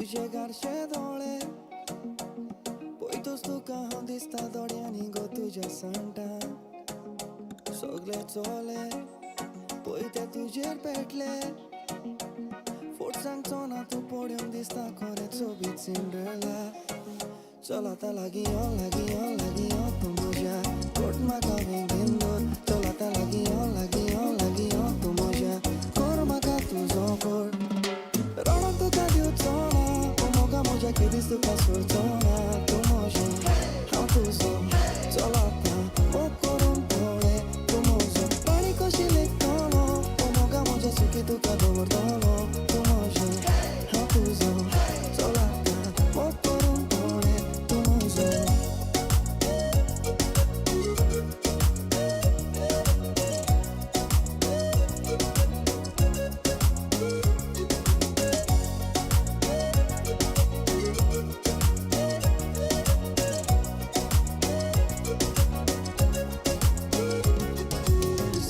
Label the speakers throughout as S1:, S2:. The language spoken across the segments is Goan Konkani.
S1: तुजे गारशे दोळे पळयतच तुका हांव दिसता दोळ्यांनी गो तुज्या सांगटा सगळे चोले पळय ते तुजेर पेटले फट सांगचो ना तूं पळोवंक दिसता खरें सोबीत सिंड्रेला चलता लागीं यो लागीं यो लागीं यो तूं म्हज्या कोट म्हाका बेगीन दवर चलता लागीं यो लागीं यो लागीं यो तूं म्हज्या कर म्हाका तुजो कोड रडोंक तुका दिवचो ना ओ मोगा म्हज्या केदीच तुका सोडचो ना तूं म्हजें हांव तुजो चलता मोग करून पळय तूं म्हजो पाणी कशी लेखतलो ओ मोगा म्हज्या सुखी तुका दवरतलो तूं म्हजें हांव तुजो चलता मोग करून पळय तूं म्हजो.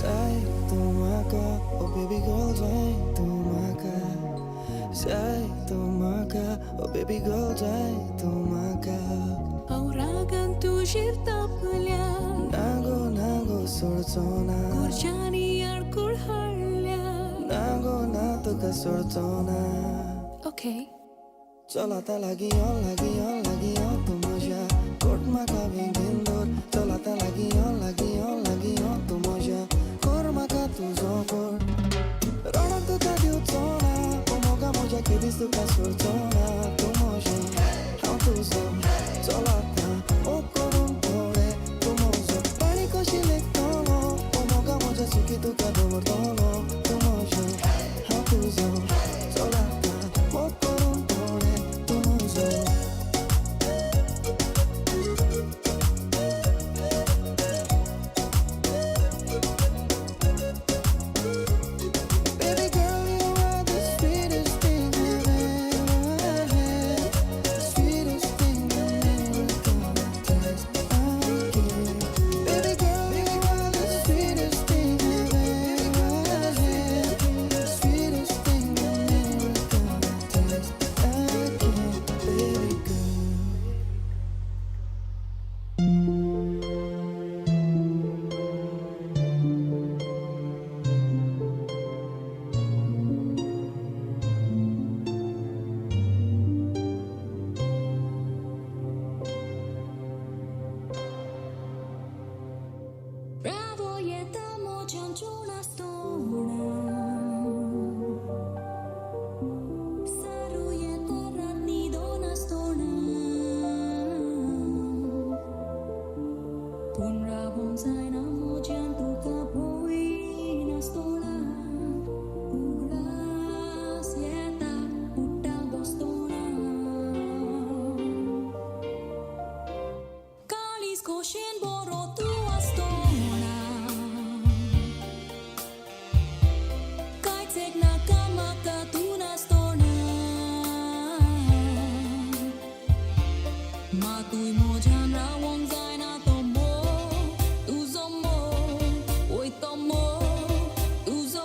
S1: जाय तूं म्हाका ओ बेबी गर्ल जाय तूं म्हाका जाय तूं म्हाका ओ बेबी गर्ल जाय तूं म्हाका.
S2: हांव रागान तुजेर तापल्या
S1: ना गो ना गो सोडचो ना
S2: घरच्यांनी आडखळ हाडल्या
S1: ना गो ना तुका सोडचो ना.
S2: ओके.
S1: चलता लागीं यो लागीं यो लागीं यो तूं म्हज्या कोट म्हाका बेगीन दवर चलता लागीं यो लागीं यो लागीं यो तूं म्हज्या कर म्हाका तुजो कोड रडोंक तुका दिवचो ना ओ मोगा म्हज्या केदीच तुका सोडचो ना तूं म्हजें हांव तुजो चलता मोग करून पळय तूं म्हजो पाणी कशी लेखतलो ओ मोगा म्हज्या सुखी तुका दवरतलो तूं म्हजें हांव तुजो चलता मोग करून पळय तूं म्हजो. Baby girl, you are the sweetest thing I've ever had. Sweetest thing I'm ever gonna taste again. Baby girl, you are the sweetest thing I've ever had. Sweetest thing I'm ever gonna taste again. Baby girl.
S2: Bravo येता म्हज्यान चोणासतोणा सारू येता रात न्हिदोन आसतोणा पूण रावोंक जायना म्हज्यान तुका पळयनासतोणा उगडास येता उठ्ठा बसतोणा काळीज खोशेन बरो तूं आसतोणा कांयच एक नाका म्हाका तूं नासतोणा मातूय म्हज्यान रावोंक जायना तो मोग तुजो मोग वय तो मोग तुजो.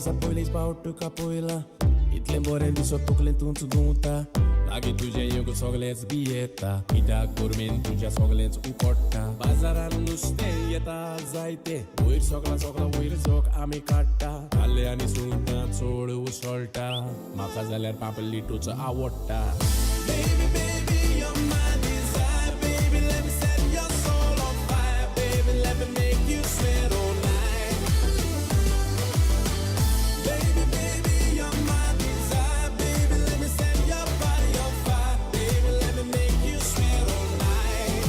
S3: दिसा पयलीच पावट तुका पयला इतलें बरें दिसो तकलें तूंच घुंवता लागीं तुजें येवंक सगळेंच भियेता कित्याक गरमेन तुज्या सगळेंच उकडटा बाजारान नुस्तें येता जायते वयर सगळा सगळा वयर जोक आमी काडटा काले आनी सुंगटां चड उसळटा म्हाका जाल्यार पापलिटूच आवडटा. Baby, baby, you're my desire. Baby, let me set your soul on fire. Baby, let me make you sweat all night. Baby, baby, you're my desire. Baby, let me set your body on fire. Baby, let me make you sweat all night.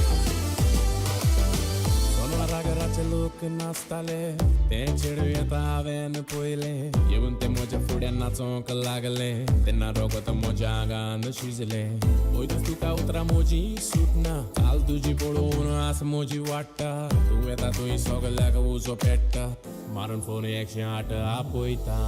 S3: सोनारागराचे लोक नाचताले ते चेडूं येता हांवें पयलें येवन ते म्हज्या फुड्यान नाचोंक लागले तेन्ना रोगत म्हज्या आंगान शिजलें पयतूच तुका उतरां म्हजी सुटना चाल तुजी पळोवन आस म्हजी वाडटा तूं येता थंय सगल्याक उजो पेट्टा मारून फोन 108 आपयता.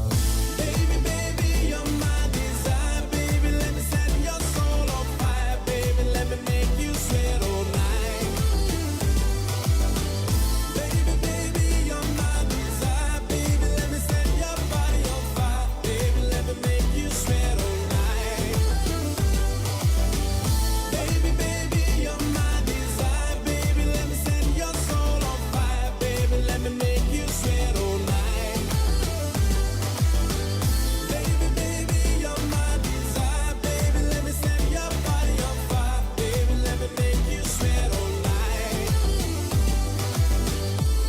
S3: Baby, baby, you're my desire. Baby, let me set your soul on fire. Baby, let me make you sweat all night. Baby, baby, you're my desire. Baby, let me set your body on fire. Baby, let me make you sweat all night. Baby, baby, you're my desire. Baby, let me set your soul on fire. Baby, let me make you sweat all night. Baby, baby, you're my desire. Baby, let me set your body on fire. Baby, let me make you sweat all night.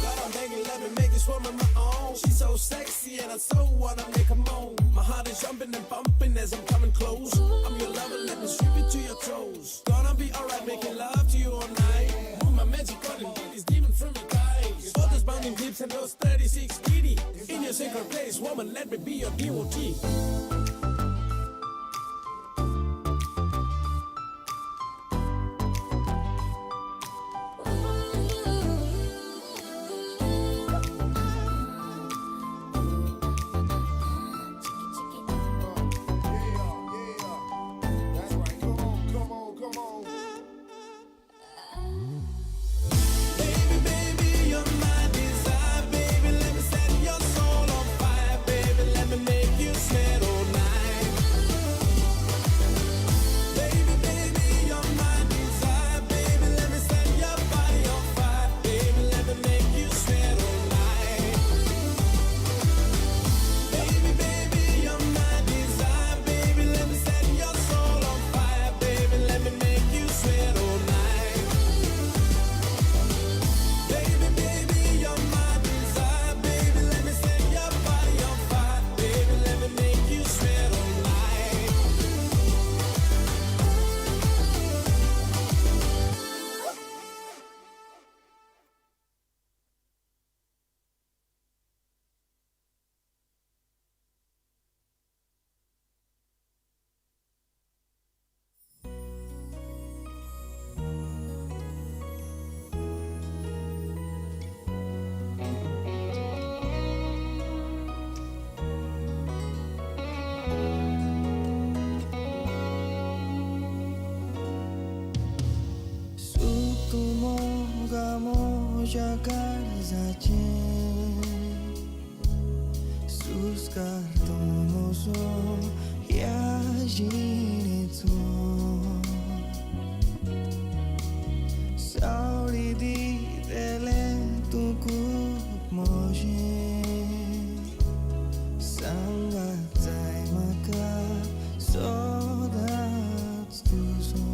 S3: God, I'm begging, let me make this woman my own. She's so sexy and I so wanna make her moan. My heart is jumping and bumping as I'm coming close. I'm your lover, let me sweep it to your toes. Gonna be alright, making love to you all night. Move my magic on and get this demon from your thighs. All those bounding hips and those 36 DD. In your sacred place, woman, let me be your devotee.
S4: Yeah. That's right. Come on, come on, come on.
S3: Baby, baby, you're my desire. Baby, let me set your soul on fire. Baby, let me make you sweat all night. Baby, baby, you're my desire. Baby, let me set your body on fire. Baby, let me make you sweat all night. Baby, baby, you're my desire. Baby, let me set your soul on fire. Baby, let me make you sweat all night. Baby, baby, you're my desire. Baby, let me set your body on fire. Baby, let me make you sweat all night.
S1: सूख तूं मोगा म्हज्या काळजाचें सुस्कार तूं म्हजो ह्या जिणेचो सावळी दितलें तूं खूब म्हजें सांगात जाय म्हाका सदांच तुजो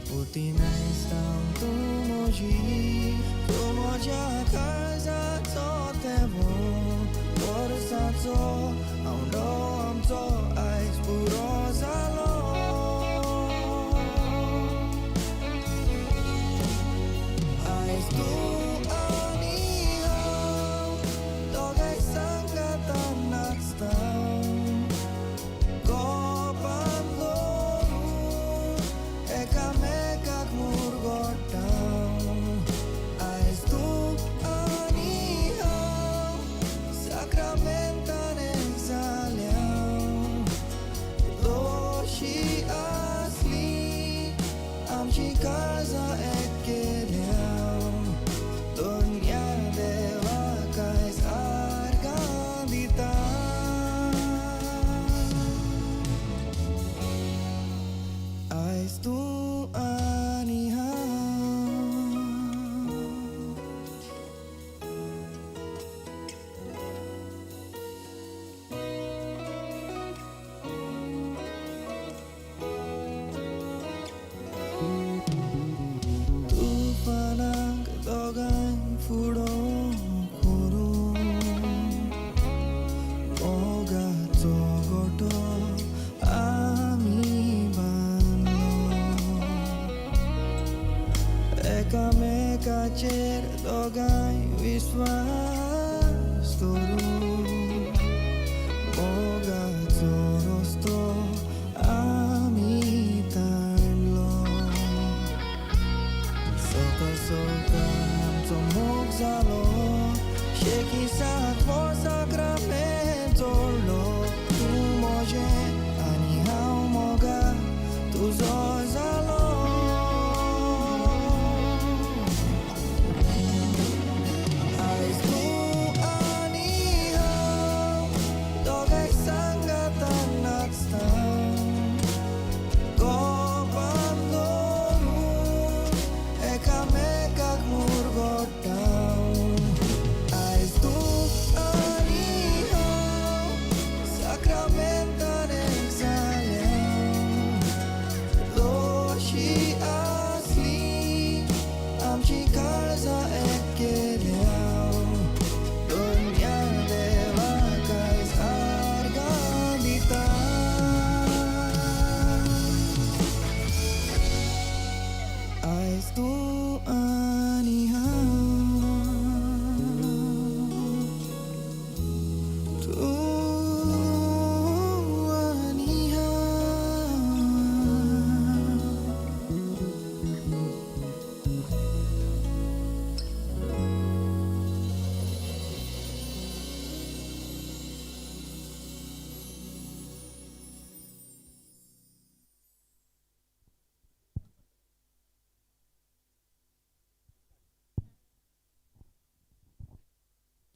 S1: फुटी नायस्तांव तूं म्हजी तूं म्हज्या काळजाचो तेवो वर्साचो आवडो आमचो आयज पुरो जालो. आयज तूं आनी हांव दोगांय सांगातान नाचता गोपान दवरून एकामेकाक मुरगोटा. आयज तूं आनी हांव साक्रामेंतान एक जाल्या.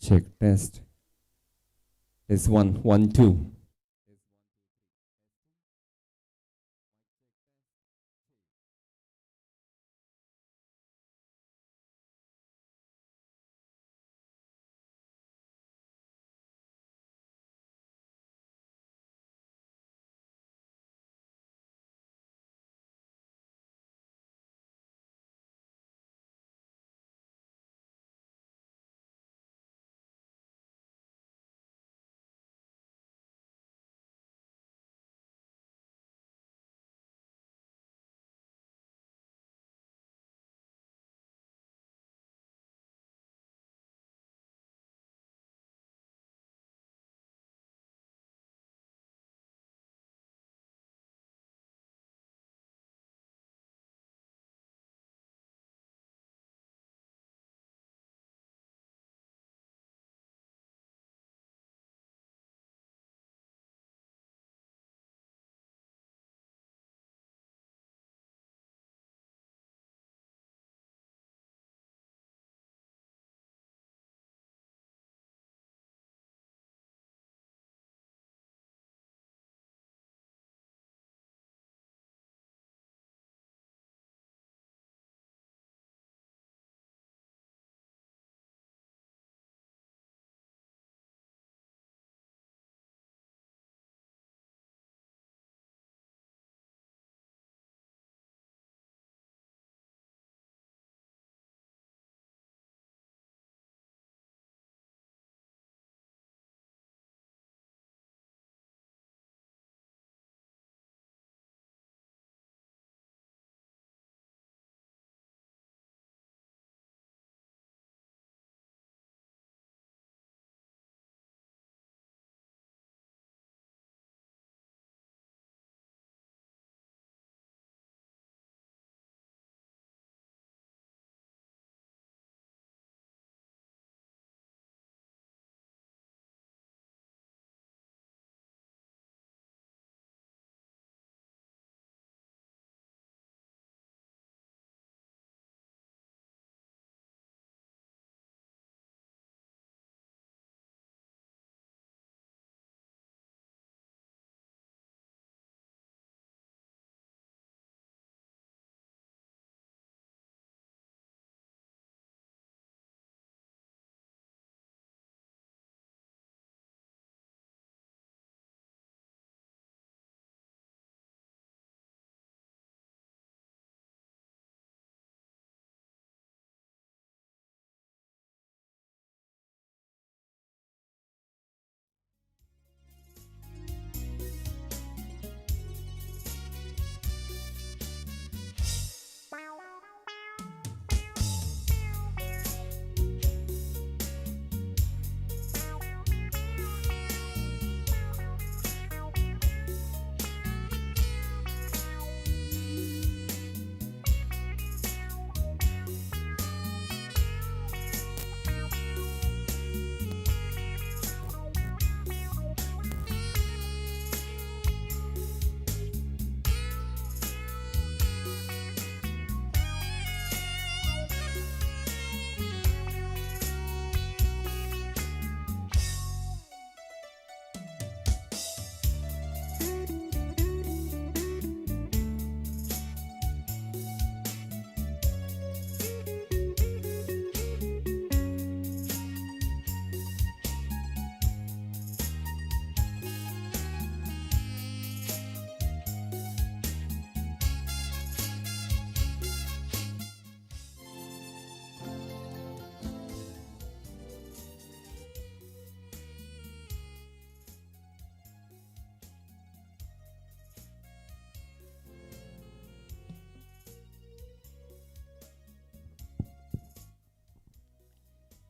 S5: Check test. Test 1 1 2.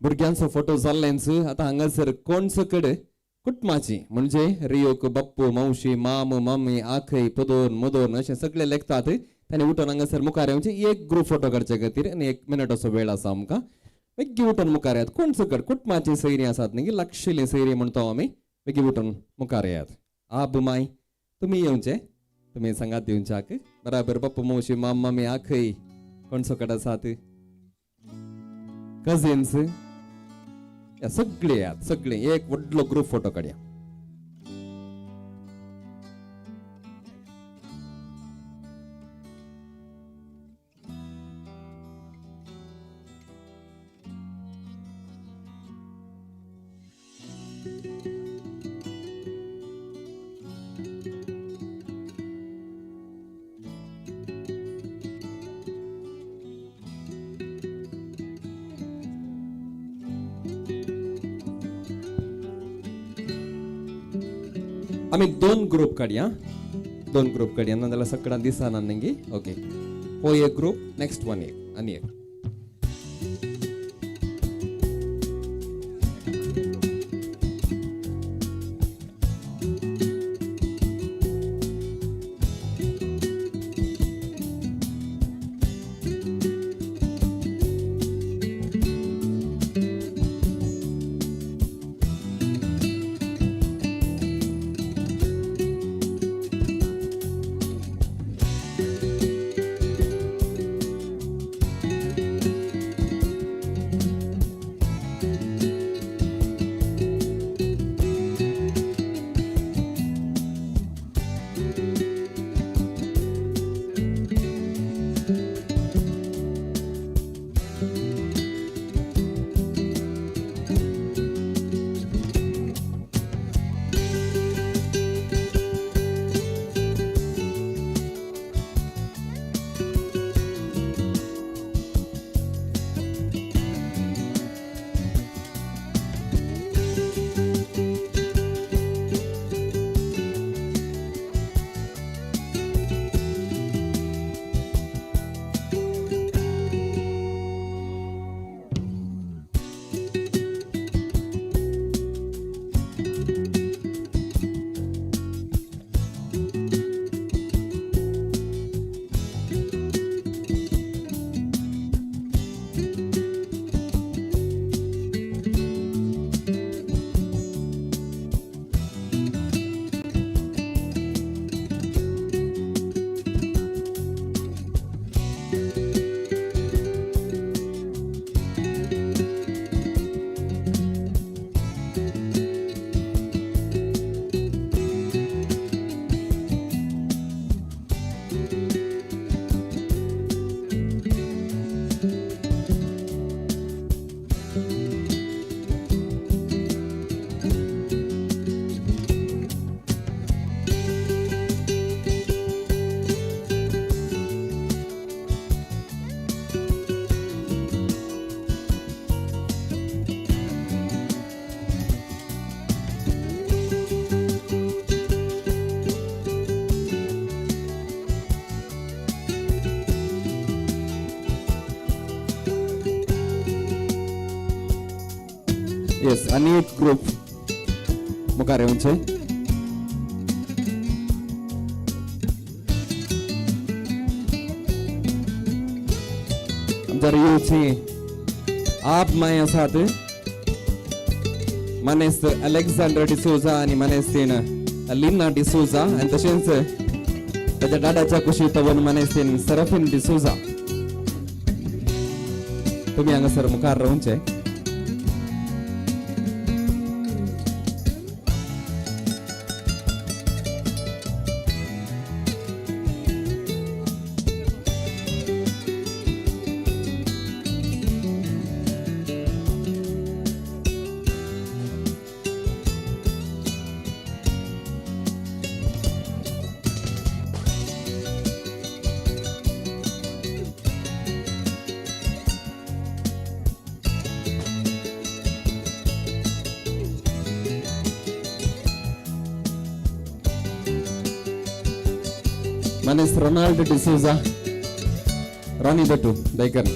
S5: भुरग्यांचो फोटो जाल्लेंच. आतां हांगासर कोणचो कडे कुटुंबाची म्हणजे रियोक बाप्पू, मावशी, माम, मामी, आखय, पदोर, मदोर अशें सगळे लेखतात. तांणी उठून हांगासर मुखार येवचे, एक ग्रुप फोटो काडचे खातीर आनी एक मिनटाचो वेळ आसा आमकां. बेगीन उठून मुखार येयात. कोण सकट कुटुंबाची सैरी आसात न्ही, लागशिल्ली सैरी म्हणतो आमी, बेगीन उठून मुखार येयात. आब माय तुमी येवचे, तुमी सांगात दिवच्याक बराबर. बाप्पू, मावशी, माम, मामी, आखय कोण सकट आसात, कजिन्स. या सगळे यात सगळे एक व्हडलो ग्रुप फोटो काडया. आमी दोन ग्रुप काडया, दोन ग्रुप काडया, नाजाल्यार सगळ्यां दिसना न्ही. ओके, हो एक ग्रुप, नेक्स्ट वन एक आनी एक. येस, आनी एक ग्रुप मुखार येवचे. आमच्या रियोची आप माय आसात मानेस्त अलेक्झांडर डिसोजा आनी मानेस्तीन लिना डिसोजा आनी तशेंच ताच्या डाडाच्या कुशीत वन मानेस्तीन सरफीन डिसोजा. तुमी हांगासर मुखार रावचे. मानेस रोनाल्ड डिसोजा, रॉनी दट्टू दयकर.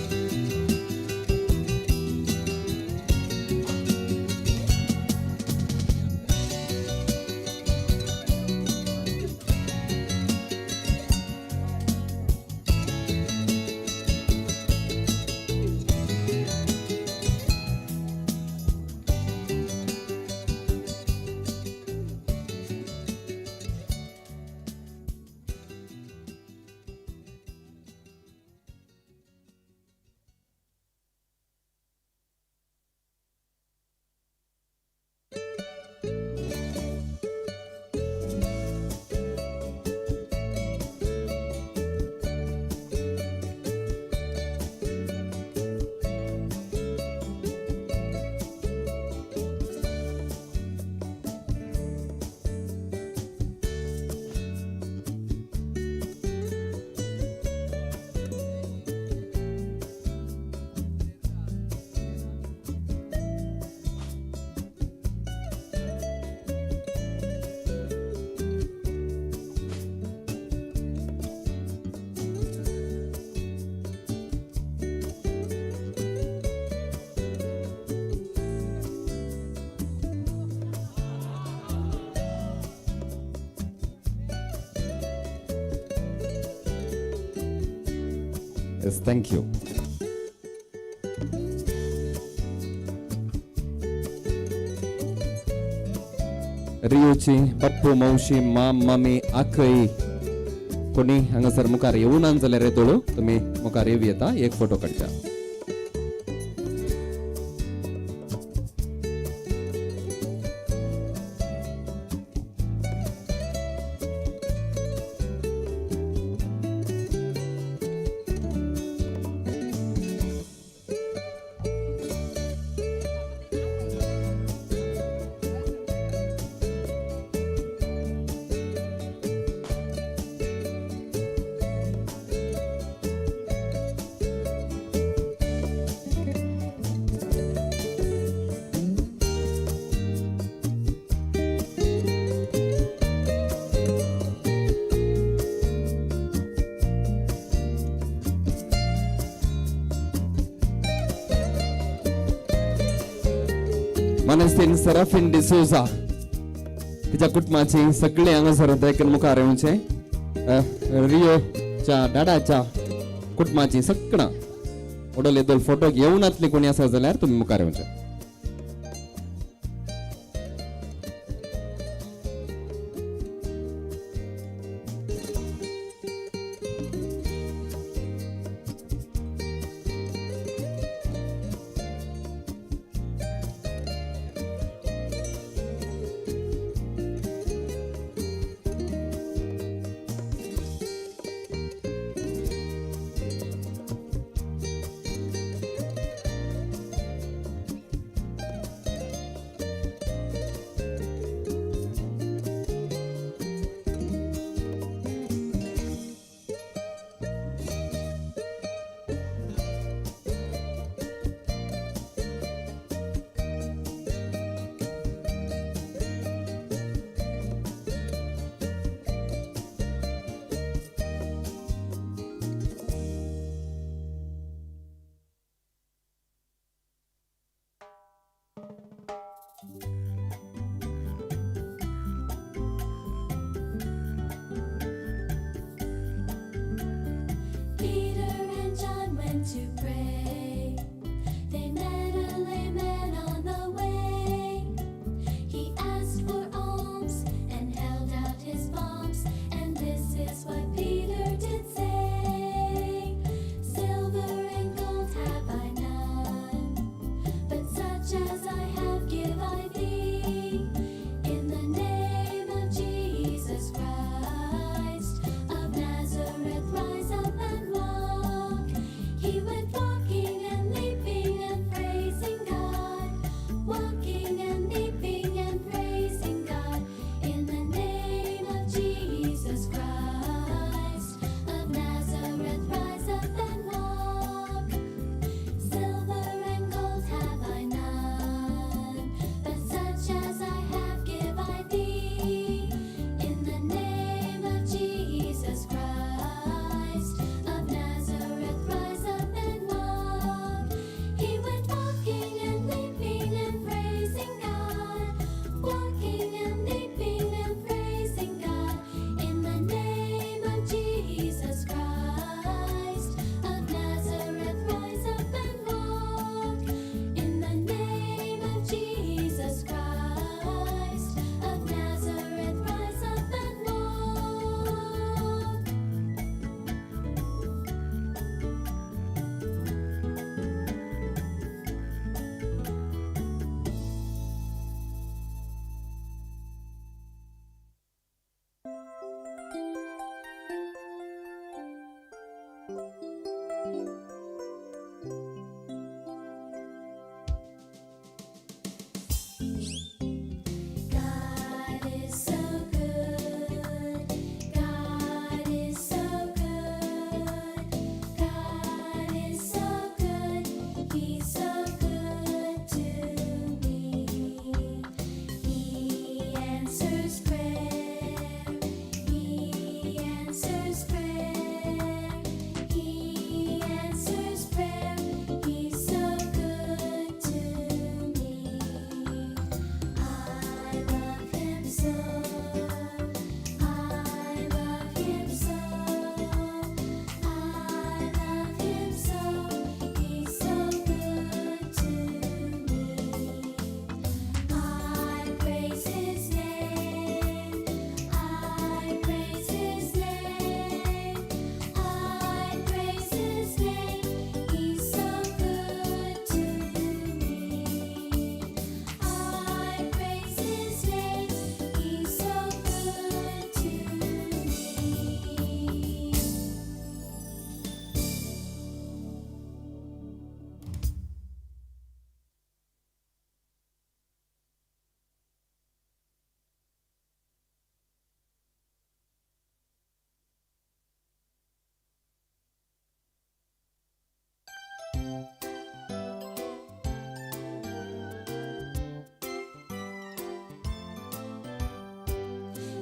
S5: Yes, thank you. रियोची बाप्पू, मावशी, माम, मामी, आखय कोणी हांगासर मुखार येवना जाल्यार येतलो, तुमी मुखार येवं येता, एक फोटो काडच्या. मानेस्तीन सेराफिन डिसोजा, तिच्या कुटुंबाची सगळे हांगासर देखून मुखार येवचे. रियोच्या डाडाच्या कुटुंबाची सगळां ओडले दोन फोटो येवनातली कोणी आसा जाल्यार तुमी मुखार येवचे.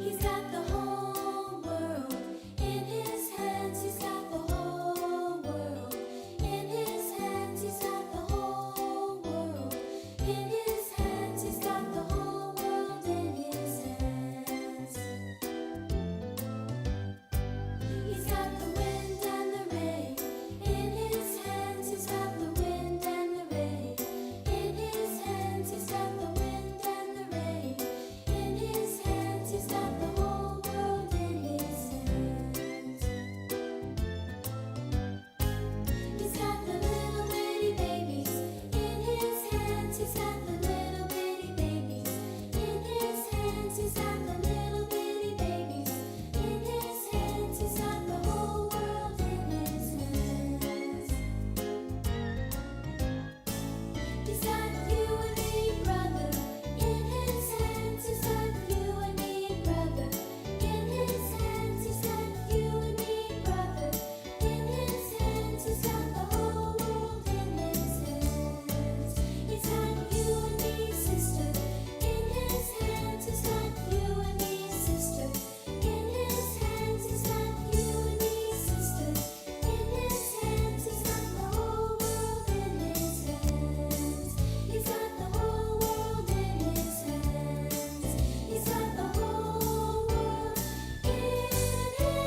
S2: He's got the whole world in his hands. He's got the whole world in his hands. He's got the whole world in his hands. He's got the whole world in his hands. He's got the wind and the rain in his hands. He's got the wind and the rain in his hands. He's got the wind and the rain in his hands. He's got the whole world in his hands. He's got the little bitty babies in his hands. He's got the little bitty babies in his hands. He's got the little bitty babies in his hands. He's got the whole world in his hands. He's got you and me, brother, in his hands. He's got you and me, brother, in his hands. He's got you and me, brother, in his hands. He's got the whole world in his hands. He's got you and me, sister, in his hands. He's got you and me, sister, in his hands. He's got you and me, sister, in his hands. He's got the whole world in his hands. He's got the whole world in his hands. He's got the whole world in his hands.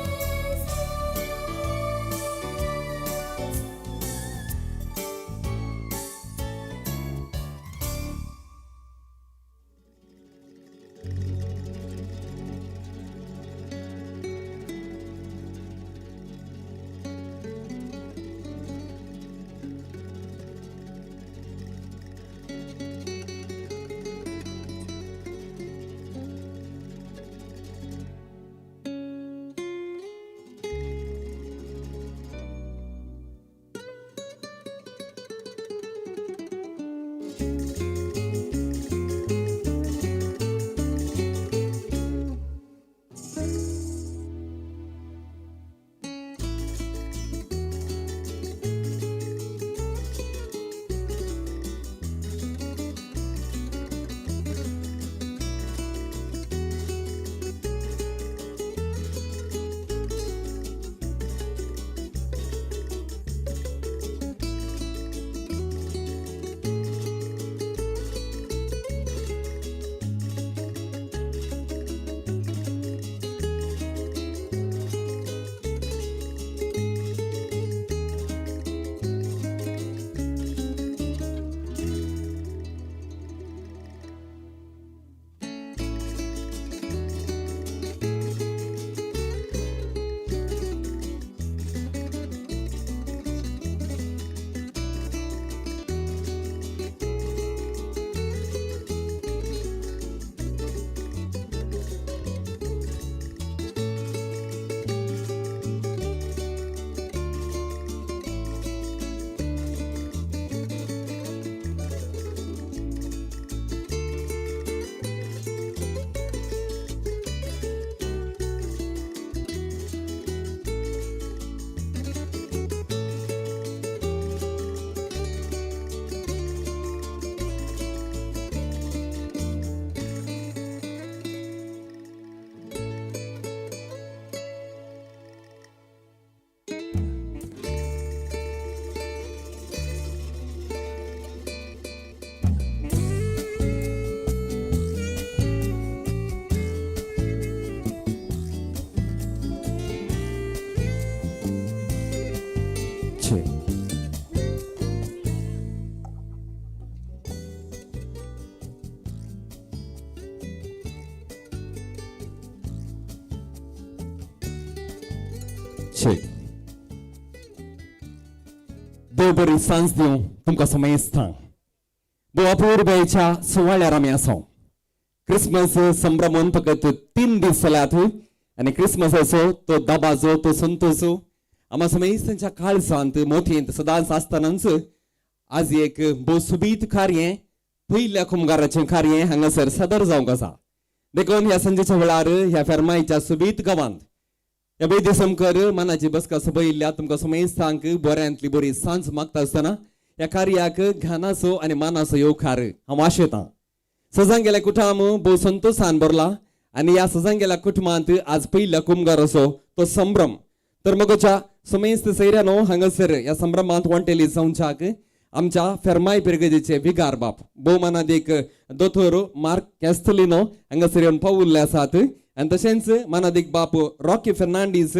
S5: छे. छे. देव बरी सांज दिवं तुमकां समेस्तांक. भोव अपुरबायेच्या सुवाळ्यार आमी आसा. क्रिसमस संभ्रमून फकत 3 दीस जाल्यात आनी क्रिसमसाचो तो दबाजो तो संतोसो आमा समेस्तांच्या काळजांत मोठयेंत सदांच आसतनाच आज एक भोव सुबीत कार्य पयल्या कुमगाराचें कार्य हांगासर सादर जावंक आसा. देखून ह्या सांजेच्या वेळार ह्या फेरमायच्या सुबीत गांवांत ह्या बैद्य समकर मनाची बसका सभयिल्ल्या तुमकां समेस्तांक बऱ्यांतली बरी सांज मागता आसतना ह्या कार्याक घानाचो आनी मानाचो येवकार हांव आशेतां. सजांगेल्या कुटुंब भोव संतोशान भरला आनी ह्या सजांगेल्या कुटुंबांत आज पयल्या कुमगार असो तो संभ्रम. तर मगोच्या समेस्त सैऱ्यानो हांगासर ह्या संभ्रमांत वांटेली जावच्याक आमच्या फेरमाय पिरगजेचे विगार बाप भोवमानादीक दोतोर मार्क कॅस्तलिनो हांगासर येवन पावुल्ले आसात आनी तशेंच मानादीक बाप रॉकी फेर्नांडीस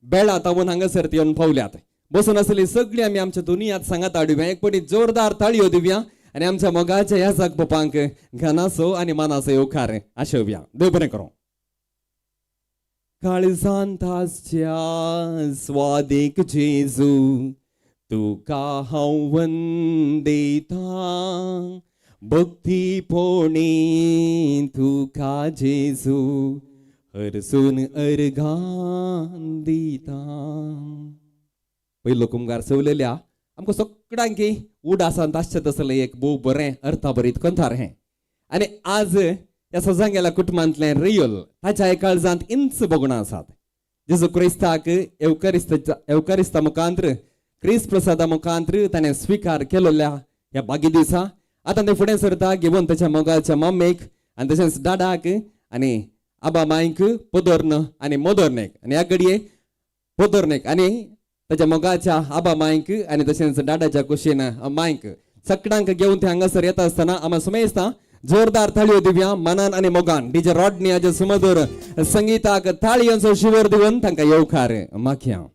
S5: बेळा तावून हांगासर येवन पावल्यात. बसून आसली सगळी आमी आमच्या दुनियात सांगात हाडुया, एक पटी जोरदार ताळयो दिवया आनी आमच्या मोगाच्या ह्या जागपोपांक घनाचो आनी मानाचो येवकार आशोवया. देव बरें करूं. काळजांत आसच्या स्वादीक जेजू तुका हांव वंदितां, भक्तीपणी तुका जेजू हरसून अर्घां दितां. पयलो कुमगार सवलेल्या आमकां सगळ्यांकी उडासांत आसचें तसलें एक भोव बरें अर्थाभरीत कंथार हें. आनी आज ह्या सजांगेल्या कुटुंबांतलें रियल ताच्या काळजांत इंच भोगणां आसात. जेजू क्रिस्ताक एवकरिस्ता मुखांत्र क्रिस्त प्रसादा मुखांत्र ताणें स्विकार केलोल्या ह्या बागी दिसा आतां तें फुडें सरता घेवन ताच्या मोगाच्या मम्मीक आनी तशेंच डाडाक आनी आबा मांयक पोदोर्न आनी मोदोर्नेक आनी ह्या घडये पोदोर्नेक आनी ताच्या मोगाच्या आबा मांयक आनी तशेंच डाडाच्या कुशीन मांयक सगळ्यांक घेवन ते हांगासर येता आसतना आमी सुमेस्ता जोरदार थाळयो दिवया मनान आनी मोगान. डीजे रॉडनी हाजे सुमधूर संगीताक थाळयांचो शिवर दिवन तांकां येवकार माखया.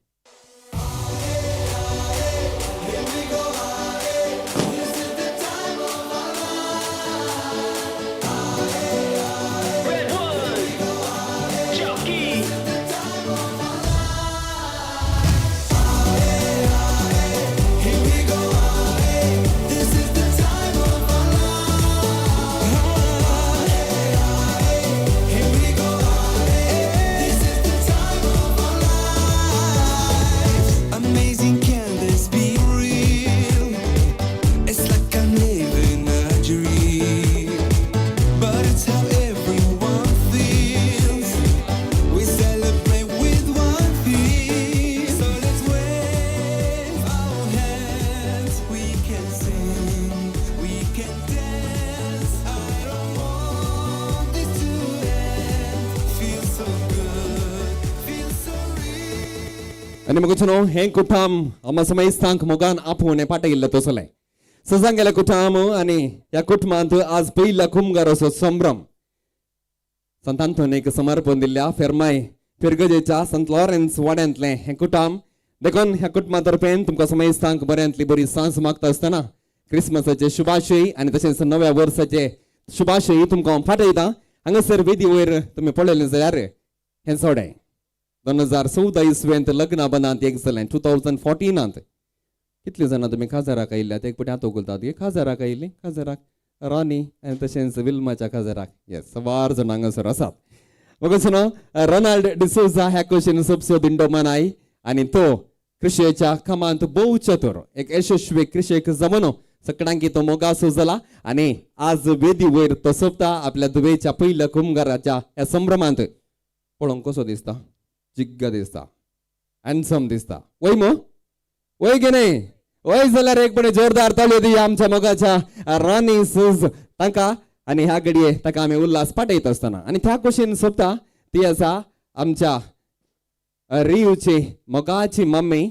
S1: Amazing, can this be real? It's like I'm living a dream, but it's how everyone feels. We celebrate with one thing, so let's wave our hands. We can sing, we can dance. I don't want this to end. Feels so good, feels so real.
S5: आनी मगो न्हू हें कुटाम आमा समयस्तांक मोगान आपोवणें पाटयिल्लें तसलें सजांगेलें कुटाम आनी ह्या कुटुंबांत आज पयल्या कुमगार असो संभ्रम संत आंतोनीक समर्पण दिल्ल्या फेरमाय फिरगजेच्या संत लॉरेन्स वाड्यांतलें हें कुटाम. देखून ह्या कुटुंबा तर्फेन तुमकां समयस्तांक बऱ्यांतली बरी सांज मागता आसतना क्रिसमसाचे शुभाशय आनी तशेंच नव्या वर्साचे शुभाशय तुमकां हांव फाटयतां. हांगासर वेदी वयर तुमी पळयलें जाल्यार हें सोडें 2014 इसवेंत लग्ना बंदांत एक जालें 2014 कितली जाणां तुमी खाजराक आयिल्ल्यात एक पटी हात उगलतात खाजराक आयिल्ली खाजराक रॉनी आनी तशेंच विल्माच्या खाजराक येस सवार जाणां हांगासर आसात. मगो न्हू रोनाल्ड डिसोजा ह्या कुशीन सबसो दिंडो मनाय आनी तो कृशयेच्या कामांत भोव चतुर एक यशस्वी कृशेक जमनो सगळ्यांकी तो मोगासो जाला आनी आज वेदी वयर तो सोपता आपल्या दुबेच्या पयल्या कुमगाराच्या ह्या संभ्रमांत. पळोवंक कसो दिसता, जिग्गा दिसता, हँडसम दिसता. वय मो वय गे न्ही वय जाल्यार एक पडे जोरदार ताळयो दिया आमच्या मोगाच्या रानी सुज तांकां आनी ह्या घडये ताका आमी उल्हास पाटयत आसतना. आनी त्या कुशीन सोपता ती आसा आमच्या रियूची मोगाची मम्मी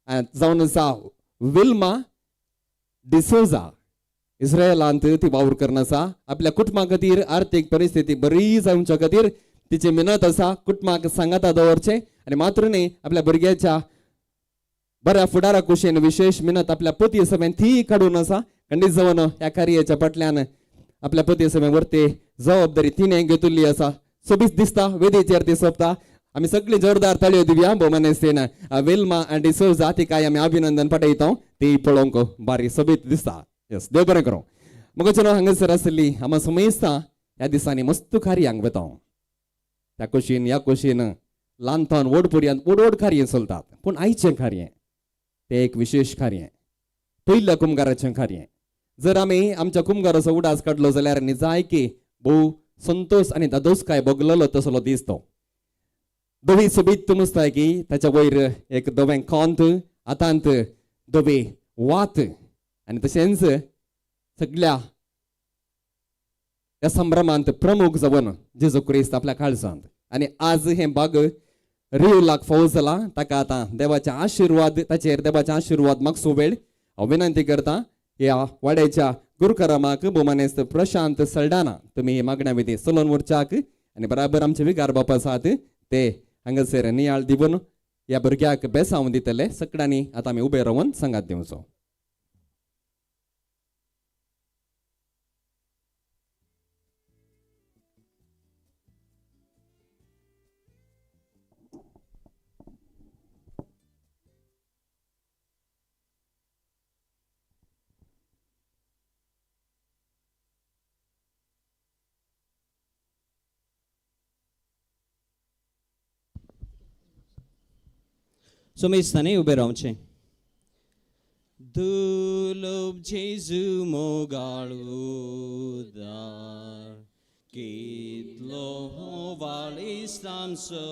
S5: जावन आसा विल्मा डिसोजा. इस्रायलांत ती वावर करून आसा. आपल्या कुटुंबा खातीर आर्थीक परिस्थिती बरी जावच्या खातीर तिची मेहनत आसा कुटुंबाक सांगाता दवरचें आनी मात्र न्ही आपल्या भुरग्याच्या बऱ्या फुडारा कुशीन विशेष मेहनत आपल्या पती समेन ती काडून आसा. खंडीत जावन ह्या कार्याच्या फाटल्यान आपल्या पती समेन वरती जबाबदारी तिणें घेतिल्ली आसा. सोबीत दिसता वेदीचेर ती सोबता. आमी सगळी जोरदार ताळयो दिवया भोवमानेस्तेन विल्मा आनी डिसोजा तिकाय आमी अभिनंदन पाठयता. ती पळोवंक बारी सोबीत दिसता. येस देव बरें करूं. मगो चलो हांगासर आसली आमी समजता ह्या दिसांनी मस्त कार्यांक वता. त्या कुशीन ह्या कुशीन ल्हान व्हड पर्यंत व्हड व्हड कार्य चलतात, पूण आयचें कार्य तें एक विशेश कार्य, पयल्या कुमगाराचें कार्य. जर आमी आमच्या कुमगाराचो उडास काडलो जाल्यार निजायकी भोव संतोश आनी दादोसकाय भोगलेलो तसलो दिसतो. धवी सोबीत मुस्तायकी, ताच्या वयर एक धवें कोंत, हातांत धवी वात. आनी तशेंच सगळ्या त्या संभ्रमांत प्रमुख जावन जेजू क्रिस्त आपल्या काळजांत. आनी आज हें बाग रियूलाक फावो जाला. ताका आतां देवाचे आशिर्वाद, ताचेर देवाचे आशिर्वाद मागसो वेळ. हांव विनंती करता ह्या वाड्याच्या गुरुकरामाक भोवमानेस्त प्रशांत सल्डाना, तुमी ही मागण्या विधी चलोवन व्हरच्याक आनी बराबर आमचे विगार बाप आसात ते हांगासर नियाळ दिवन ह्या भुरग्याक बेसांव दितले. सगळ्यांनी आतां आमी उबे रावन सांगात दिवचो.
S6: सुमेस्तांनी उबें रावचें. दुलोब जेजू मोगाळुदार, कितलो वाळीस आमचो,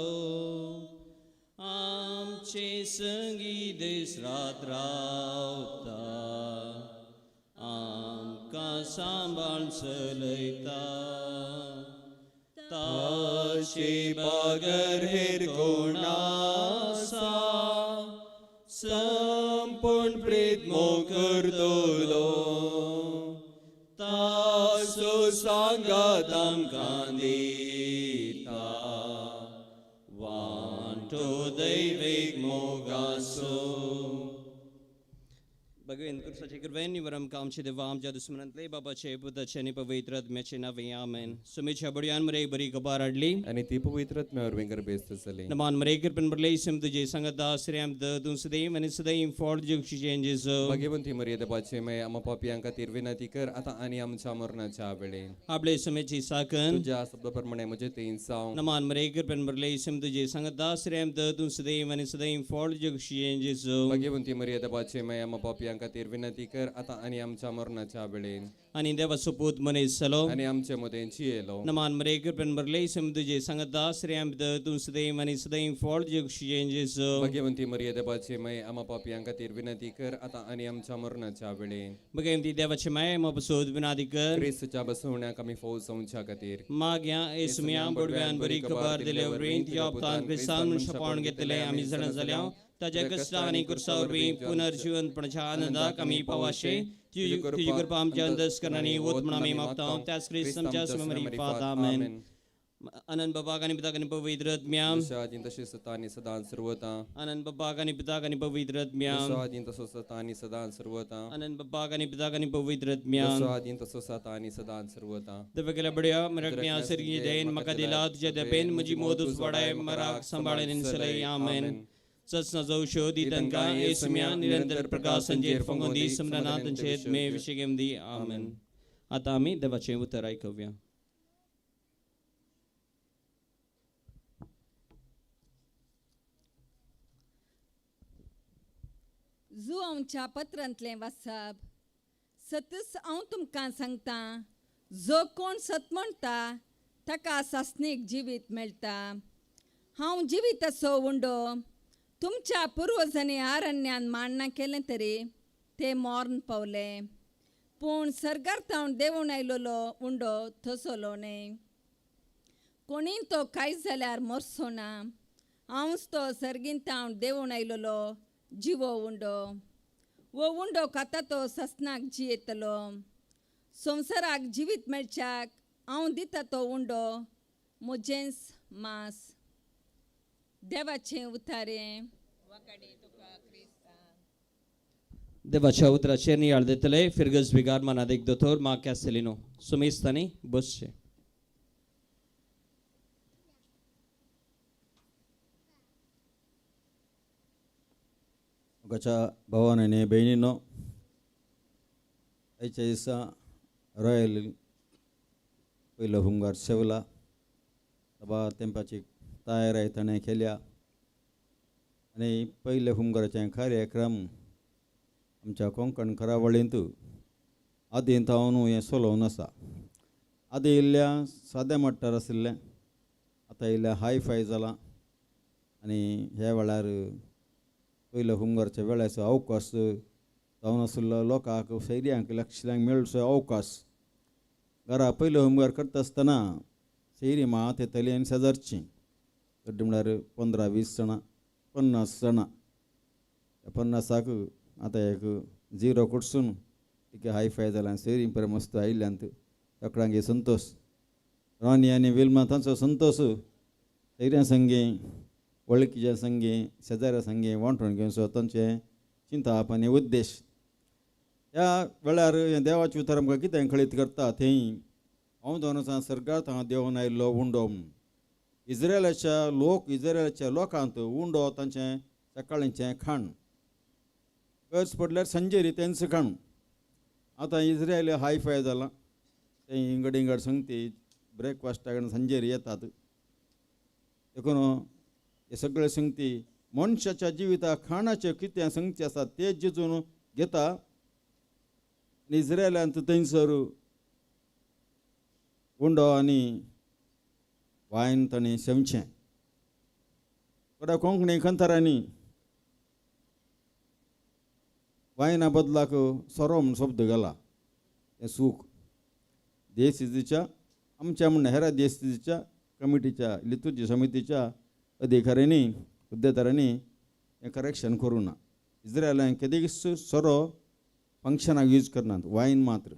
S6: आमचे संगी दीस रात रावता, आमकां सांबाळ चलयता, ताचे बगर हेर कोण आसा, संपूर्ण प्रीत मोग करतलो, ताचो सांगात आमकां दिता, वांटो दैवीक मोगाचो. भगवेन कुर्साचे कृपेन निवर आमकां आमचे देवा आमच्या दुस्मनांतले बाबाचे पुताचे आनी पवित्र आत्म्याचे नांवे आमेन. सुमेच्या बडयान मरे बरी खबर हाडली
S5: आनी ती पवित्र आत्म्या वरवीं गर्भेस्त जाली.
S6: नमान मरे कृपेन भरले इसम तुजे सांगत दासरे तूं सदैव आनी सदैव फोड जेवशीचें जेजू.
S5: भाग्यवंती मरिये देवाचे माय, आमा पापयां खातीर विनंती कर आतां आनी आमच्या मरणाच्या वेळे.
S6: आपले सुमेची साकन
S5: तुज्या शब्दा प्रमाणे म्हजें थंय जावं.
S6: नमान मरे कृपेन भरले इसम तुजे सांगत दासरे तूं सदैव आनी सदैव फोड जेवशीचें जेजू.
S5: भाग्यवंती मरिये देवाचे माय, आमा पापयां खातीर विनंती कर आतां आनी आमच्या मरणाच्या वेळे.
S6: आनी देवाचो पूत मनीस जालो
S5: आनी आमचे मदें जियेलो.
S6: नमान मरे कृपेन भरले इसम तुजे सांगत दासरे तूं सदैव आनी सदैव फोड जेवशीचें जेजू.
S5: भाग्यवंती मरिये देवाचे माय, आमा पापयां खातीर विनंती कर आतां आनी आमच्या मरणाच्या वेळे.
S6: भगवंती देवाचे माय म्हजो विनादी कर
S5: क्रिस्तच्या बसवण्याक आमी फौज जावच्या खातीर.
S6: माग्या येसुम्या बोडव्यान बरी खबर दिले वरवीं तुज्या उपतान क्रिस्तान मनशापण घेतले आमी जाणा जाल्या ताज्या कश्टा आनी कुर्सा वरवीं पुनर्जिवंतपणाच्या आनंदाक आमी पावाशे. तुजी कृपा आमच्या अंतस्करणांनी वत म्हण आमी मागता त्याच क्रिस्त आमच्या सुमरिफात आमेन. आनंद बाबाक आनी पिताक आनी पवित्र आत्म्या.
S5: जशा तशी सता आनी सदां सर्वता.
S6: आनंद बाबाक आनी पिताक आनी पवित्र आत्म्या.
S5: जसो तसो सता आनी सदां सर्वता.
S6: आनंद बाबाक आनी पिताक आनी पवित्र आत्म्या.
S5: जसो आदीं तसो सता आनी सदां सर्वता.
S6: दबेकेल्या बड्या मरकण्या सर्गी दयेन म्हाका दिला तुज्या दबेन म्हजी मोद उजवाडाय मराक सांबाळून सलय आमेन. सचना जावश्यो दी तांकां येसुम्या निरंतर प्रकाश फंगोन दी समराना तांचे मे विशेगेम दी आमेन. आतां आमी देवाचें उतर आयकुया.
S7: जुआंवच्या पत्रांतलें वाचप. सतच हांव तुमकां सांगता, जो कोण सत म्हणटा ताका सासणीक जिवीत मेळटा. हांव जिवीताचो उंडो तुमच्या पुर्वजांनी आरण्यान मांडणा केलें तरी ते मॉर्न पावले, पूण सर्गार तावन देंवून आयलोलो उंडो थसलो न्हय. कोणीय तो कांयच जाल्यार मरचो ना. हांवच तो सर्गीन तावन देंवून आयलोलो जिवो उंडो. वो उंडो खाता तो ससनाक जियेतलो. संवसाराक जिवीत मेळच्याक हांव दिता तो उंडो म्हजेंच मांस. देवाचें उतारें.
S6: देवाच्या उतराचेर नियाळ दितले फिरगज बिगार मानादीक दोतोर मा कॅसेलिनो. सुमेस्तांनी बसचें.
S8: मोगाच्या भावान आनी भयणीनो, आयच्या दिसा रॉयल पयलो हुंगार सेवला बाबा तेंपाची तयारी ताणें केल्या आनी पयल्या हुंगाराचें कार्यक्रम आमच्या कोंकण करावळींत आदीं थावन हें चलोवन आसा. आदीं इल्ल्या साद्या मट्टार आशिल्लें, आतां इल्लें हाय फाय जालां आनी ह्या वेळार पयलो हुंगारच्या वेळाचो अवकाश जावन आशिल्लो लोकांक सैर्यांक लक्षांक मेळचो अवकाश. घरा पयलो हुमगार करता आसतना सैरी मात येतली आनी शेजारची चड म्हळ्यार 15-20 जाणां 50 जाणां. त्या 50 आतां एक झिरो कुटसून तिका हायफाय जाल्यान सैरी परे मस्त आयिल्ल्यान सगळ्यांक संतोश. रॉनी आनी विल्मा तांचो संतोश सैऱ्यां संगी वळखीच्या संगी शेजाऱ्या संगी वांटून घेवचो तांचें चिंताप आनी उद्देश. ह्या वेळार हें देवाचें उतर आमकां कितें कळीत करता थंय हांव जावन आसा सर्गांत हांव देंवन आयिल्लो उंडो म्हूण. इज्रायलाच्या लोक इज्रायलाच्या लोकांत उंडो तांचें सकाळींचें खाण, गरज पडल्यार संजेरी तेंच खाण. आतां इज्रायल हायफाय जालां, तें इंगड इंगड संगती ब्रेकफास्टाक आनी संजेरी येतात. देखून हे सगळे संगती मनशाच्या जिविताक खाणाचें कितें संगती आसा ते जेजून घेता. आनी इज्रायलांत थंयसर उंडो आनी वायन ताणें शेवचें. थोड्या कोंकणी खंतरांनी वायना बदलाक सोरो म्हूण शब्द घाला. हें सूख देश आमच्या म्हण हेरा देशच्या कमिटीच्या लितुर्जी समितीच्या अधिकाऱ्यांनी हुद्देदारांनी हें करेक्शन करूं ना. इज्रायलान केदीच सोरो फंक्शनाक यूज करनात, वायन मात्र.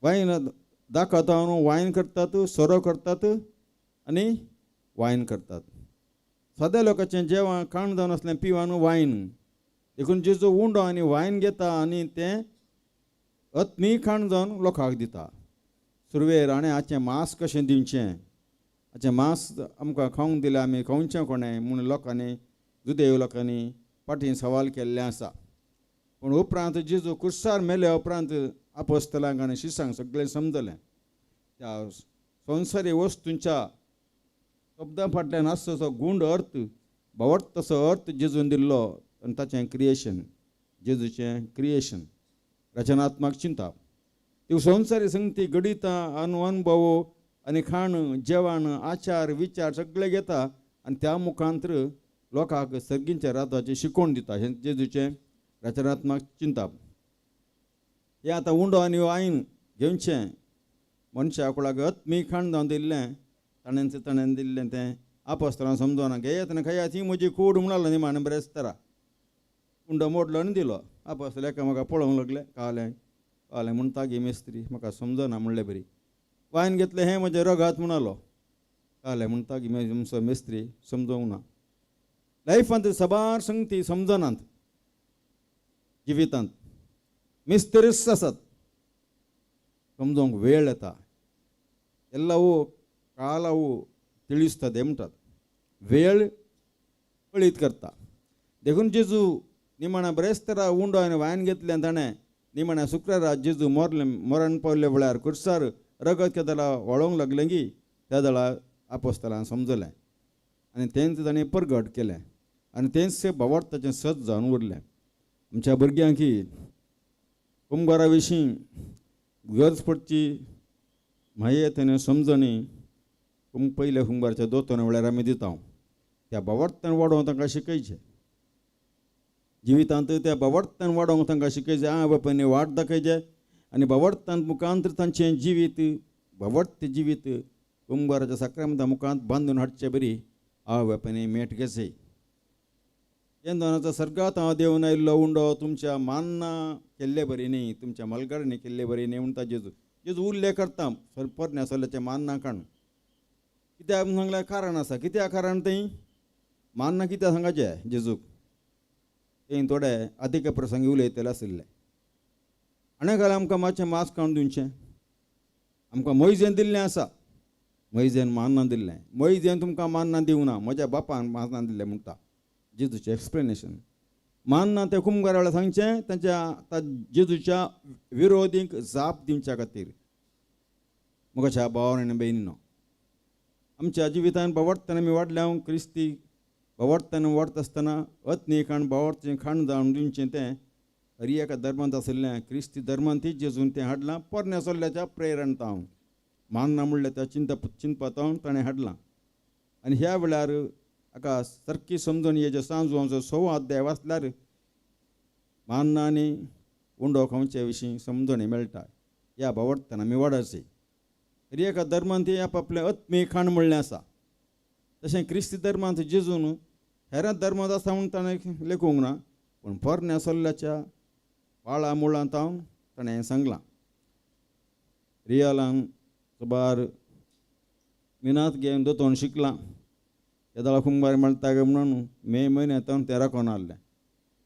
S8: वायन दाखयता वायन करतात, सोरो करतात आनी वायन करतात. साद्या लोकांचें जेवण खाण जावन आसलें पिवन वायन. देखून जेजो उंडो आनी वायन घेता आनी तें अत्मी खाण जावन लोकांक दिता. सुरवेर आनी हाचें मांस कशें दिवचें, हाचें मांस आमकां खावंक दिलें आमी खावचें कोणें म्हूण लोकांनी जुदेव लोकांनी फाटीं सवाल केल्लें आसा. पूण उपरांत जेजू कुर्सार मेल्या उपरांत आपोस्तलांक आनी शिसांक सगळें समजलें. त्या संवसारी वस्तूंच्या शब्दां फाटल्यान आसचो तो गूंड अर्थ, भावार्थ तसो अर्थ जेजून दिल्लो आनी ताचें क्रिएशन, जेजूचें क्रिएशन रचनात्मक चिंता. त्यो संवसारी संगती गणितां अनुभव आनी खाण जेवण आचार विचार सगळे घेता आनी त्या मुखांतर लोकांक सर्गींच्या राताची शिकवण दिता. हें जेजूचें रचनात्मक चिंताप. हें आतां उंडो आनी वायन घेवचें मनशा कुळाक आत्मीक खाण जावन दिल्लें ताणें ताणें दिल्लें तें आपस्तरां समजोना. घेयात आनी खायात ही म्हजी कूड म्हणालो निमाणें ब्रेस्तारा. उंडो मोडलो आनी दिलो. आपस्तले एकामेका पळोवंक लागले, कालें कालें म्हणटा गी मिस्त्री म्हाका समजना म्हणलें बरी. वायन घेतलें हें म्हजें रगात म्हणालो, कालें म्हणटा गी तुमचो मिस्त्री समजोवंक ना. लायफांत साबार संगती समजनात, जिवितांत मिस्तेरियस आसात, समजोवंक वेळ येता. ಎಲ್ಲವೂ ಕಾಲವು ತಿಳಿಸ್ತದೆ म्हणटात, वेळ कळीत करता. देखून जेजू निमाणा ब्रेस्तारा उंडो आनी वायन घेतलें ताणें निमाणा शुक्रारा जेजू मोरलें मरण पावले वेळार कुर्सार रगत केदला वळोवंक लागलें की त्या वेळार आपोस्तलान समजलें आनी तेंच ताणें परगट केलें आनी तेंच भावार्थाचें सत जावन उरलें. आमच्या भुरग्यांक कुंभारा विशीं गरज पडची मायेत आनी समजणी पयल्या कुंभारच्या दोतोन वेळार आमी दिता. त्या भावार्थान वाडोवंक तांकां शिकयचें, जिवितांत त्या भावार्थान वाडोवंक तांकां शिकयचें, आवय बापायनी वाट दाखयचें आनी भावार्थान मुखांत तांचें जिवीत भावार्थ जिवीत कुंभाराच्या साक्रामेंता मुखांत बांदून हाडचे बरी आवय बापायनी मेट घेचे. हें दोनाचो सर्गांत हांव देंवन आयिल्लो उंडो तुमच्या मान्ना केल्ले बरी न्ही, तुमच्या मलगारांनी केल्ले बरी न्ही म्हणटा जेजू. जेजू उल्लेख करता पोरण्या सोल्याचें मान्ना काण. कित्याक सांगल्यार कारण आसा. कित्याक कारण थंय मान्ना कित्याक सांगाचें जेजूक थंय थोडे अधिक प्रसंगी उलयतले आशिल्ले. आनी घाल आमकां मातशें मांस काडून दिवचें, आमकां मोयजेन दिल्लें आसा, मोयजेन मान्ना दिल्लें, मोयजेन तुमकां मान्ना दिवना, म्हज्या बापान मान्ना दिल्लें म्हणटा जेजूचें एक्सप्लेनेशन. मान्ना तें कुमगारा वेळार सांगचें तांच्या जेजूच्या विरोधींक जाप दिवच्या खातीर. म्हज्या भावान आनी भयणीनो, आमच्या जिवितान भावार्थान आमी वाडल्या क्रिस्ती भावार्थान वाडटा आसतना अत्नी खाण भावार्थाचें खाण जावन दिवचें तें हरी एका धर्मांत आशिल्लें क्रिस्ती धर्मांतूच जेजून तें हाडलां. पोरण्या सोल्ल्याच्या प्रेरण हांव मान्ना म्हणल्यार त्या चिंतपात हांव ताणें हाडलां. आनी ह्या वेळार हाका सारकी समजून हेजे सांजवांचो 6 अध्याय वाचल्यार मान्ना आनी उंडो खावचे विशीं समजणी मेळटा. ह्या भावार्थान आमी वाडाची तरी एका धर्मान ती आपआपलें आत्मीक खाण म्हणलें आसा. तशें क्रिस्ती धर्मांत जेजून हेर धर्मांत आसा म्हूण ताणें लेखूंक ना, पूण पोरण्या सल्ल्याच्या पाळां मुळांत हांव ताणें सांगलां. रियलान सुमार मिनात घेवन दोतोन शिकलां. येदोळा कुंभार मेळटा काय म्हणून मे म्हयन्यांत हांव तें राखोन आहलें.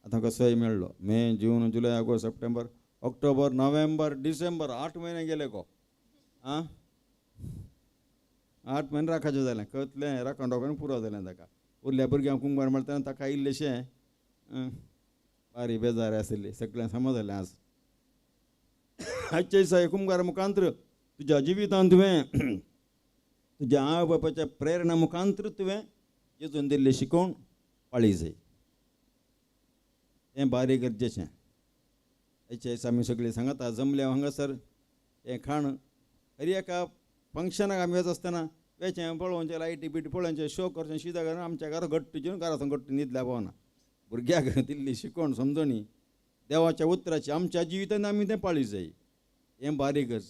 S8: आतां कसोय मेळ्ळो. मे, जून, जुलय, ऑगस्ट, सप्टेंबर, ऑक्टोबर, नोव्हेंबर, डिसेंबर, 8 म्हयने गेले गो. आं, 8 म्हयने राखाचें जालें. कतलें राखण राखण पुरो जालें ताका. उरल्या भुरग्यांक कुंभार मेळटा ताका इल्लेशें बारी बेजार आशिल्ली. सगळें समज जालें. आज आजच्या दिसा कुंभार मुखांत्र तुज्या जिवितांत तुवें तुज्या आवय बापायच्या प्रेरणा मुखांत्र तुवें जेजून दिल्ली शिकोवण पाळी जाय. हें बारीक गरजेचें. आयच्या दिसा आमी सगळीं सांगता जमल्या हांगासर हें खाण हर एका फंक्शनाक आमी वच आसतना वेचें पळोवचें, लायटी बिटी पळोवचें, शो करचें, शिदा घरा आमच्या घरा घट्ट जेवन घरांत घट्ट न्हिदल्या पावना. भुरग्याक दिल्ली शिकोवण समजणी देवाच्या उतराची आमच्या जिवितान आमी तें पाळी जाय. हें बारीक गरज.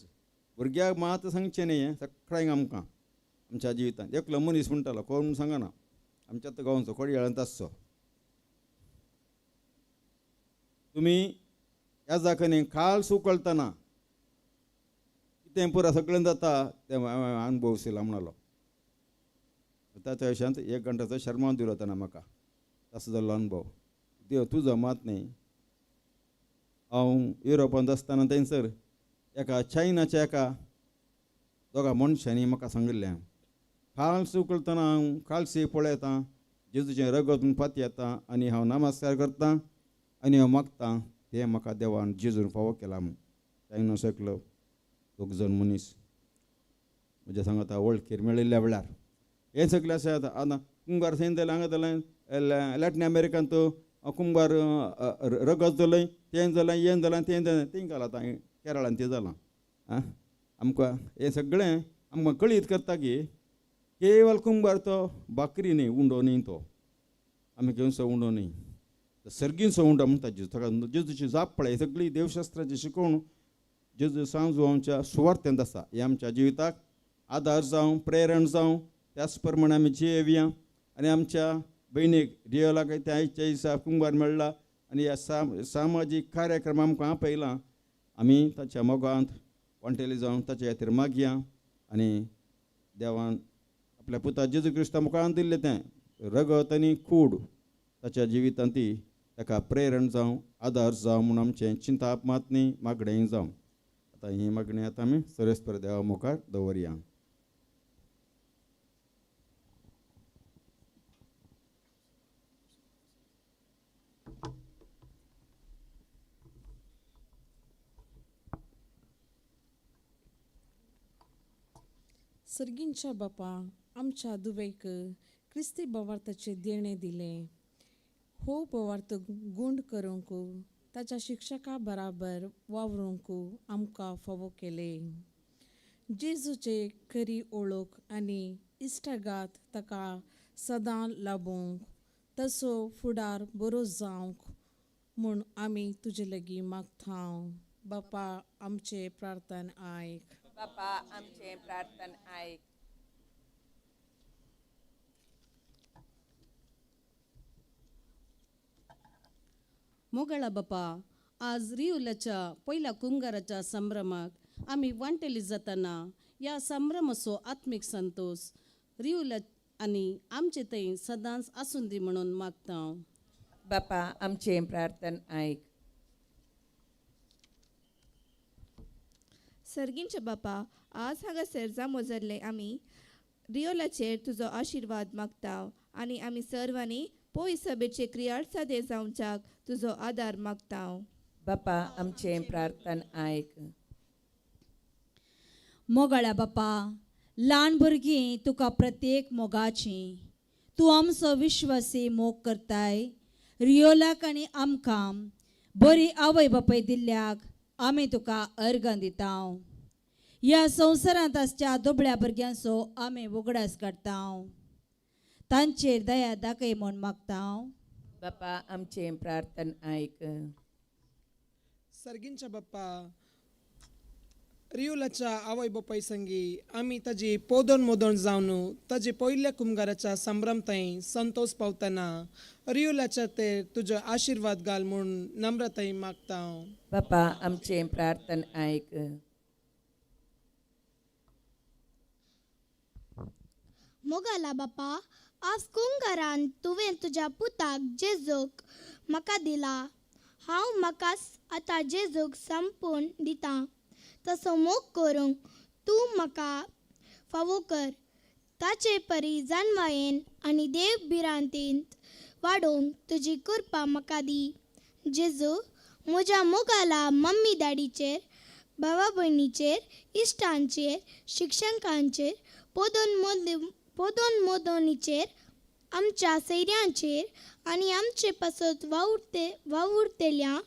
S8: भुरग्याक मात सांगचें न्ही, हें सगळ्यांक आमकां आमच्या जिवितांत. एकलो मनीस म्हणटालो, कोण म्हूण सांगना, आमच्याच गांवचो कोडयाळांत आसचो, तुमी ह्या जाकांनी खाल उकळतना कितें पुरा सगळें जाता तें अनुभव शिला म्हणालो. ताच्या विशयांत 1 घंटाचो शर्मा दिलो ताणें म्हाका. तसो जाल्लो अनुभव. देव तुजो मात न्ही. हांव युरोपांत आसतना थंयसर एका चायनाच्या एका दोगा मनशांनी म्हाका सांगिल्लें, खाल उकळतना हांव खालशी पळयतां, जेजूचें रगत पाती येता आनी हांव नमस्कार करतां आनी हांव मागतां तें म्हाका देवान जेजून फावो केला म्हूण. चायना एकलो दोग जण मनीस म्हज्या सांगता वळखीर मेळिल्ल्या वेळार हें सगळें आसा. आतां कुंभार थंय जालें, हांगा जालें, लॅटीन अमेरिकांत कुंभार रगत जालें, तें जालें, हें जालें, तें जालें, तें घालां आतां केरळान तें जालां. आं, आमकां हें सगळें आमकां कळीत करता की केवल कुंभार तो बाकरी न्ही, उंडो न्ही, तो आमी घेवचो उंडो न्ही, सर्गींचो उंडो म्हणटा जेजू. ताका जेजूची जाप पळय, सगळी देवशास्त्राची शिकोवण जेजू सांजू आमच्या सुवार्थेंत आसा. हें आमच्या जिविताक आदार जावं, प्रेरण जावं, त्याच प्रमाणे आमी जियेवया. आनी आमच्या भयणीक रियोलाक त्या आयच्या दिसा कुंभार मेळ्ळा आनी ह्या सामाजीक कार्यक्रम आमकां आपयला. आमी ताच्या मोगांत वांटेली जावन ताच्या खातीर मागया आनी देवान आपल्या पुता जेजू क्रिस्ता मुखार दिल्लें तें रगत आनी कूड ताच्या जिवितांत ती ताका प्रेरण जावं, आदार जावं म्हूण आमचें चिंताप मात न्ही मागणें जावं. आतां ही मागणी आतां आमी सरेस्पर देवा मुखार दवरया.
S9: सर्गींच्या बापा आमच्या दुवेक क्रिस्ती बोवार्थाचें देणें दिलें. हो बोवार्थ गूंड करूंक ताच्या शिक्षका बराबर वावरूंक आमकां फावो केलें. जेजूचे खरी ओळख आनी इश्टागात ताका सदां लाबूंक तसो फुडार बरो जावंक म्हूण आमी तुजे लागीं मागता. बापा आमचें प्रार्थना आयक.
S10: बापा आमचें प्रार्थना आयक.
S11: मोगाळा बापा, आज रियुलाच्या पयल्या कुमगाराच्या संभ्रमाक आमी वांटेली जाताना ह्या संभ्रमाचो आत्मीक संतोश रियुला आनी आमचे थंय सदांच आसूं दी म्हणून मागता.
S10: बापा आमचें प्रार्थना आयक.
S12: सर्गींच्या बापा, आज हांगासर जमो जाल्ले आमी रियोलाचेर तुजो आशिर्वाद मागता आनी आमी सर्वांनी पोय सभेचे क्रियाळ सादे जावच्याक तुजो आदार मागता.
S10: बापा आमचें प्रार्थना आयक.
S13: मोगाळ्या बापा, ल्हान भुरगीं तुका प्रत्येक मोगाची, तूं आमचो विश्वासी मोग करताय. रियोलाक आनी आमकां बरी आवय बापाय दिल्ल्याक आमी तुका अर्गां दिता. ह्या संवसारांत आसच्या दुबळ्या भुरग्यांचो आमी उगडास काडटा. तांचेर दया दाखय म्हूण मागता.
S10: बापा आमचें प्रार्थना आयक.
S14: सर्गींच्या बाप्पा, रियुलाच्या आवय बापाय संगी आमी ताजी पोदोन मोदोन जावन ताजे पयल्या कुमगाराच्या संभ्रम थंय संतोष पावतना रियुलाच्या ते तुजो आशिर्वाद घाल म्हूण नम्रताय मागता.
S10: बापा आमचें प्रार्थना आयक.
S15: मोगाला बापा, आज कुंगारान तुवें तुज्या पुताक जेजूक म्हाका दिला. हांव म्हाकाच आतां जेजूक संपूर्ण दितां. तसो मोग करूंक तूं म्हाका फावो कर. ताचे परी जानवायेन आनी देव भिरांतींत वाडोवंक तुजी कृपा म्हाका दी. जेजू, म्हज्या मोगाला मम्मी डॅडीचेर, भावा भयणीचेर, इश्टांचेर, शिक्षकांचेर, पोदोन मोदोनीचेर, आमच्या सैऱ्यांचेर आनी आमचे पासत वावुरतेल्या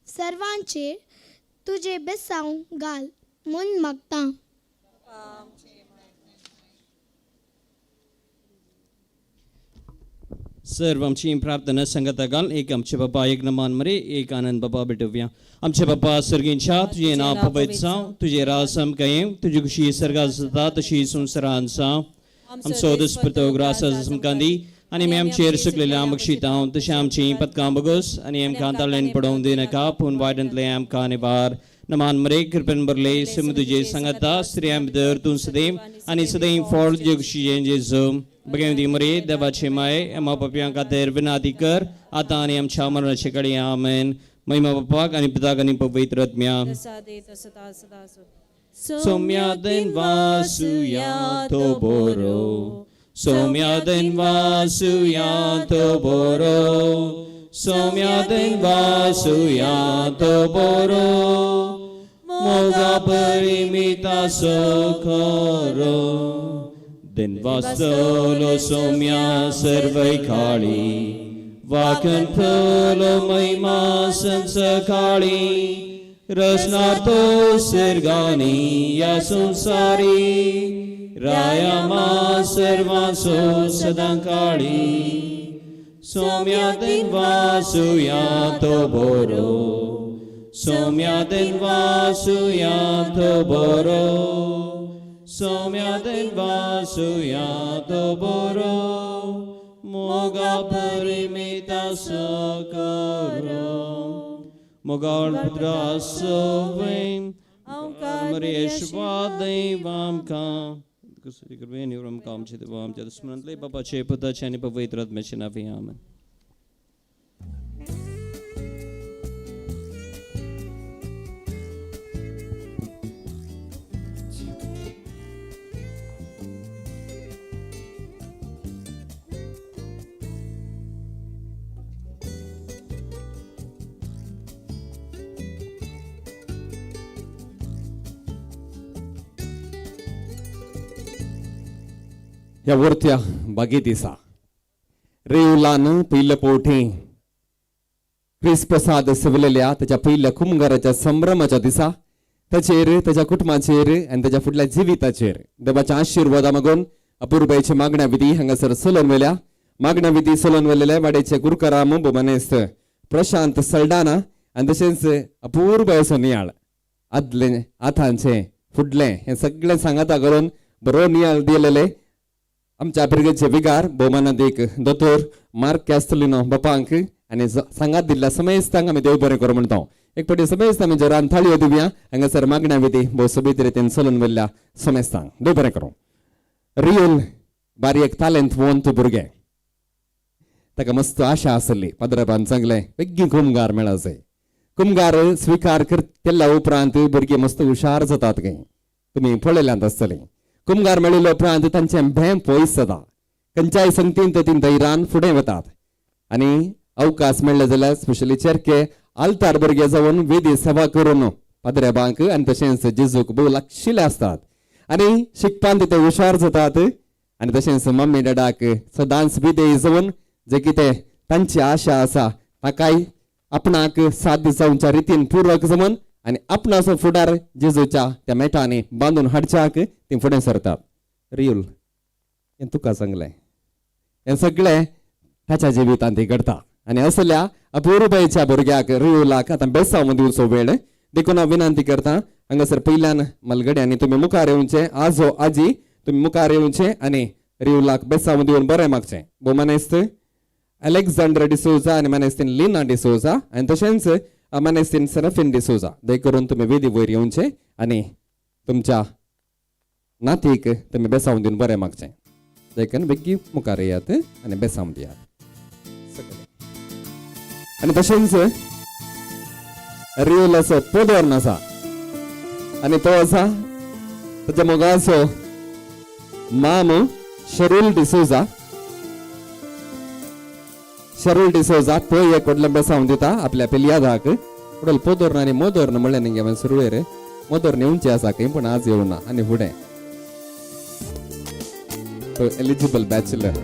S15: सर्वांचेर तुजें बेसांव घाल म्हूण मागता.
S6: सर्व आमची प्रार्थना संगता घाल. एक आमचे बाबा, एक नमान मरे, एक आनंद बाबा भेटोवया. आमचे बाबा सर्गींच्या, तुजें नांव पवित्र जावं, तुजें राज आमकां येवं, तुजी खुशी सर्गात जाता तशी संवसारांत जावं. आमचो दुस्पतो ग्रास आमकां दी आनी आमी आमचेर सुकलेल्या बक्षिता तशें आमचीं पदकां बगोस आनी आमकां ताळेन पडोवंक दिनाका, पूण वायटांतलें आमकां निवार. नमान मरे, कृपेन भरले, सिम तुजे सांगाता, स्त्रियां भितर तूं सदैव आनी सदैव फळ तुजे खुशीचें जेजू. बगें मरे, देवाचे माये, आमा पापयां खातीर विनाती कर आतां आनी आमच्या मरणाचे कडेन. आमेन. महिमा बापाक आनी पिताक आनी पवित्र आत्म्या. सौम्यादेन वासुया तो बोरो, सौम्यादेन वासुया तो बोरो, सौम्यादेन वासुया तो बोरो, मोगा परिमिता सोखरो. दिन वास्तोलो सौम्या सर्वै काळी, वाकन फुलो महिमा संसकाळी, रसनातो सिरगानी या संसारी, रायामा सर्वांसो सदांकाळी. सौम्यादेन वासुया तो बोरो, सौम्यादेन वासुया तो बोरो, सौम्यादेन वासुया तो बोरो, मोगा परिमिता सकरो. मोगाळ पुत्रा सोवें मरेश्वादैवामकां बापाचे पुताचे आनी पवित्र आत्म्याचे नांवान आमेन.
S5: ह्या वरत्या बागे दिसा रेवलान पयले फावटी क्रिस प्रसाद सेवलेल्या ताच्या पयल्या कुमगाराच्या संभ्रमाच्या दिसा ताचेर, ताच्या कुटुंबाचेर आनी ताच्या फुडल्या जिविताचेर देवाच्या आशिर्वादा मागून अपुरबायची मागण्या विधी हांगासर चलोवन व्हेल्या. मागण्या विधी चलोवन व्हेलेल्या वाड्याचे गुरकराम भोमानेस्त प्रशांत सल्डाना आनी तशेंच अपुरबायचो नियाळ आदले आतांचे फुडलें हें सगळें सांगाता करून बरो नियाळ दिलेले आमच्या पिरगेचे विगार भोवमानादीक दोतोर मार्क कॅस्टलिनो बापांक आनी सांगात दिल्ल्या समेस्तांक आमी देव बरें करूं म्हणटा. एक फावटी समेस्त आमी जोरान थाळयो दिवया. हांगासर मागण्या विधी भोव सोबीत रितीन चलून व्हेल्ल्या समेस्तांक देव बरें करूं. रियल बारीक तालेंत वंत भुरगें, ताका मस्त आशा आसली. पाद्रबान सांगलें बेगीन कुमगार मेळासे. कुमगार स्विकार केल्ल्या उपरांत भुरगीं मस्त हुशार जातात खंय, तुमी पळयल्यांत आसतलीं. कुमगार मेळिल्ल्या उपरांत तांचें भें पयस जाता. खंयच्याय संगतीन तीं धैर्यान फुडें वतात आनी अवकाश मेळ्ळे जाल्यार स्पेशली चेरके आल्तार भुरगे जावन वेदी सेवा करून पाद्रेबांक आनी तशेंच जेजूक भोव लागशिल्ले आसतात आनी शिकपान ते हुशार जातात आनी तशेंच मम्मी डॅडाक सदांच विधेय जावन जे कितें तांची आशा आसा ताकाय आपणाक साध्य जावच्या रितीन पूर्वक जावन आनी आपणाचो फुडार जेजूच्या त्या मेटांनी बांदून हाडच्याक ती फुडें सरतात. रियूल हें तुका सांगलें, हें सगळें ताच्या जिवितांत घडटा. आनी असल्या अपुरबायेच्या भुरग्याक रियुलाक आतां बेसांव दिवचो वेळ. देखून हांव विनंती करता हांगासर पयल्यान मलगडे आनी तुमी मुखार येवचे, आजो आजी तुमी मुखार येवचे आनी रियुलाक बेसांव दिवन बरें मागचें. भोवमानेस्त अलेक्झांडर डिसोजा आनी मानेस्तीन लिना डिसोजा आनी तशेंच मानेस्तीन सेराफीन डिसोजा, दय करून तुमी वेदी वयर येवचे आनी तुमच्या नातीक तुमी बेसांव दिवन बरें मागचें. देखून बेगी मुखार येयात आनी बेसांव दियात सगळे. आनी तशेंच रियोलाचो पोदोर्न आसा आनी तो आसा ताच्या मोगाचो माम शरूल डिसोजा. शरूल डिसोजा तो एक व्हडलें बेसांव दिता आपल्या पेलयादाक. व्हडलो पोदोर्न आनी मोदोर्न म्हणलें न्ही हांवें सुरवेर, मोदोर्न येवचें आसा खंय पूण आज येवना आनी फुडें तो एलिजिबल बॅचलर.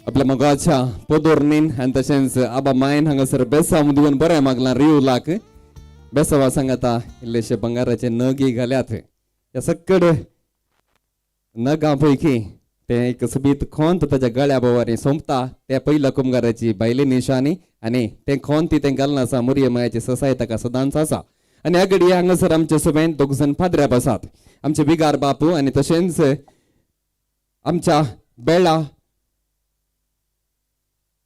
S5: आपल्या मोगाच्या पोदोर्नीन आनी तशेंच आबा मायन हांगासर बेसांव दिवन बरें मागलां रियुलाक. बेसांवा सांगाता इल्लेशे बंगाराचे नगी घाल्यात. ह्या सक्कड नगां पैकी तें एक सोबीत खोंत ताच्या गळ्या भोंवारी सोंपता. त्या पयल्या कुमगाराची बायले निशाणी आनी तें खोंत ती तें घालना आसा. मुरये मायाची ससाय ताका सदांच आसा. आनी ह्या घडये हांगासर आमचे सभेंत दोग जाण पाद्र्याप आसात, आमचे बिगार बापू आनी तशेंच आमच्या बेळा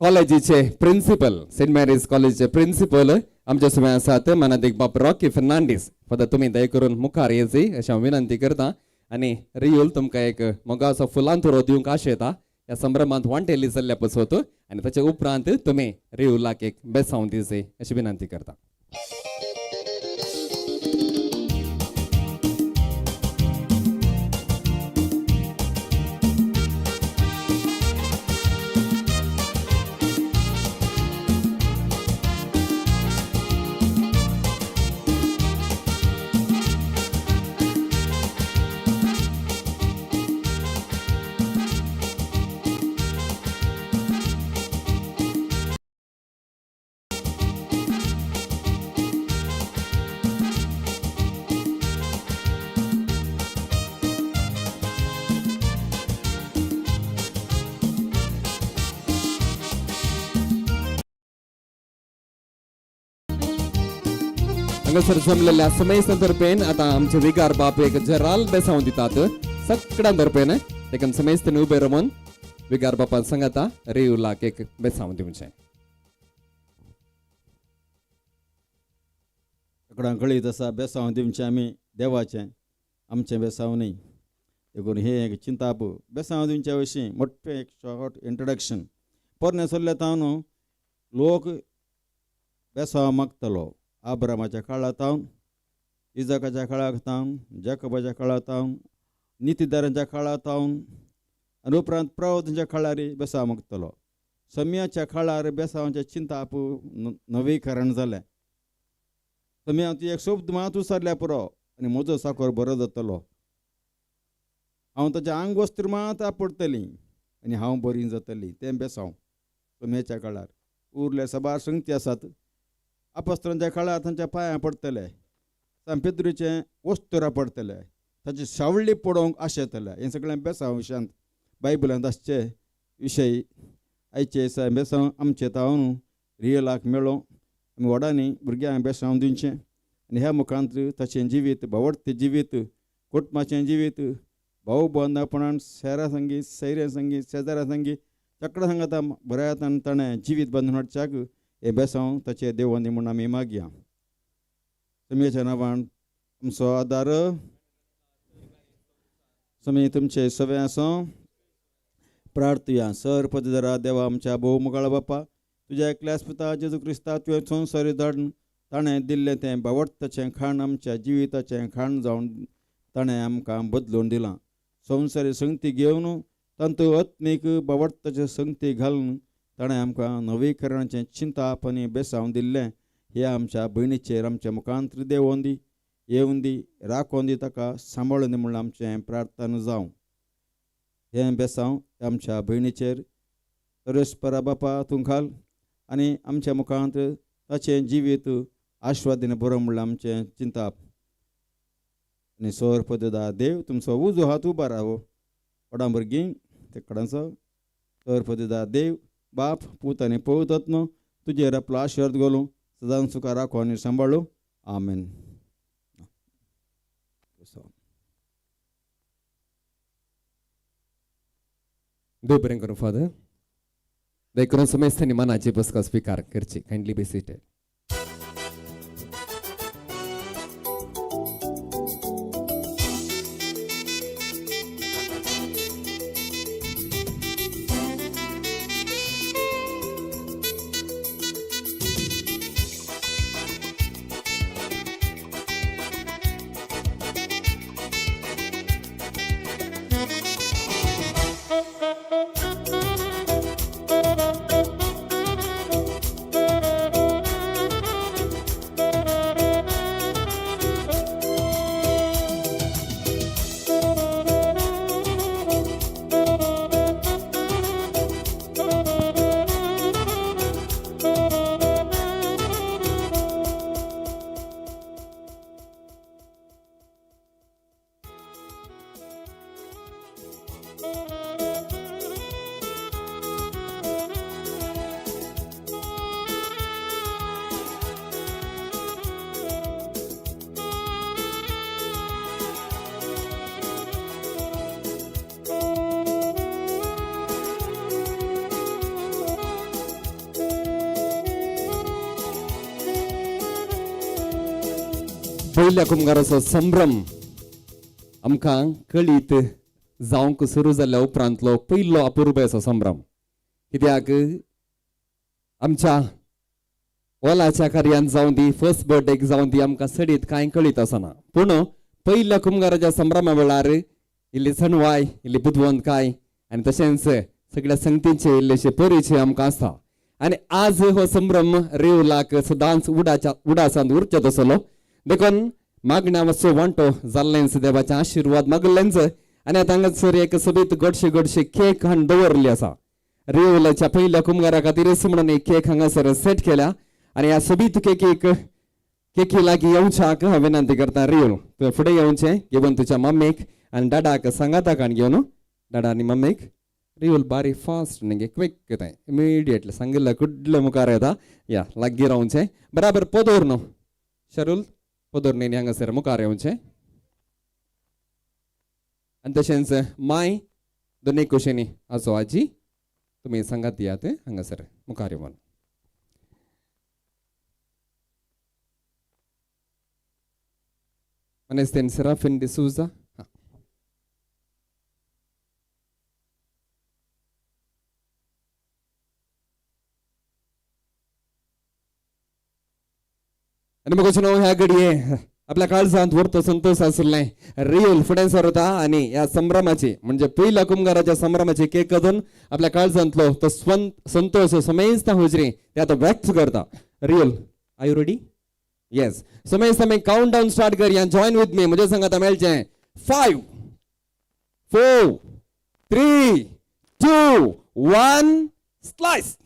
S5: कॉलेजीचे प्रिन्सिपल, सेंट मॅरीज कॉलेजीचे प्रिन्सिपल आमच्या सभेंत आसात मानादीक बाप रॉकी फर्नांडीस. फादर तुमी दया करून मुखार येची अशें हांव विनंती करता आनी रियूल तुमकां एक मोगाचो फुलां तुरो दिवंक आशेता ह्या संभ्रमांत वांटेली जाल्ल्या पसत आनी ताचे उपरांत तुमी रियुलाक एक बेसांव दिवचे अशी विनंती करता. हांगासर जमलेल्या समेस्तां तर्फेन आतां आमचे विगार बाप एक जराल बेसांव दितात सगळ्यां तर्फेन, देखून समेस्तांनी उबे रावन विगार बापान सांगता रेयुलाक एक बेसांव दिवचें.
S8: सगळ्यां कळीत आसा बेसांव दिवचें आमी देवाचें, आमचें बेसांव न्ही. देखून हें एक चिंताप बेसांव दिवच्या विशीं मोठें एक शॉर्ट इंट्रोडक्शन. पोरणे सोल्ले तावन लोक बेसांव मागतलो, आब्रामाच्या काळांत तावन, इजाकाच्या काळाक तावन, जाकबाच्या काळांत तावन, नितीदारांच्या काळांत तावन आनी उपरांत प्रवतांच्या काळार बेसांव मागतलो. सम्याच्या काळार बेसांवाचें चिंताप नवीकरण जालें. सम्या तूं एक शब्द मात उसारल्या पुरो आनी म्हजो साकोर बरो जातलो, हांव ताचें आंग वस्त्र मात आपडटली आनी हांव बरी जातली. तें बेसांव सम्याच्या काळार. उरले साबार संगती आसात. अपस्त्रांच्या काळार तांच्या पांयां पडटले, सांपेत्रीचें वस्तुरा पडटले, ताची सावळी पडोवंक आशेतले. हें सगळें बेसांव विशयांत बायबलांत आसचे विशय. आयचे बेसांव आमचे तावन रियलाक मेळो आमी व्हडांनी भुरग्यांक बेसांव दिवचें आनी ह्या मुखांत ताचें जिवीत भावडतें जिवीत, कुटुंबाचें जिवीत भाव बंदापणान शेरा संगी, सैऱ्या संगी, शेजाऱ्या संगी सगळ्या सांगाता बऱ्या हातान ताणें जिवीत बांदून हाडच्याक हें बेसांव ताचें देवांनी म्हूण आमी मागया. तुमच्या नांवान आमचो आदार स्वामी तुमचे सगळे आसूं. प्रार्थुया. सर पदधरा देवा आमच्या भोव मुखाळ बापा, तुज्या एकल्याच पुता जेजू क्रिस्ता तुवें संवसारी धाडून ताणें दिल्लें तें बावडताचें खाण आमच्या जिविताचें खाण जावन ताणें आमकां बदलून दिलां. संवसारी संगती घेवन तांतूत आत्मीक बावडताचे संगती घालून ताणें आमकां नवीकरणाचें चिंताप आनी बेसांव दिल्लें. हे आमच्या भयणीचेर आमच्या मुखांत देवोन दी, येवन दी, राखोन दी, ताका सांबाळून दी म्हणून आमचें प्रार्थना जावं. हें बेसांव आमच्या भयणीचेर परस्परा बापा तूं घाल आनी आमच्या मुखांत ताचें जिवीत आश्वादीन बरो म्हणल्यार आमचें चिंताप. आनी सोर पददा देव तुमचो उजो हात उबो रावो व्हडां भुरगीं ते कडांचो सोर पददा देव बाप पूत आनी पवित्र तुजेर आपलो आशिर्वाद घालूं, सदांच तुका राखो आनी सांबाळू. आमेन.
S5: देव बरें करूं फादर. दया करून समेस्तांनी मनाची बसका स्विकार करची. Kindly be seated.
S2: Thank you.
S5: पयल्या कुमगाराचो संभ्रम आमकां कळीत जावंक सुरू जाल्ल्या उपरांतलो पयलो अपुरबायेचो संभ्रम. कित्याक आमच्या ओलाच्या कार्यान जावं दी, फर्स्ट बर्थडेक जावं दी, आमकां सडीत कांय कळीत आसना. पूण पयल्या कुमगाराच्या संभ्रमा वेळार इल्ली सणवाय, इल्ली बुदवंतकाय आनी तशेंच सगळ्या संगतीचे इल्लेशे परिचय आमकां आसता. आनी आज हो संभ्रम रेवलाक सदांच उडासांत उरचे तसलो. देखून मागण्या मातसो वांटो जाल्लेंच, देवाचे आशिर्वाद मागल्लेंच. आनी आतां हांगासर एक सोबीत गोडशे गोडशे केक हाडून दवरली आसा. रेवलाच्या पयल्या कुमगारा खातीरच म्हणून एक केक हांगासर सेट केल्या. आनी ह्या सोबीत केकी लागीं येवच्याक हांव विनंती करता. रेवल तुवें फुडें येवचें, घेवन तुज्या मम्मीक आनी डाडाक सांगाताक हाडून घेवन, डाडा आनी मम्मीक. रिवल बारी फास्ट न्ही, क्विक तें इमिडिएटली सांगिल्लें कुडले मुखार येता. या लागीं रावचें बराबर. पोदोर न्हू शरुल, पोदोर न्ही हांगासर मुखार येवचें. आनी तशेंच माय दोनूय कुशींनी आजो आजी तुमी सांगात दियात हांगासर मुखार येवन. मानेस्तेन सेराफिन डिसूजा. आनी म्हाका न्हू ह्या घडये आपल्या काळजांत व्हरतो संतोष आशिल्लें रियल फुडें सरता आनी ह्या संभ्रमाची म्हणजे पयल्या कुमगाराच्या संभ्रमाची केक करून आपल्या काळजांतलो तो संतोष समेस्ता हुजरी ते आतां व्यक्त करता. Real, are you ready? Yes. समेस्त आमी काउंट डावन स्टार्ट करया. जॉयन विथ मी, म्हज्या संगात मेळचें. 5 4 3 2 1 slice.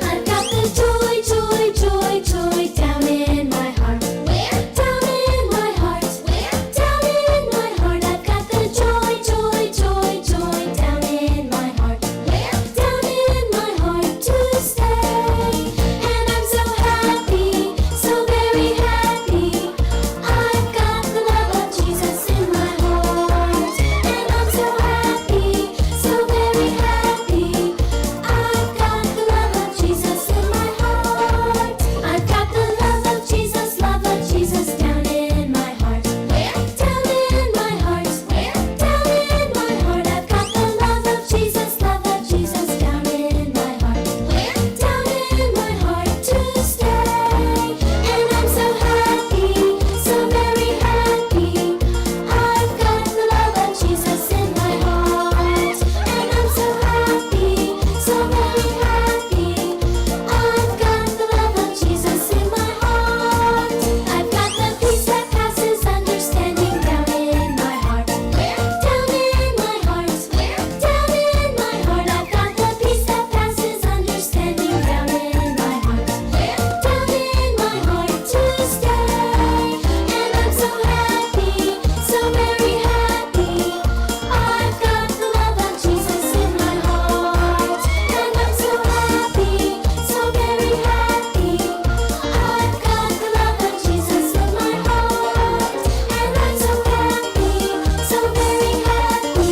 S2: I've got the joy, joy, joy, joy down in my heart. Where? Down in my heart. Where? Down in my heart. I've got the joy, joy, joy, joy down in my heart. Where? Down in my heart to stay. And I'm so happy, so very happy. I've got the love of Jesus in my heart. And I'm so happy, so very happy. I've got the love of Jesus in my heart. I've got the love of Jesus down in my heart. Where? Down in my heart. Where? Down in my heart. I've got the love of Jesus down in my heart. Where? Down in my heart to stay. And I'm so happy, so very happy. I've got the love of Jesus in my heart. And I'm so happy, so very happy. I've got the love of Jesus in my heart. I've got the peace that passes understanding down in my heart. Where? Down in my heart. Where? Down in my heart. I've got the peace that passes understanding down in my heart. Where? Down in my heart to stay. And I'm so happy, so very happy. I've got the love of Jesus in my heart. And I'm so happy, so very happy. I've got the love of Jesus in my heart. And I'm so happy, so very happy.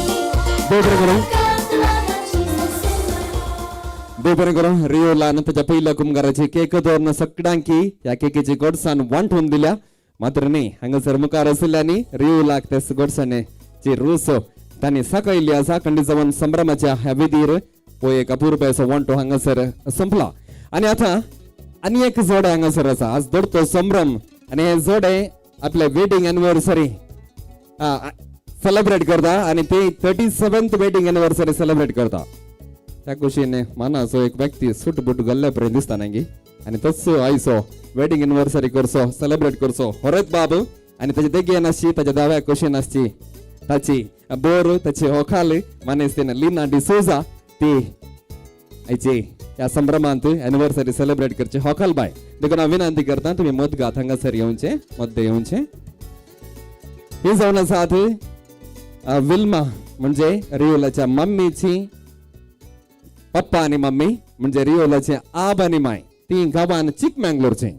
S5: देव बरें करूं,
S2: I've got the love of Jesus in my heart.
S5: देव बरें करूं. रियोलान ताच्या पयल्या कुमगाराची केक दवरून सगळ्यांकी ह्या केकीची गोडसाण वांटून दिल्या. मात्र न्ही हांगासर मुखार आशिल्ल्यांनी रियोलाक तेच गोडसाणेची रूस तांणी सकयल्ली आसा. खंडीत जावन संभ्रमाच्या ह्या विधीर हो एक अपुरबायेचो वांटो हांगासर संपला. आनी आतां आनी एक जोडे हांगासर आसा. आज दोडतो संभ्रम आनी हे जोडे आपले वेडींग एनिवर्सरी सेलिब्रेट करता आनी ते 37th wedding anniversary celebrate करता. त्या कुशीन मानाचो एक व्यक्ती सूट बूट घाल्ल्या पर्यंत दिसता नागी आनी तोच आयचो वेडींग एनिवर्सरी करचो, सेलिब्रेट करचो हरत बाब. आनी ताच्या देगेन आसची, ताच्या दाव्या कुशीन आसची ताची बोर, ताची होखाल मानेस्तीन लिना डिसोजा. ती आयची ह्या संभ्रमांत एनिवर्सरी सेलिब्रेट करची होखाल बाय. देखून हांव विनंती करता, तुमी मदगात हांगासर येवचें, मद्दे येवचें. ही जावन आसात विल्मा म्हणजे रियोलाच्या मम्मीची पप्पा आनी मम्मी, म्हणजे रियोलाचे आब आनी माय. ती गांवान चिकमंगलोरचे,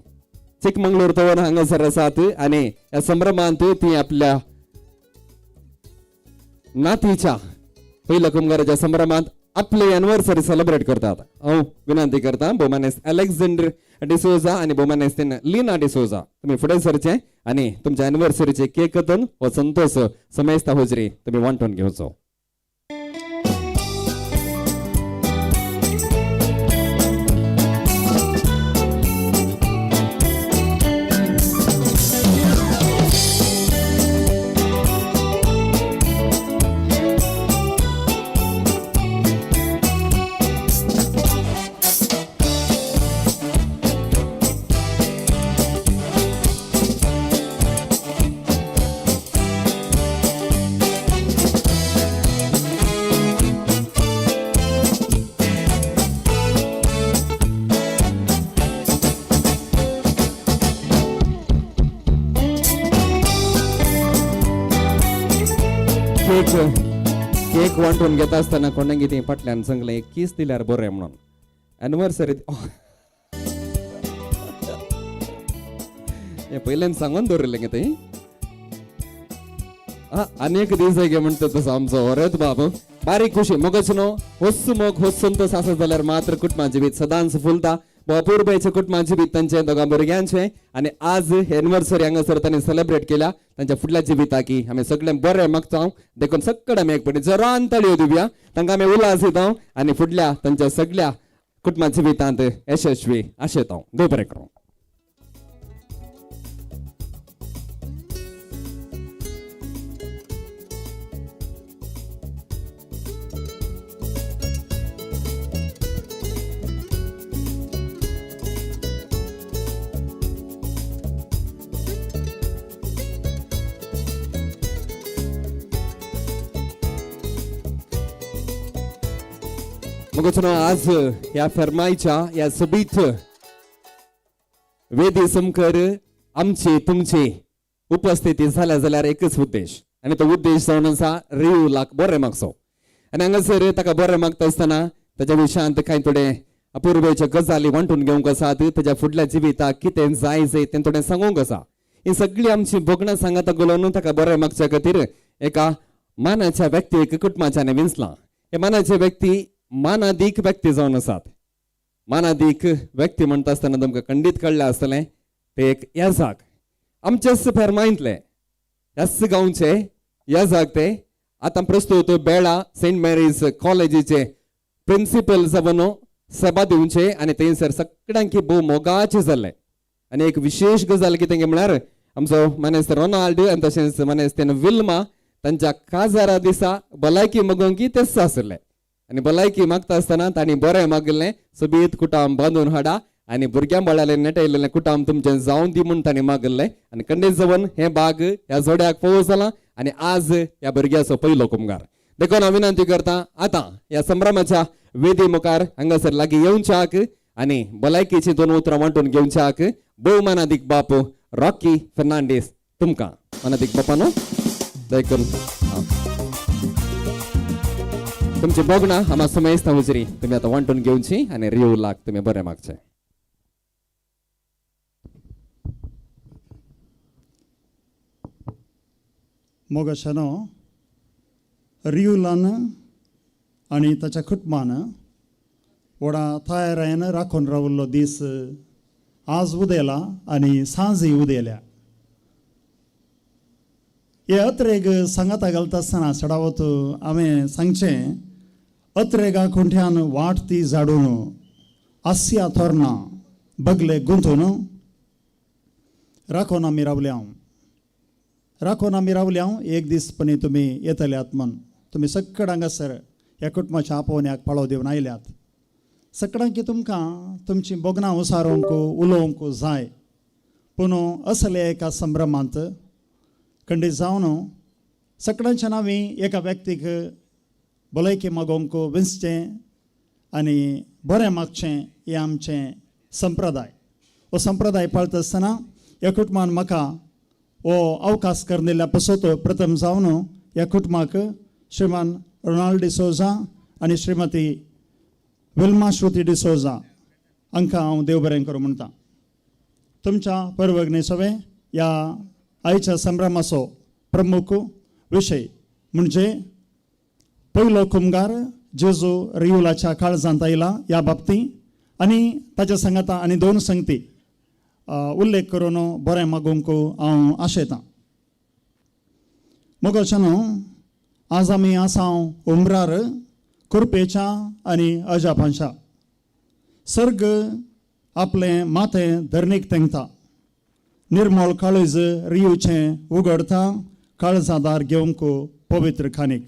S5: चिकमंगलोर तवन हांगासर आसात. आनी ह्या संभ्रमांत ती आपल्या नातीच्या पयल्या कुमगाराच्या संभ्रमांत आपली एनिवर्सरी सेलिब्रेट करतात. हांव विनंती करता भोवमानेस्त अलेक्झांडर डिसोजा आनी भोवमानेस्त लीना डिसोजा तुमी फुडें सरचे आनी तुमच्या एनिवर्सरीचे केक कतून हो संतोष समेस्ता हुजरी तुमी वांटून घेवचो. केक वांटून घेता आसतना कोणाक ती फाटल्यान सांगलें एक कीस दिल्यार बरें म्हणून एनिवर्सरी हें पयल्यान सांगून दवरिल्लें गे थंय. आनी एक दीस गे म्हणटा तसो आमचो ओरेत बाब बारीक खुशी मोगच न्हू होस मोग होस संतोष आसत जाल्यार मात्र कुटुंबा जिवीत सदांच फुलता. अपुरबायेचें कुटुंबा जिवीत तांचें दोगां भुरग्यांचें आनी आज एनिवर्सरी हांगासर तांणी सेलिब्रेट केल्या तांच्या फुडल्या जिविताकी आमी सगळें बरें मागता. देखून सगळें आमी एक पटी जोरान ताळयो दिवया, तांकां आमी उल्हास दिता आनी फुडल्या तांच्या सगळ्या कुटुंबा जिवितांत यशस्वी आशेता. देव बरें करूं. मगच आज ह्या फरमाईच्या ह्या सोबीत वेदी समकर आमची तुमची उपस्थिती जाल्या जाल्यार एकच उद्देश आनी तो उद्देश जावन आसा रियूलाक बरें मागचो. आनी हांगासर ताका बरें मागता आसतना ताच्या विशयांत कांय थोडे अपुर्वेच्यो गजाली वांटून घेवंक आसात, ताच्या फुडल्या जिविताक कितें जाय जाय तें थोडें सांगूंक आसा. ही सगळीं आमची भोगणां सांगाता घालून ताका बरें मागच्या खातीर एका मानाच्या व्यक्तीक कुटुंबाच्यान विंचलां. हे मानाचे व्यक्ती मानादीक व्यक्ती जावन आसात. मानादीक व्यक्ती म्हणटा आसतना तुमकां खंडीत कळ्ळें आसतलें ते एक याजाक आमच्याच फेरमांतले ह्याच गांवचे याजाक ते आतां प्रस्तुत बेळा सेंट मेरीज कॉलेजीचे प्रिंसिपल जावन सभा दिवचे आनी थंयसर सगळ्यांकी भोव मोगाचे जाल्ले. आनी एक विशेश गजाल कितें म्हळ्यार आमचो मानेस्त रोनाल्ड आनी तशेंच मानेस्त विल्मा तांच्या काजारा दिसा भलायकी मागोवंक तेच आशिल्ले आनी भलायकी मागता आसतना तांणी बरें मागिल्लें सोबीत कुटाम बांदून हाडा आनी भुरग्यां बाळालें नेटयलेलें कुटाम तुमचें जावन दी म्हूण तांणी मागिल्लें. आनी खंडीत जावन हें बाग ह्या जोड्याक फोव जालां आनी आज ह्या भुरग्याचो पयलो कुमगार. देखून हांव विनंती करता आतां ह्या संभ्रमाच्या वेदी मुखार हांगासर लागीं येवच्याक आनी भलायकेची दोन उतरां वांटून घेवच्याक भोवमानादीक बाप रॉकी फर्नांडीस तुमकां मानादीक बापानो देखून तुमची भोगणां आमा समेस्त हुजरी तुमी आतां वांटून घेवची आनी रियूलाक तुमी बरें मागचें.
S16: मोगाशानो रियूलान आनी ताच्या कुटुंबान व्हडा तयारायेन राखून राविल्लो दीस आज उदेला आनी सांजय उदेल्या. हे अत्रेग सांगाता घालता आसतना सडावत हांवें सांगचें अत्रेगा खुंट्यान वाट ती झाडून आस्या तोरणां बगले गुंतून राखून आमी रावल्या राखून आमी रावल्या. एक दीस पणी तुमी येतल्यात म्हूण तुमी सगळ्या हांगासर ह्या कुटुंबाच्या आपोवण्याक पाळो दिवन आयल्यात. सगळ्यांकी तुमकां तुमचीं भोगणां उसारोंक उलोवंक जाय पूण असले एका संभ्रमांत खंडीत जावन सगळ्यांच्या नांवी एका व्यक्तीक भलायकी मागोवंक विंचचें आनी बरें मागचें हें आमचें संप्रदाय. हो संप्रदाय पाळता आसतना ह्या कुटुंबान म्हाका हो अवकाश करून दिल्ल्या पसत प्रथम जावन ह्या कुटुंबाक श्रीमान रोनाल्ड डिसोजा आनी श्रीमती विल्मा श्रुती डिसोजा हांकां हांव देव बरें करूं म्हणटा. तुमच्या परवगणी सवें ह्या आयच्या संभ्रमाचो प्रमुख विशय म्हणजे पयलो कुमगार जेजू रियुलाच्या काळजांत आयला ह्या बाबतींत आनी ताच्या सांगाता आनी दोन संगती उल्लेख करून बरें मागूंक हांव आशेतां. मोगाच्यानो, आज आमी आसा उमरार कुरपेच्या आनी अजापांच्या. सर्ग आपलें माथें धरणीक तेंकता, निर्मळ काळीज रियूचें उगडता, काळजादार घेवंक पवित्र खाणीक.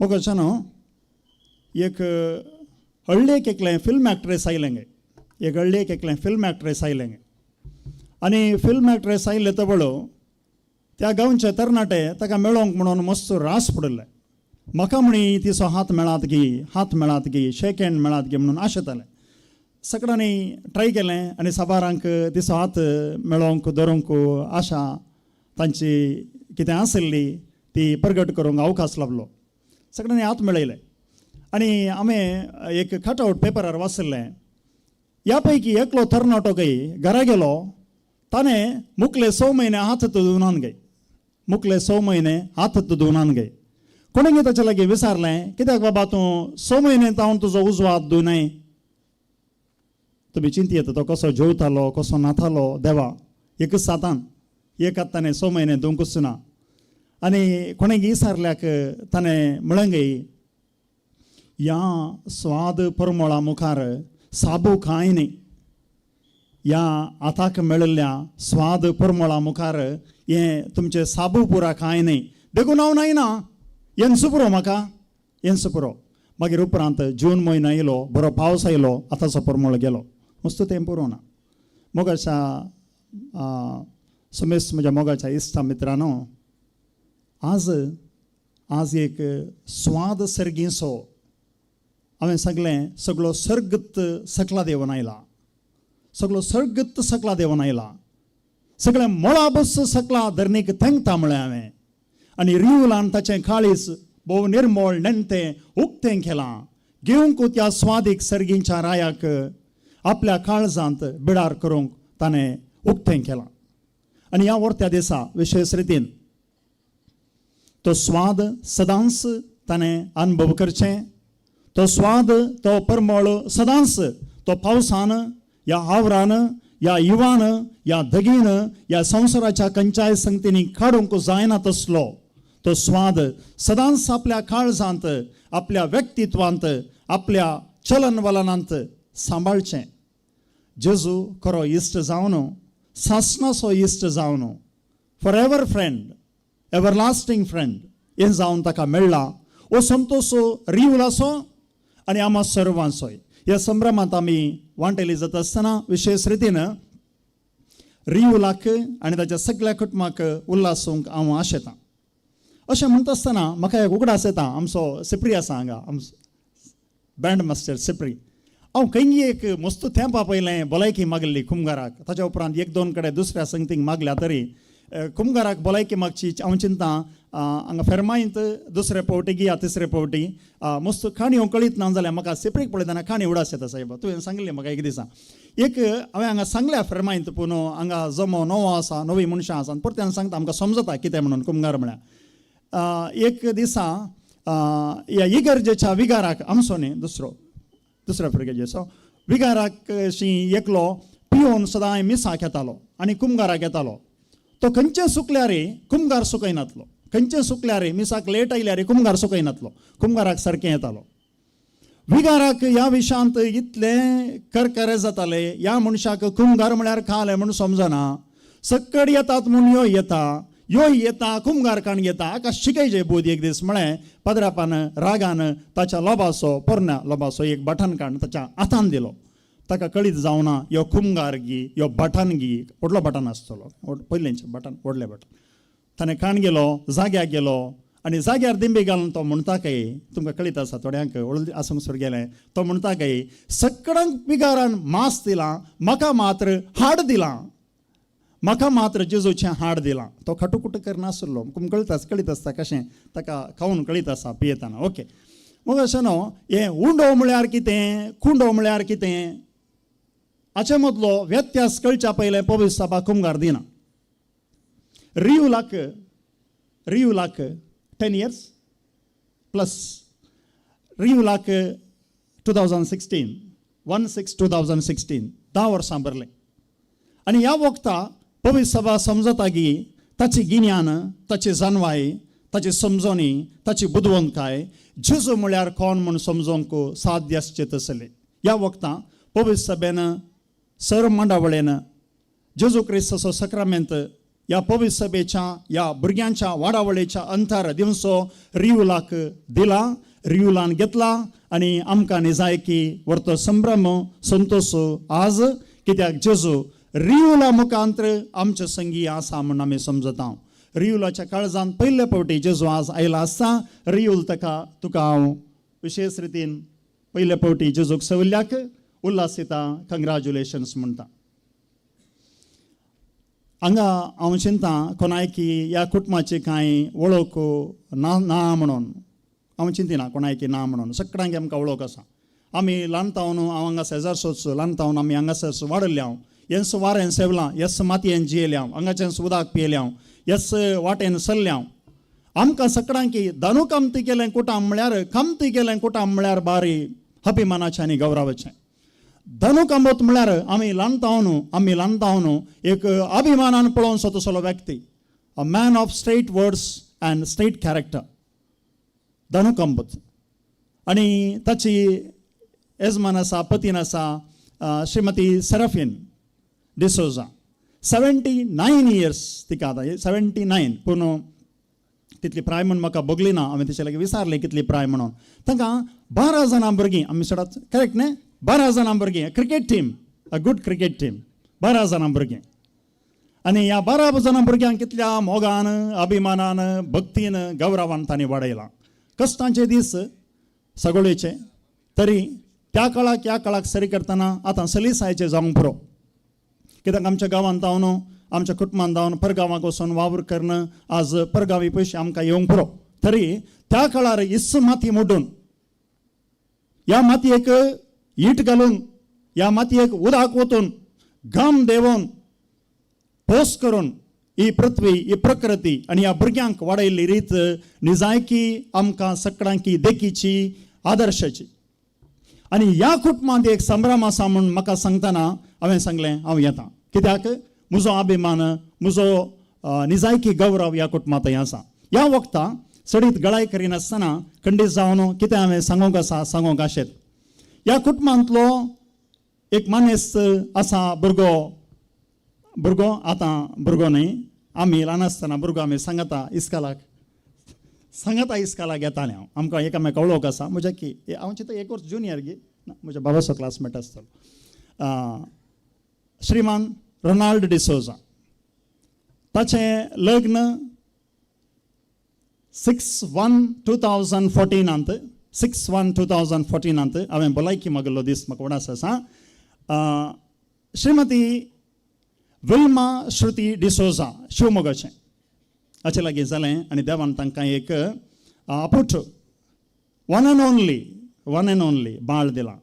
S16: मोगाच्यानो, एक हळ्ळेक एकलें फिल्म एक्ट्रेस आयलें गे, एक हळ्ळेक एकलें फिल्म एक्ट्रेस आयलें गे आनी फिल्म एक्ट्रेस आयले तवळ त्या गांवचे तरणाटे ताका मेळोंक म्हणून मस्त रास पडिल्ले. म्हाका म्हणी तिचो हात मेळात गी, हात मेळात गी, शेक हँड मेळात गी म्हणून आशेताले. सगळ्यांनी ट्राय केलें आनी साबारांक तिचो हात मेळोंक धरूंक आशा तांची कितें आशिल्ली ती प्रगट करूंक अवकाश लाबलो. सगळ्यांनी हात मेळयले आनी आमी एक कटआवट पेपरार वाचिल्लें. ह्या पैकी एकलो तरणाटो गई घरा गेलो, ताणें मुखले 6 म्हयने हात धुवनान गई, मुखले 6 म्हयने हात धुवनान गई. कोणें ताचे लागीं विचारलें, कित्याक बाबा तूं 6 म्हयने तावन तुजो उजवो हात धुवनाय? तुमी चिंती येता तो कसो जेवतालो, कसो न्हातालो. देवा, एकच हातान, एक हात ताणें 6 म्हयने धुवंकूच ना. आनी कोणें विचारल्याक ताणें म्हणलें गई, ह्या स्वाद परमळा मुखार साबू कांय न्ही, ह्या हाताक मेळिल्ल्या स्वाद परमळा मुखार हें तुमचें साबू पुरा कांय न्ही, देखून हांव न्हायना, येन्सो पुरो म्हाका, येन्सो पुरो. मागीर उपरांत जून म्हयनो आयलो, बरो पावस आयलो, आतांचो परमळ गेलो, मस्त तें पुरो ना. मोगाच्या समेस्त म्हज्या मोगाच्या इश्टा मित्रांनो, आज आज एक स्वाद सर्गीचो हांवें सांगलें, सगळो सर्गत सकला देवन आयला, सगळो सर्गत सकला देवन आयला, सगळें मळाबस सकला धरणीक तेंकता म्हळें हांवें. आनी रियुलान ताचें काळीज भोव निर्मळ नेणतें उक्तें केलां, घेवंक त्या स्वादीक सर्गींच्या रायाक आपल्या काळजांत बिडार करूंक ताणें उक्तें केलां. आनी ह्या वर्त्या दिसा विशेश रितीन तो स्वाद सदांच ताणें अनुभव करचें, तो स्वाद तो परमळ सदांच तो पावसान, ह्या आवरान, ह्या युवान, ह्या धगीन, ह्या संवसाराच्या खंयच्याय संगतींनी काडूंक जायना तसलो तो स्वाद सदांच आपल्या काळजांत, आपल्या व्यक्तित्वांत, आपल्या चलनवलनांत सांबाळचें. जेजू खरो इश्ट जावन, सासणाचो इश्ट जावन, forever friend, everlasting friend हें जावन ताका मेळ्ळा. हो संतोश रियुलाचो आनी आमा सर्वांचोय. ह्या संभ्रमांत आमी वांटेली जाता आसतना विशेश रितीन रियुलाक आनी ताच्या सगळ्या कुटुंबाक उल्हासूंक हांव आशेतां. अशें म्हणटा आसतना म्हाका एक उगडास येता, आमचो सिप्री आसा हांगा, आमचो बँड मास्टर सिप्री. हांव खंय एक मस्त तेंपा पयलें भलायकी मागली कुमगाराक, ताच्या उपरांत एक दोन कडेन दुसऱ्या संगतीक मागल्या तरी कुमगाराक भलायकी मागची हांव चिंता हांगा फेर्मायंत दुसरे फावटी गिया तिसरे फावटी मस्त काणयो कळीत ना जाल्यार म्हाका सिप्रीक पळयतना काणी उडास येता. साहेब तुवें सांगली म्हाका एक दिसा, एक हांवें हांगा सांगल्या फेर्मायंत, पूण हांगा जमो नवो आसा, नवी मनशां आसा, परत्यान सांगता आमकां समजता कितें म्हणून कुमगार म्हळ्यार. एक दिसा ह्या इगर्जेच्या विगाराक आमचो न्ही दुसरो दुसऱ्या फिरगेजेचो विगाराक शी एकलो पिवन सदांय मिसाक येतालो आनी कुमगाराक येतालो. तो खंयचें सुकल्यार कुमगार सुकयनातलो, खंयचें सुकल्यार मिसाक लेट आयल्यार कुमगार सुकयनातलो, कुमगाराक सारकें येतालो. विगाराक ह्या विशांत इतलें करकरे जाताले, ह्या मनशाक कुमगार म्हळ्यार खालें म्हूण समजना, सक्कड येतात म्हूण यो येता, यो येता कुमगार काण घेता, हाका शिकयचे बोध. एक दीस म्हळें पदरापान रागान ताच्या लोबाचो पोरण्या लोबाचो एक बटन काडून ताच्या हातान दिलो. ताका कळीत जावना यो कुमगार गी यो बटन गी, व्हडलो बटन आसतलो पयलींचें बटन, व्हडलें बटन. ताणें काण गेलो, जाग्याक गेलो आनी जाग्यार दिंबी घालून तो म्हणटा काय, तुमकां कळीत आसा थोड्यांक व्हडलें आसूंक सुरू गेलें, तो म्हणटा काय सगळ्यांक विगारान मास दिलां, म्हाका मात्र हाड दिलां, म्हाका मात्र जेजूचें हाड दिलां. तो खटुकुटू करनासलो, तुमकां कळीत कळीत आसता कशें ताका खावन कळीत आसा पियेतना. ओके, मग अशें न्हू हें उंडो म्हळ्यार कितें, कुंडो म्हळ्यार कितें हाचे मदलो व्यत्यास कळच्या पयलें पवित्र सभा कुमगार दिना. रियुलाक 10 years plus रियुलाक 2016, 1/6/2016, 10 वर्सां भरलें. आनी ह्या वखता पवित्र सभा समजता की ताची गिन्यान, ताची जानवाय, ताची समजणी, ताची बुदवंतकाय जेजू म्हळ्यार कोण म्हूण समजोंक साध्य आसचें तसलें. ह्या वखता पवित्र सभेन सर मांडावळेन जेजू क्रिस्ताचो सक्रामेंत ह्या पवित्र सभेच्या ह्या भुरग्यांच्या वाडावळेच्या अंतर दिवचो रियुलाक दिला, रियुलान घेतला आनी आमकां निजायकी व्हरतो संभ्रम संतोश आज कित्याक जेजू रियुला मुखांत्र आमचे संगी आसा म्हूण आमी समजता. रियुलाच्या काळजान पयले फावटी जेजू आज आयला आसता. रियुल ताका तुका हांव विशेश रितीन पयले फावटी जेजूक सवल्याक उल्हास दिता, कंग्रेच्युलेशन्स म्हणटा. हांगा हांव चिंता कोणायकी ह्या कुटुंबाची कांय वळख ना ना म्हणून हांव चिंतिना कोणायकी ना म्हणून. सगळ्यांक आमकां वळख आसा. आमी ल्हान तावन हांव हांगा शेजारचोच, ल्हान तावन आमी हांगासर वाडयल्ले. हांव हेंच वारें सेवलां, हेच मातयेन जियेले हांव, हांगाचेंच उदक पियेलें हांव, हेच वाटेन चल्लें हांव. आमकां सगळ्यांकी धनू कामती केलें कुटाम म्हळ्यार, कामती केलें कुटाम म्हळ्यार बारी अभिमानाचें आनी गौरवाचें. धनू कामत म्हळ्यार आमी ल्हान तावन एक अभिमानान पळोवचो तसलो व्यक्ती, a man of straight words and straight character, Dhanu Kamat. आनी ताची येजमान आसा, पतीन आसा श्रीमती सेराफीन डिसोजा. 79 इयर्स तिका आतां, 79. पूण तितली प्राय म्हूण म्हाका भोगली ना. हांवें तिचे लागीं विचारलें कितली प्राय म्हणून. तांकां 12 जाणां भुरगीं, आमी सडात करेक्ट न्ही, 12 जाणां भुरगीं, cricket team, a good cricket team, 12 जाणां भुरगीं. आनी ह्या 12 जाणां भुरग्यांक कितल्या मोगान, अभिमानान, भक्तीन, गौरवान तांणी वाडयलां. कश्टांचे दीस सगळेचे तरी त्या काळाक ह्या काळाक सरी करतना आतां सलीसायचे जावंक पुरो, कित्याक आमच्या गांवांत जावन, आमच्या कुटुंबांत जावन परगांवाक वचून वावर करून आज परगांवी पयशे आमकां येवंक पुरो. तरी त्या काळार इस्स माती मोडून, ह्या मातयेक ईट घालून, ह्या मातयेक उदक वतून, घाम देंवोवन, पोस करून ही पृथ्वी, ही प्रकृती आनी ह्या भुरग्यांक वाडयल्ली रीत निजायकी आमकां सगळ्यांकी देखीची, आदर्शाची. आनी ह्या कुटुंबांत एक संभ्रम आसा म्हूण म्हाका सांगतना हांवें सांगलें हांव येता, कित्याक म्हजो अभिमान, म्हजो निजायकी गौरव ह्या कुटुंबांत आसा. ह्या वखता चडीत गळाय करिनासतना खंडीत जावन कितें हांवें सांगूंक आसा सांगूंक आशेत. ह्या कुटुंबांतलो एक मानेस्त आसा, भुरगो, भुरगो आतां भुरगो न्हय, आमी ल्हान आसतना भुरगो, आमी सांगता इस्कालाक, सांगता इस्कालाक येतालें हांव. आमकां एकामेका वळख आसा. म्हज्या की हांव चिंता एक वर्स जुनियर गी ना, म्हज्या बाबाचो क्लासमेट आसतलो श्रीमान रोनाल्ड डिसोजा. ताचें लग्न 6/1/2014आंत, 6/1/2014आंत. हांवें भलायकी मागिल्लो दीस म्हाका उडास आसा. श्रीमती विल्मा श्रुती डिसोजा, शिवमोगाचें, हाचे लागीं जालें. आनी देवान तांकां एक आपूट, one and only, one and only बाळ दिलां.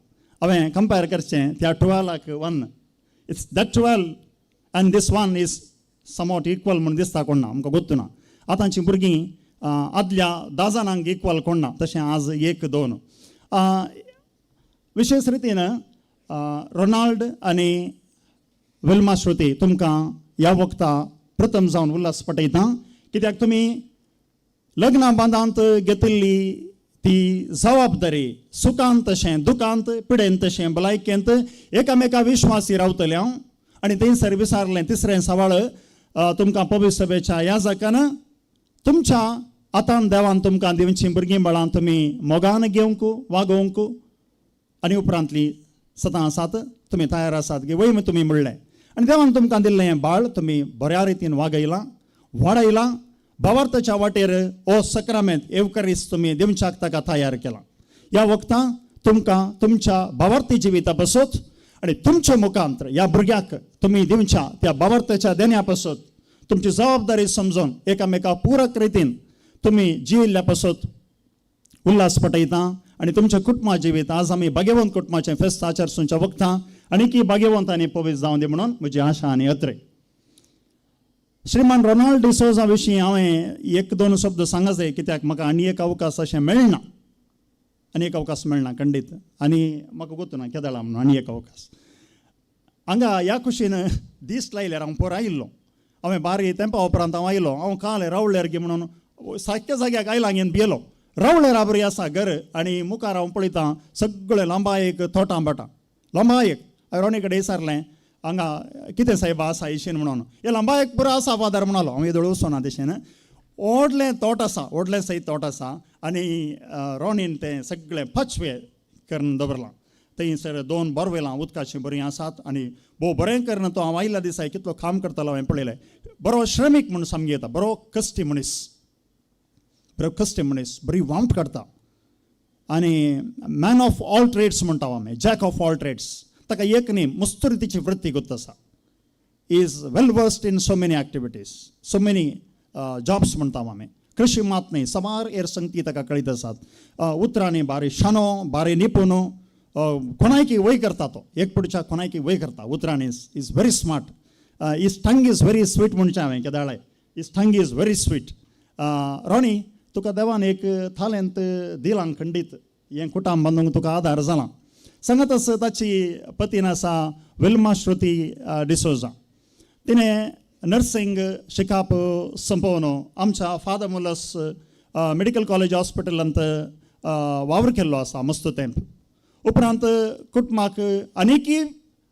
S16: हांवें कंपेर करचें त्या 12आक one, it's that 12 and this one is somewhat equal म्हूण दिसता. कोण ना आमकां गोत्तू ना. आतांची भुरगीं आदल्या 10 जाणांक इक्वल कोण ना, तशें आज एक दोन. विशेश रितीन रोनाल्ड आनी विल्मा श्रुती, तुमकां ह्या वखता प्रथम जावन उल्हास पटयता, कित्याक तुमी लग्ना बांदांत घेतिल्ली ती जबाबदारी सुखांत तशें दुखांत, पिडेन तशें भलायकेंत एकामेका विश्वासी रावतले हांव. आनी थंयसर विचारलें तिसरें सवाळ, तुमकां पवित्र सभेच्या ह्या जाकान तुमच्या आतां देवान तुमकां दिवचीं भुरगीं बाळां तुमी मोगान घेवंक वागोवंक आनी उपरांतली सदां आसात तुमी तयार आसात की वय तुमी म्हणलें. आनी देवान तुमकां दिल्लें हें बाळ तुमी बऱ्या रितीन वागयलां, वाडयलां, भावार्थाच्या वाटेर ओ सक्रामेंत एवकरीस तुमी दिवच्याक ताका तयार केला. ह्या वखदां तुमकां तुमच्या भावार्थी जिविता पासत आनी तुमच्या मुखांत ह्या भुरग्याक तुमी दिवच्या त्या भावार्थाच्या देण्या पासत, तुमची जबाबदारी समजून एकामेका पूरक रितीन तुमी जियेल्ल्या पासत उल्हास पटयता. आनी तुमच्या कुटुंबा जिवीत आज आमी भाग्यवंत कुटुंबाचें फेस्त आचरसूंच्या वखदां आनी की भाग्यवंत आनी पवित्र जावं दी म्हणून म्हजी आशा आनी अत्रे. श्रीमान रोनाल्ड डिसोजा विशीं हांवें एक दोन शब्द सांगा जाय, कित्याक म्हाका आनी एक अवकाश अशें मेळना. आनी एक अवकाश मेळना खंडीत आनी म्हाका गोतू ना केदळा म्हणून आनी एक अवकाश. हांगा ह्या कुशीन दीस लायल्यार हांव पोर आयिल्लो. हांवें बारी तेंपा उपरांत हांव आयलो. हांव काल रावल्यार गी म्हणून सारक्या जाग्याक आयला घेवन भियेलो. रावळेरा बरी आसा घर आनी मुखार हांव पळयतां सगळें लांबायक तोटां भाटां लांबायक. हांवें रोणी कडेन विचारलें हांगा कितें सायबा आसा इशेन म्हणून. हे लांबायक पुरो आसा फादर म्हणालो. हांव येदोळ वचना तशें. व्हडलें तोट आसा, व्हडलें सयत तोट आसा आनी रोणीन तें सगळें पाचवें करून दवरलां. थंयसर 2 बोरवेलां उदकाचीं बरीं आसात आनी भोव बरें करून तो हांव आयिल्ल्या दिसा कितलो काम करतालो हांवें पळयलें. बरो श्रमीक म्हूण सामकें येता, बरो कश्टी मनीस, बरो कश्टी मनीस, बरी वावट काडटा आनी मॅन ऑफ ऑल ट्रेड्स म्हणटा आमी, जॅक ऑफ ऑल ट्रेड्स. ताका एक न्ही मस्त रितीची वृत्ती गोत आसा. Is well versed in so many activities, so many jobs म्हणटा आमी. कृषी मात न्ही, साबार हेर संगती ताका कळीत आसात. उतरांनी बारी शाणो, बारी निपूण, कोणायकी वय करता तो, एक पुडच्या कोणायकी वय करता उतरांनी. Is very smart, his tongue is very sweet म्हणचें हांवें केदाळाय. His tongue is very sweet. Ronnie, तुका देवान एक थालेंत दिलां खंडीत, हें कुटाम बांदूंक तुका आदार जाला. सांगत आसा ताची पतीन आसा विल्मा श्रुती डिसोजा. तिणें नर्सिंग शिकाप संपोवन आमच्या फादर मुलस मेडिकल कॉलेज हॉस्पिटलांत वावर केल्लो आसा मस्त तेंप. उपरांत कुटुंबाक आनीकी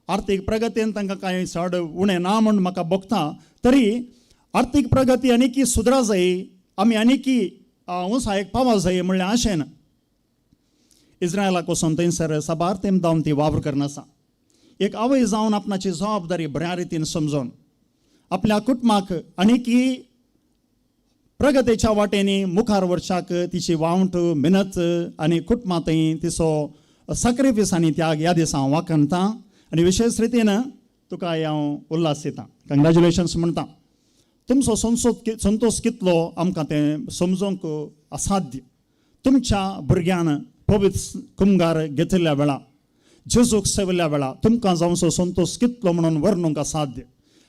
S16: आर्थीक प्रगतीन तांकां कांय चड उणें ना म्हूण म्हाका भोगता, तरी आर्थीक प्रगती आनीकी सुदरा जाय, आमी आनीकी उंचायेक पावा जाय म्हणलें आशेन इस्रायलाक वचून थंयसर साबार तेंप जावन ती वावर करून आसा. एक आवय जावन आपणाची जबाबदारी बऱ्या रितीन समजून आपल्या कुटुंबाक आनीकी प्रगतीच्या वाटेनी मुखार व्हरच्याक तिची वावट मेहनत आनी कुटुंबा थंय तिचो sacrifice आनी त्याग ह्या दिसा हांव वाखणता आनी विशेश रितीन तुका हांव उल्हास दिता, कंग्रेच्युलेशन्स म्हणटा. तुमचो संतोष कितलो आमकां तें समजूंक असाध्य. तुमच्या भुरग्यान पवित्र कुमगार घेतिल्ल्या वेळा, जेजूक सेविल्ल्या वेळा तुमकां जावचो संतोष कितलो म्हणून वर्णूंक असाध्य.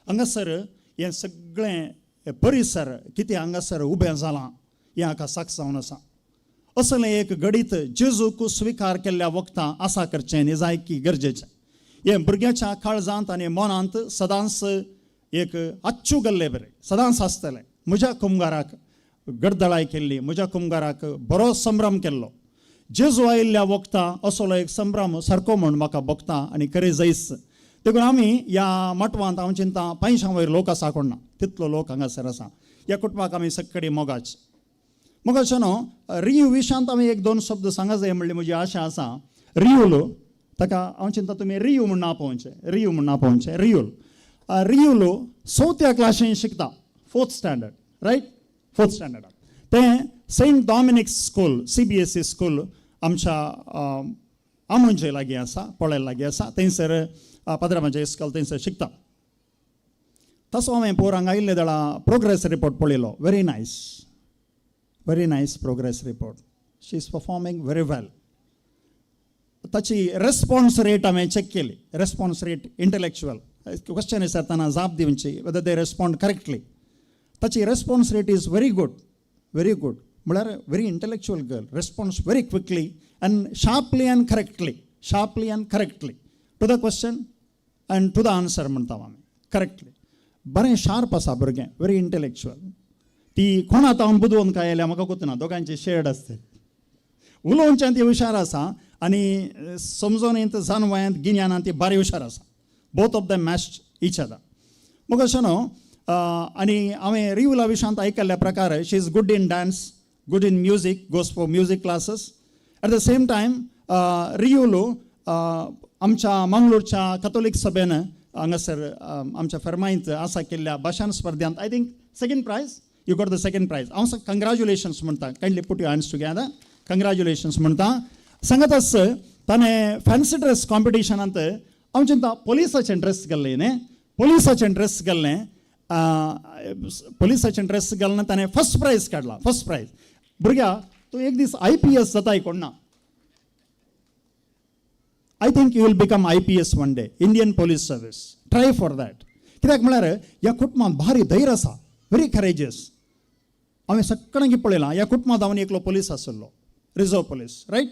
S16: हांगासर हें सगळें परिसर कितें हांगासर उबें जालां हें हाका साक्ष जावन आसा. असलें एक घडीत जेजूक स्विकार केल्ल्या वखदां आसा करचें निजायकी गरजेचें. हें भुरग्याच्या काळजांत आनी मनांत सदांच एक आच्चू गेल्ले बरें सदांच आसतलें. म्हज्या कुमगाराक गडदळाय केल्ली, म्हज्या कुमगाराक बरो संभ्रम केल्लो. जेजू आयिल्ल्या वखदां असलो एक संभ्रम सारको म्हूण म्हाका भोगता आनी खरें जैस. देखून आमी ह्या मटवांत हांव चिंता 500 वयर लोक आसा कोण ना तितलो लोक हांगासर आसा. ह्या कुटुंबाक आमी सक्कडी मोगाच मोगाचें न्हू. रियू विशांत आमी एक दोन शब्द सांगा जाय म्हणली म्हजी आशा आसा. रियूल ताका हांव चिंता तुमी रियू म्हूण आपोवचें, रियू म्हूण आपोवचें. रियूल रियूल चवथ्या क्लासीन शिकता, फोर्थ स्टँडर्ड, रायट, फोर्थ स्टँडर्डाक. तें Saint Dominic school, CBSE school आमच्या आमोनचे लागीं आसा, पोळेल लागीं आसा. थंयसर पाद्रामाचें इस्कॉल थंयसर शिकता. तसो हांवें पोर हांगा आयिल्ले दळा प्रोग्रेस रिपोर्ट पळयलो. Very nice, very nice progress report. She is performing very well. ताची रेस्पॉन्स रेट हांवें चॅक केली. रेस्पॉन्स रेट इंटलेक्च्युअल क्वेश्चन विचारतना जाप दिवची, whether they respond correctly. ताची response rate is very good, very good. म्हळ्यार very intellectual girl, response very quickly and sharply and correctly, sharply and correctly to the question and to the answer म्हणटा आमी करेक्टली. बरें शार्प आसा भुरगें, व्हेरी इंटलेक्च्युअल. ती कोणा तावन बुदवंत काय आयल्या म्हाका कोतना, दोगांची शेड आसता. उलोवच्यान ती हुशार आसा आनी समजोनेंत जानवयांत गिन्यानांत ती बारी हुशार आसा. Both of them match each other. मग अशें न्हू. आनी हांवें रियुला विशांत आयकल्ल्या प्रकार she is good in dance, good in music, goes for music classes. At the same time रियुलो आमच्या मंगळूरच्या कथोलीक सभेन हांगासर आमच्या फेर्मायंत आसा केल्ल्या भाशण स्पर्ध्यांत I think second prize, you got the second prize. हांव कंग्रेच्युलेशन्स म्हणटा. Kindly put your hands together. Congratulations म्हणटा. सांगत आस ताणें फॅन्सी ड्रेस कॉम्पिटिशनांत हांव चिंता पोलिसाचें ड्रेस घाल्लें न्ही, पोलिसाचें ड्रेस घाल्लें, पोलिसाचें ड्रेस घालून ताणें फर्स्ट प्रायज काडला, फर्स्ट प्रायज. भुरग्या, तूं एक दीस IPS जाताय कोण ना. I think you will become IPS one day, Indian Police Service. Try for that. कित्याक म्हळ्यार ह्या कुटुंबांत भारी धैर्य आसा, व्हेरी करेजियस. हांवें सगळ्यांकी पळयलां ह्या कुटुंबांत हांव एकलो पोलीस आशिल्लो, रिजर्व पोलीस, रायट.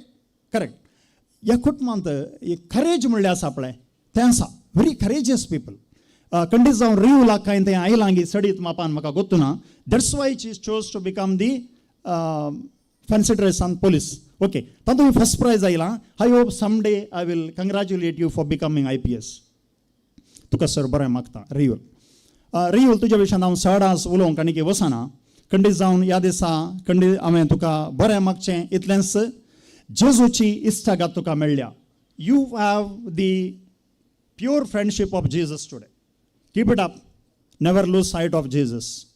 S16: करेक्ट. ह्या कुटुंबांत एक करेज म्हणलें आसा पळय, तें आसा, व्हेरी करेजियस पीपल. खंडीत जावन रियूलाक कांय तें आयलां सडीत मापान म्हाका गोत्तू ना. That's why she chose to become the fancy ड्रेसान police. Okay, तातूंत फर्स्ट प्रायज आयला. I hope some day I will congratulate you for becoming IPS. तुका सर बरें मागता रियूल. रियूल, तुज्या विशयान हांव चड आज उलोवंक आनी वचना. खंडीत जावन ह्या दिसा खंडीत हांवें तुका बरें मागचें इतलेंच, जेजूची इश्टागत तुका मेळ्ळ्या. You have the pure friendship of Jesus today. Keep it up. Never lose sight of Jesus.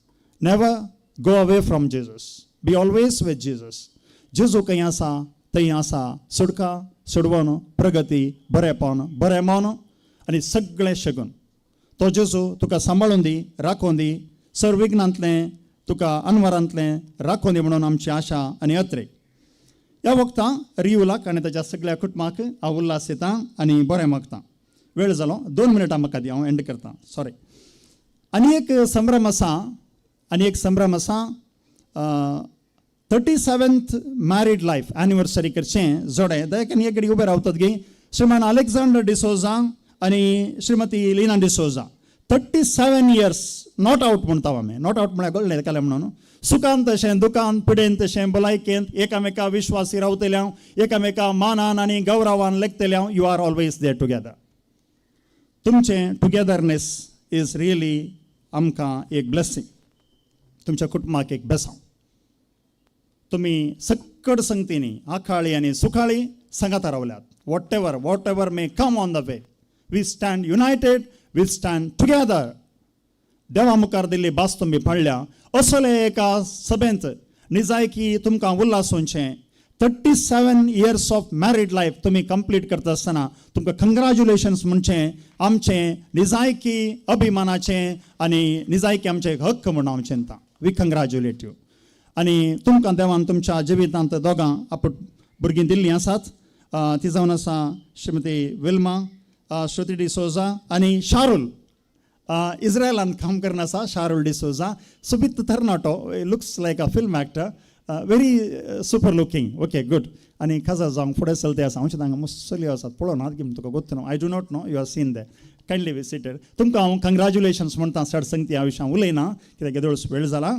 S16: Never go away from Jesus. Be always with Jesus. जेजू खंय आसा थंय आसा सुटका, सोडवण, प्रगती, बरेपण, बरें मन आनी सगळें शगून. तो जेजू तुका सांबाळून दी, राखून दी, सर्विघ्नांतलें तुका अनवरांतलें राखून दी म्हणून आमची आशा आनी अत्रेक. ह्या वखदां रियुलाक आनी ताच्या सगळ्या कुटुंबाक हांव उल्हास येता आनी बरें मागता. वेळ जालो, 2 मिनटां म्हाका दी, हांव एंड करता, सॉरी. आनी एक संभ्रम आसा, आनी एक संभ्रम आसा, 37th married life anniversary करचें जोडें दयाकन एक घडी उबे रावतात गे, श्रीमान अलेक्झांडर डिसोजा आनी श्रीमती Lina D'Souza. 37 years not out म्हणटा आमी. Not out म्हळ्यार कळ्ळें केलें म्हणून सुखान तशें, दुकान पिडेन तशें, भलायकेंत एकामेका विश्वासी रावतले हांव, एकामेका मानान आनी गौरवान लेखतले हांव. You are always there together. तुमचें टुगेदरनेस is really आमकां एक ब्लेसींग, तुमच्या कुटुंबाक एक बेसांव. तुमी सक्कड संगतींनी आखाळी आनी सुखाळी सांगाता रावल्यात. Whatever may come on the way, we stand united, we stand together. देवा मुखार दिल्ली भास तुमी पाळ्ळ्या. असले एका सभेंत निजायकी तुमकां उल्हास वचचें. 37 years of married life तुमी कंप्लीट करता आसतना तुमकां कंग्रेच्युलेशन्स म्हणचें आमचें निजायकी अभिमानाचें आनी निजायकी आमचें एक हक्क म्हणून हांव चिंता. We congratulate you. आनी तुमकां देवान तुमच्या जिवितांत दोगां आपूण भुरगीं दिल्लीं आसात. ती जावन आसा श्रीमती विल्मा श्रुती डिसोजा आनी शारुल, इस्रायलान काम करना आसा. शारुल डिसोजा सोबीत तरणाटो, looks like a film actor, very super looking. Okay, good. आनी काजार जावंक फुडें चलते आसा. हांव हांगा मस्त आसात पळोवन हात घेवन तुका गोत्त. I do not know you are seen the kindly visited. तुमकां हांव कंग्रेच्युलेशन्स म्हणटा. चड संगती ह्या विशयान उलयना कित्याक येदोळ वेळ जाला.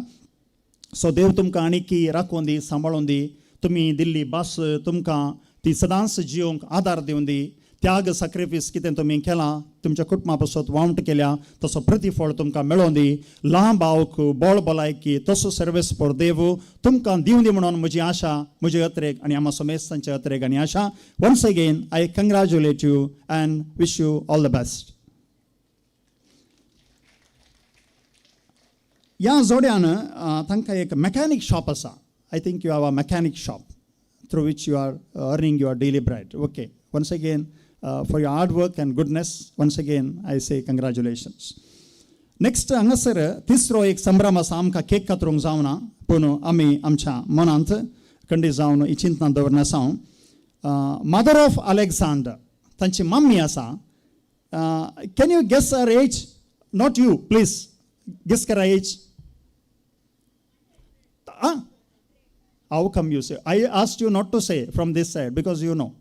S16: सो देव तुमकां आनीकी राखून दी, सांबाळून दी. तुमी दिल्ली भास तुमकां ती सदांच जियोंक आदार दिवन दी. त्याग, सॅक्रिफीस कितें तुमी केलां, तुमच्या कुटुंबा पासत वावंट केल्या, तसो प्रतिफळ तुमकां मेळोवन दी. लांब आवक, बळ, भलायकी तसो सर्वेस्पर पोर देव तुमकां दिवन दी म्हणून म्हजी आशा, म्हजी अत्रेक आनी आमा समेस्तांची अत्रेक आनी आशा. Once again I congratulate you and wish you all the best. ह्या जोड्यान तांकां एक मॅकॅनीक शॉप आसा. I think you have a mechanic shop through which you are earning your daily bread. Okay, once again for your hard work and goodness, once again I say congratulations. Next हांगासर तिसरो एक संभ्रम आसा. आमकां केक कातरूंक जावना, पूण आमी आमच्या मनांत खंडीत जावन ही चिंतना दवरना आसा. मदर ऑफ अलेक्झांडर, तांची मम्मी आसा. Can you guess her age? Not you, please guess करा as. How come you say? I asked you not to say from this side because you know.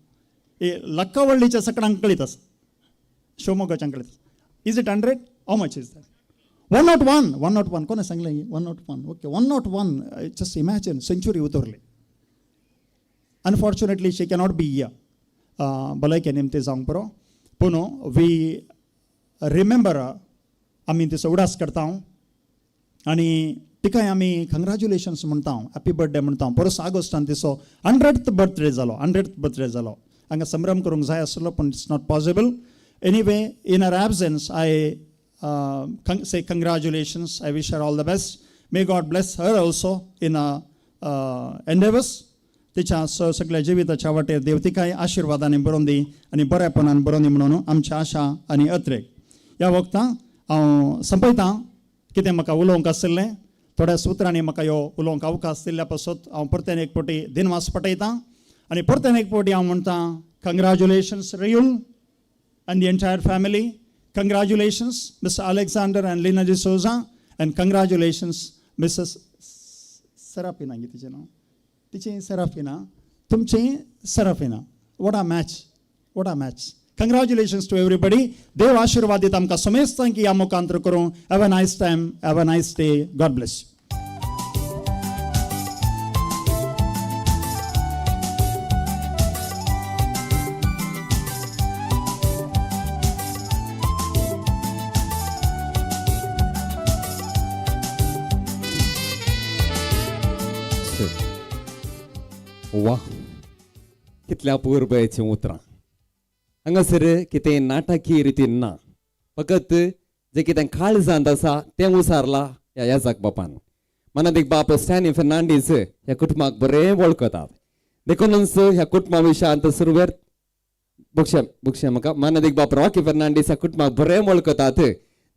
S16: लक्कावळ्ळीच्या सकडांक कळीत आसा, शिवमोग्गाच्या कळीत. Is it 100? How much is that? 101. 101. कोणें सांगलें? 101. Okay, 101. Just imagine, century उतरली. Unfortunately she cannot be here, भलायके निमते जावंक पुरो, पूण we remember, आमी तिचो उडास करता आनी तिकाय आमी कंग्रेच्युलेशन्स म्हणटा, हॅपी बर्थडे म्हणटा. परस ऑगस्टान तिचो 100th birthday जालो, 100th birthday जालो. हांगा संभ्रम करूंक जाय आसलो, पूण it's not possible. Anyway, in her absence I say congratulations. I wish her all the best. May God bless her also in endeavours. तिच्या सगळ्या जिविताच्या वाटेर देव तिकाय आशिर्वादांनी बरोवन दी आनी बरेपणान बरोवन दी म्हणून आमची आशा आनी अत्रेक. ह्या वखदां हांव संपयतां. कितें म्हाका उलोवंक आशिल्लें थोड्या सुत्रांनी म्हाका ह्यो उलोवंक अवकाश दिल्ल्या पासत हांव परत्यान एक फावटी दिनवास पटयतां आनी परत्यान एक फावटी हांव म्हणटा, congratulations Riul and the entire family. Congratulations, Mr. Alexander and Lina D'Souza, and congratulations, Mrs. Serafina, तिचें नांव, तिचें सेराफिना. तुमचें Serafina. What a match, what a match. Congratulations to everybody. देव आशिर्वाद दिता आमकां समेस्तांक ह्या मुखांतर करूं. Have a nice time, have a nice day. God bless.
S5: वा, कितल्या अपुरबायेचीं उतरां. हांगासर कितें नाटकी रितीन ना, फकत जें कितें काळजांत आसा तें उसारलां ह्या याजाक बापान. मनादीक बाप स्टॅनी फेर्नांडीस ह्या कुटुंबाक बरें वळखतात, देखूनच ह्या कुटुंबा विशयांत सुरवेर बक्षे बक्षे म्हाका मानादीक बाप रॉकी फेर्नांडीस ह्या कुटुंबाक बरें वळखतात,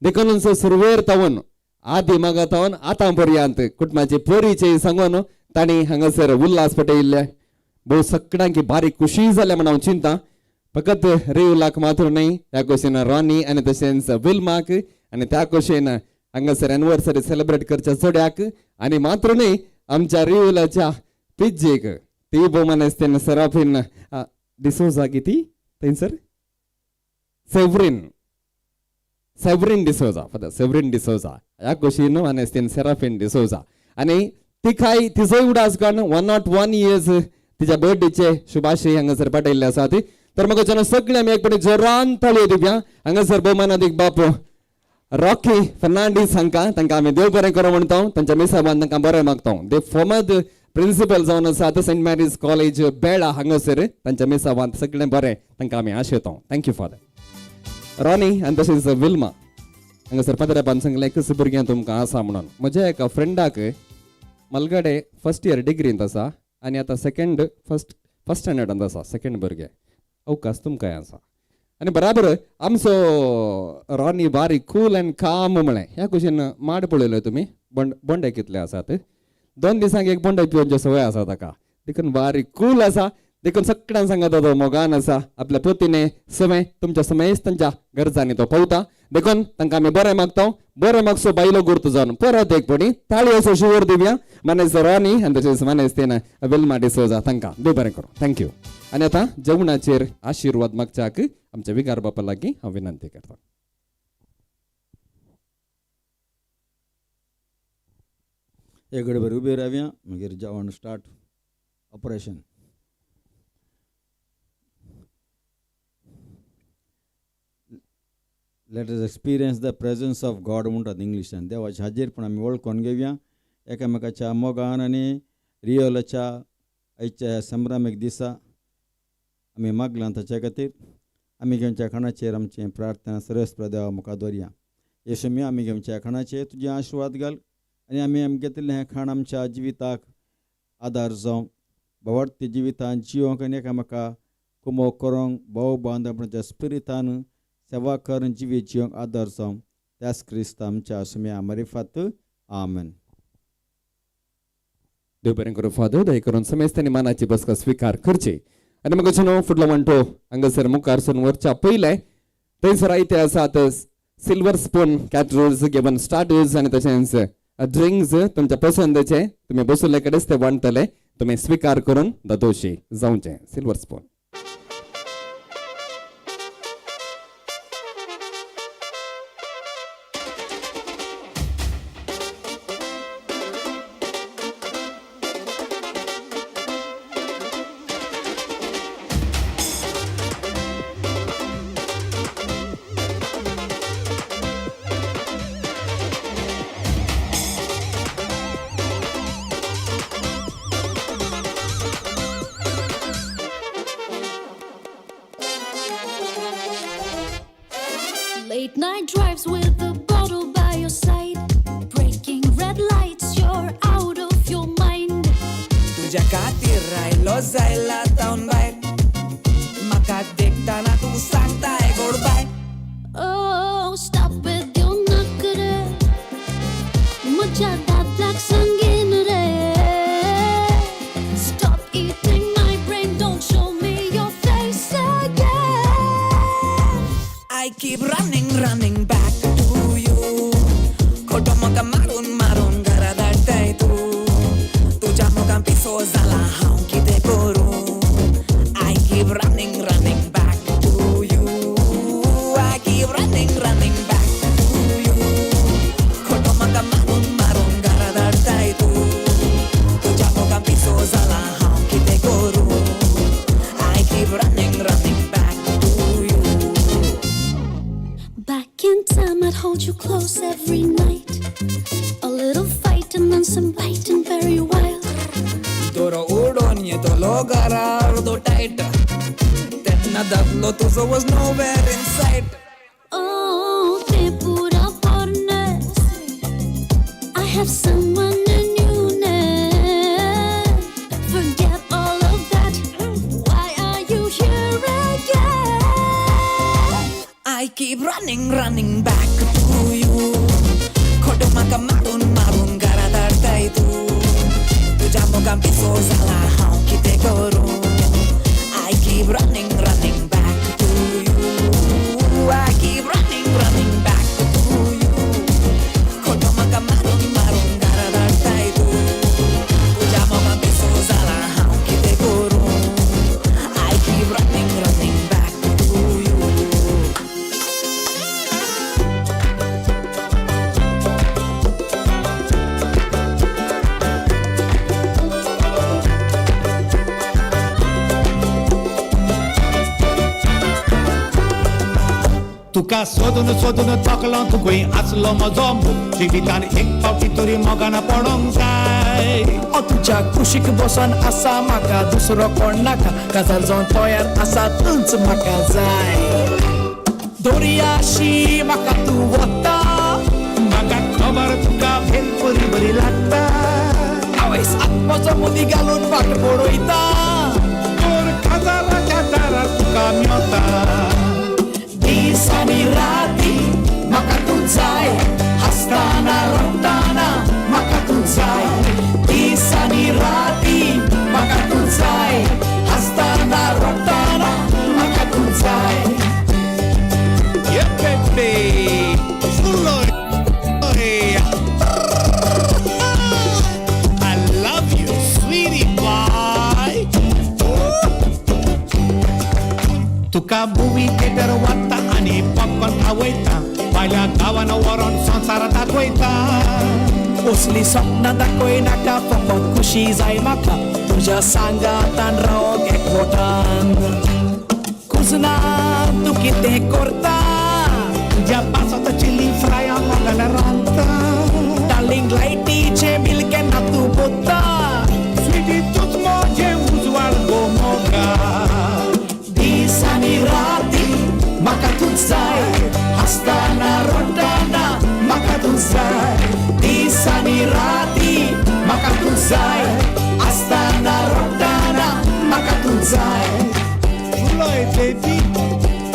S5: देखूनच सुरवेर तावन आदी मागा तावन आतां पर्यंत कुटुंबाचे परिचय सांगून तांणी हांगासर उल्हास पेटयिल्ले. भोव सगळ्यांकी बारीक खुशी जाल्या म्हण हांव चिंता. फकत रेवलाक मात्र न्हय, ह्या कुशीन रॉनी आनी तशेंच विल्माक आनी त्या कुशीन हांगासर एनिवर्सरी सेलिब्रेट करच्या चड्याक आनी मात्र न्हय आमच्या रिवलाच्या पिज्जेक ती भोवमानेस्तेन सेराफीन डिसोजा किती थंयसर सेवरीन सेवरीन डिसोजा, फादर सेवरीन डिसोजा ह्या कुशीन मानेस्तेन सेराफीन डिसोजा आनी तिकाय तिचोय उडास काडून 101 इयर्स तिच्या बर्थडेचे शुभाशय हांगासर पाठयल्ले आसात. तर म्हाका जेन्ना सगळे आमी एक फावटी जोरान ताळयो दिवया. हांगासर भोवमानादीक बाप रॉकी फेर्नांडीस हांकां तांकां आमी देव बरें करूं म्हणटा, तांच्या मिसाबान तांकां बरें मागता. दे फॉर्मद प्रिंसिपल जावन आसात सेंट मॅरीज कॉलेज बेळा हांगासर, तांच्या मिसाबान सगळें बरें तांकां आमी आशयता. Thank you father. Ronnie आनी तशेंच विल्मा हांगासर फादराबान सांगलें एकच भुरगें तुमकां आसा म्हणून. म्हज्या एका फ्रेंडाक मलगडे फर्स्ट इयर डिग्रींत आसा आनी आतां सेकंड फर्स्ट फर्स्ट स्टँडर्डांत आसा, सेकंड भुरगें. अवकाश तुमकांय आसा आनी बराबर आमचो रॉनी बारीक कूल अँड काम म्हळें ह्या कुशीन माड पळयलो तुमी बोंडे कितले आसात. 2 दिसांक एक बोंडे पिवनच्यो संवय आसा ताका, देखून बारीक कूल आसा, देखून सगळ्यांक सांगता तो मोगान आसा आपल्या पतीने समय तुमच्या समेस्त तांच्या गरजांनी तो पावता, देखून तांकां आमी बरें मागता. बरें मागसो बायलो गुर्त जावन परत एक फावटी ताळयो शिवर दिवया मानेस्त रॉनी आनी तशेंच मानेस्तेन विल्मा डिसोजा तांकां देव बरें करूं. Thank you. आनी आतां जेवणाचेर आशिर्वाद मागच्याक आमच्या विगार बापा लागीं हांव विनंती करता.
S8: एक गडबड उबे रावया, मागीर जेवण start operation. Let us experience the presence of God म्हणटात इंग्लिशान. देवाचे हाजीरपण आमी वळखून घेवया एकामेकाच्या मोगान आनी रियोलाच्या आयच्या संभ्रमीक दिसा आमी मागलां ताच्या खातीर आमी घेवच्या खाणाचेर आमचें प्रार्थना सरस देवा मुखार दवरया. येशू आमी घेवच्या खाणाचेर तुजें आशिर्वाद घाल आनी आमी आमी घेतिल्लें हें खाण आमच्या जिविताक आदार जावं, भावार्थी जिवितान जिवंक आनी एकामेका कुमोक करूंक भाव बांदपणाच्या स्पिरितान सेवा करून जिवीत जिवंक आदार जावं. त्याच क्रिस्त आमच्या सुम्या मरिफात. आमेन.
S5: देव बरें करूं फादर, दया करून समेस्तांनी मानाची बसका स्विकार करची. आनी म्हाका न्हू फुडलो म्हणटो हांगासर मुखार सून वरच्या पयलें थंयसर आयते आसात सिल्वर स्पून कॅटरर्स घेवन स्टार्टर्स आनी तशेंच ड्रिंक्स तुमच्या पसंदेचे तुमी बसुल्ले कडेन ते वांटतले, तुमी स्विकार करून ददोशी जावचें. Silver spoon.
S2: Late night drives with a bottle by your side, breaking red lights, you're out of your mind.
S1: तुझ्या खातीर रायलो जायला तावन भायर, म्हाका देखताना तूं सांगताय गोड बाय.
S2: Oh, stop with your नखरे, म्हज्या दादल्याक सांगीन रे. Stop eating my brain, don't show me your face again.
S1: I keep running, running back to you. खोटो म्हाका मारून मारून घरा धाडटाय तूं. तुज्या मोगान पिसो जाला हांव कितें करूं.
S2: Hold you close every night. A little fight and then some biting, very wild.
S17: दोरो उडोन येतलो घरा अर्दो टायट तेन्ना दादलो तुजो was nowhere in sight.
S2: Oh, te pura pornes. I have someone new now. Forget all of that. Why are you here again?
S17: I keep running, running back to you. खोटो म्हाका मारून मारून घरा धाडटाय तूं. तुज्या मोगान पिसो जाला हांव कितें करूं. I keep running, running back to you. I keep running, running back to you. खोटो म्हाका मारून मारून घरा धाडटाय तूं. तुज्या मोगान पिसो जाला हांव कितें करूं. I keep running, running back to you.
S18: तुका सोदून सोदून थकलो तूं खंय आसलो म्हजो मोग जिवितान एक फावटी तरी मोगान पडोंक जाय.
S17: हांव तुज्या कुशीक बसोन आसा म्हाका दुसरो कोण नाका. काजार जावन तयार आसा तूंच म्हाका जाय. दोरयाशी म्हाका तूं वता.
S18: म्हाका खबर तुका भेलपुरी बरी लागता.
S17: आवयस आत्मोचो मुदी घालून वाट पळयता.
S18: तोर काजाराच्या दारार तुका मेवता.
S17: दीस आनी राती म्हाका तूं जाय. हांसतना रडटना म्हाका तूं जाय. दीस आनी राती म्हाका तूं जाय. हांसतना रडटना म्हाका तूं जाय.
S18: Yeah, baby. Full of I love you, sweetie pie. तुका मुवी थिएटर वता आनी पॉपकॉर्न खावयता. भायल्या गांवान व्हरोन संवसार दाखयता.
S17: असली सपनां दाखय नाका फकत खुशी जाय म्हाका. तुज्या सांगातान रावोंक एकवटान. कुजना तूं कितें करता.
S18: तुज्या पासत चिली फ्राय मोगान रांदता.
S17: डार्लिंग लायटीचें बील केन्ना तूं पोत्ता.
S18: स्वीटी तूंच म्हजें उजवाड गो मोगा.
S17: दीस आनी राती म्हाका तूं जाय. हांसतना रडटना म्हाका तूं जाय. दीस आनी राती म्हाका तूं जाय. हांसतना रडटना म्हाका तूं जाय.
S18: फुलोय बेबी,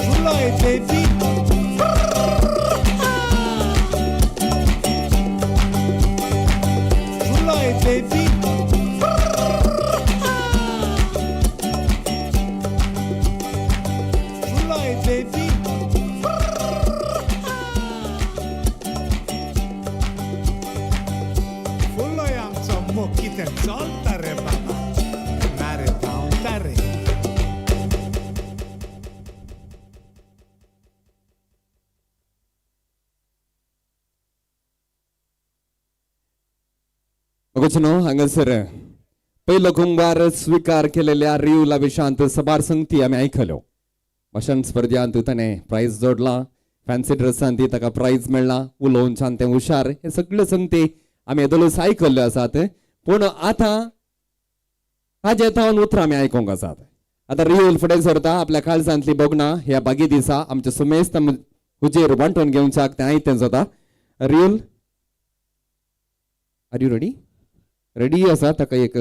S18: फुलोय बेबी. फुलोय बेबी. फुलोय बेबी. फुलोय आमचो मोग कितें चलता रे बाबा. ना रे धांवता रे.
S5: मगोचनो हांगासर पयलो कुंभार स्वीकार केलेल्या रियुला विशांत सबार संगती आमी आयकल्यो. भाशण स्पर्ध्यांत ताणें प्रायज जोडला. फॅन्सी ड्रेसान ती ताका प्रायज मेळ्ळा. उलोवच्यान तें हुशार. हे सगळ्यो संगती आमी येदोळूच आयकल्ल्यो आसात. पूण आतां ताजे थावन उतरां आमी आयकूंक आसात. आतां रियूल फुडें सरता आपल्या काळजांतली भोगणां ह्या बागी दिसा आमच्या सुमेस्त हुजेर वांटून घेवच्याक तें आयतें जाता. Riyul, are you ready? Ready आसा. ताका एक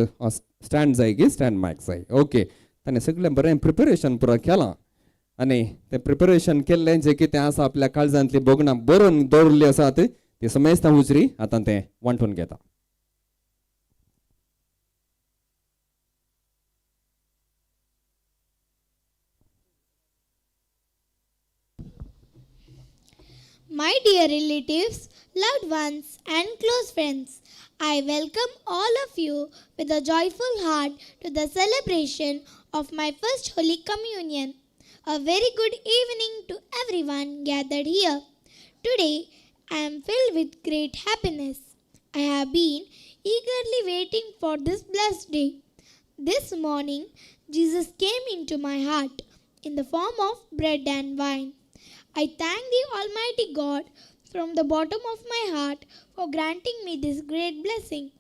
S5: स्टँड जाय की स्टँड मायक जाय. ओके, ताणें सगळें बरें प्रिपरेशन पुरो केलां आनी तें प्रिपरेशन केल्लें जें कितें आसा आपल्या काळजांतली भोगणां बरोवन दवरिल्लीं आसात ती समेस्तां हुजरी आतां तें वांटून घेता.
S15: My dear relatives, loved ones, and close friends, I welcome all of you with a joyful heart to the celebration of my first Holy Communion. A very good evening to everyone gathered here. Today, I am filled with great happiness. I have been eagerly waiting for this blessed day. This morning, Jesus came into my heart in the form of bread and wine. I thank the Almighty God from the bottom of my heart for granting me this great blessing.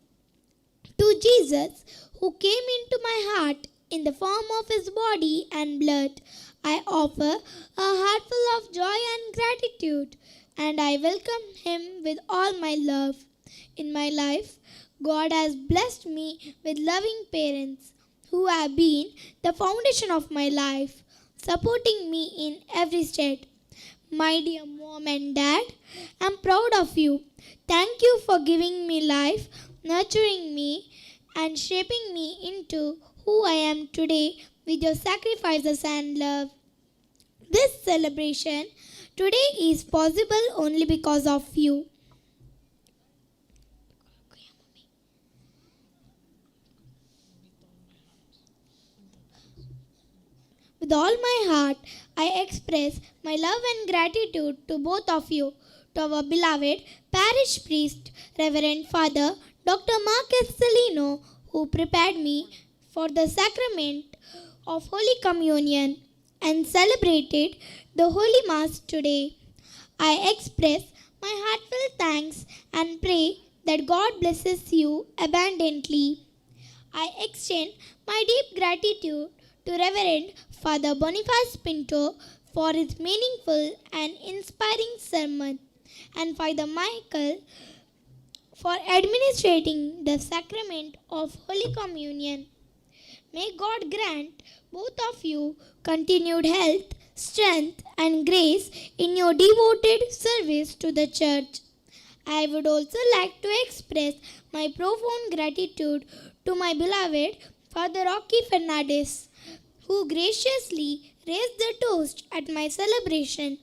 S15: To Jesus, who came into my heart in the form of his body and blood, I offer a heart full of joy and gratitude, and I welcome him with all my love. In my life, God has blessed me with loving parents who have been the foundation of my life, supporting me in every step. My dear mom and dad, I'm proud of you. Thank you for giving me life, nurturing me, and shaping me into who I am today with your sacrifices and love. This celebration today is possible only because of you. With all my heart, I express my love and gratitude to both of you, to our beloved parish priest, Reverend Father Dr. Mark Estelino, who prepared me for the sacrament of Holy Communion and celebrated the Holy Mass today. I express my heartfelt thanks and pray that God blesses you abundantly. I extend my deep gratitude to Reverend Father Boniface Pinto for his meaningful and inspiring sermon, and Father Michael for administrating the sacrament of Holy Communion. May God grant both of you continued health, strength, and grace in your devoted service to the Church. I would also like to express my profound gratitude to my beloved Father Rocky Fernandez, who graciously raised the toast at my celebration.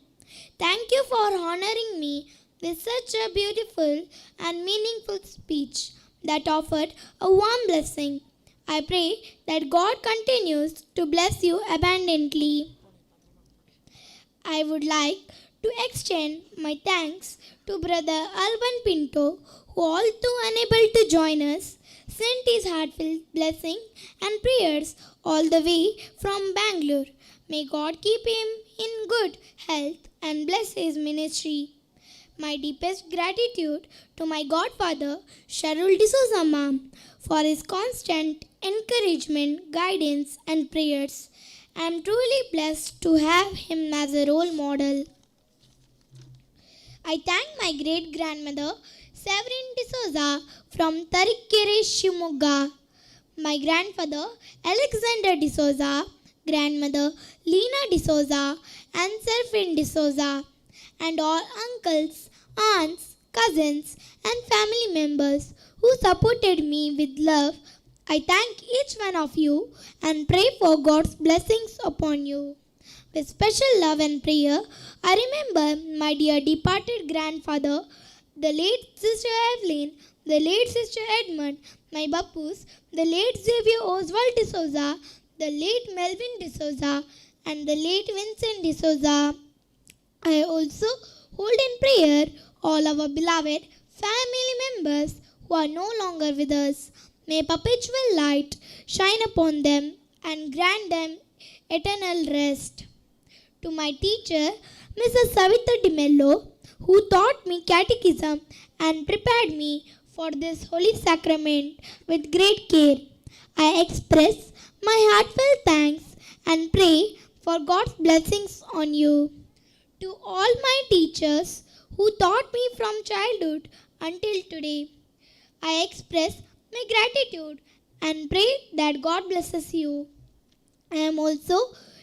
S15: Thank you for honoring me with such a beautiful and meaningful speech that offered a warm blessing. I pray that God continues to bless you abundantly. I would like to extend my thanks to Brother Alban Pinto, who, although unable to join us, sent his heartfelt blessing and prayers all the way from Bangalore. May God keep him in good health and bless his ministry. My deepest gratitude to my godfather, Sharul D'Souza ma'am, for his constant encouragement, guidance, and prayers. I am truly blessed to have him as a role model. I thank my great grandmother, Severin D'Souza from Tarikere, Shimoga, my grandfather, Alexander D'Souza, grandmother, Lena D'Souza, and Serafin D'Souza, and all uncles, aunts, cousins, and family members who supported me with love. I thank each one of you and pray for God's blessings upon you. With special love and prayer, I remember my dear departed grandfather, the late Sister Evelyn, the late Sister Edmund, my Bapus, the late Xavier Oswald D'Souza, the late Melvin D'Souza, and the late Vincent D'Souza. I also hold in prayer all our beloved family members who are no longer with us. May perpetual light shine upon them and grant them eternal rest. To my teacher, Mrs. Savita D'Mello, who taught me catechism and prepared me for this holy sacrament with great care, I express my heartfelt thanks and pray for God's blessings on you. To all my teachers who taught me from childhood until today, I express my gratitude and pray that God blesses you. I am also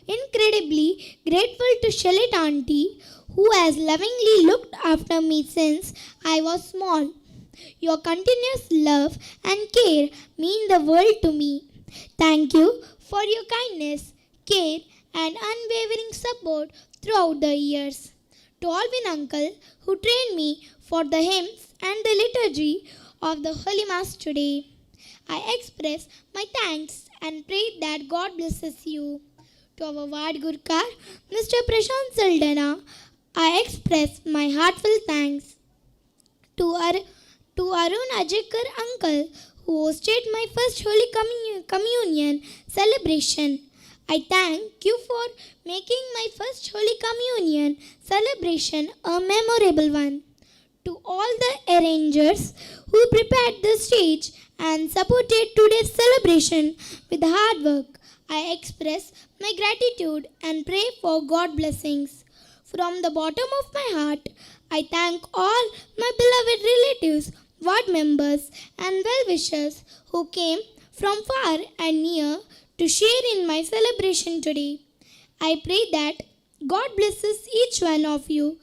S15: incredibly grateful to Shalit Auntie, who has lovingly looked after me since I was small. Your continuous love and care mean the world to me. Thank you for your kindness, care, and unwavering support throughout the years. To Alvin Uncle, who trained me for the hymns and the liturgy of the Holy Mass today, I express my thanks and pray that God blesses you. To our Ward Gurkar, Mr. Prashant Saldana, I express my heartfelt thanks. To Arun Ajekar Uncle, who hosted my first Holy Communion celebration, I thank you for making my first Holy Communion celebration a memorable one. To all the arrangers who prepared the stage and supported today's celebration with hard work, I express my gratitude and pray for God blessings. From the bottom of my heart, I thank all my beloved relatives, ward members, and well wishers who came from far and near to share in my celebration today. I pray that God blesses each one of you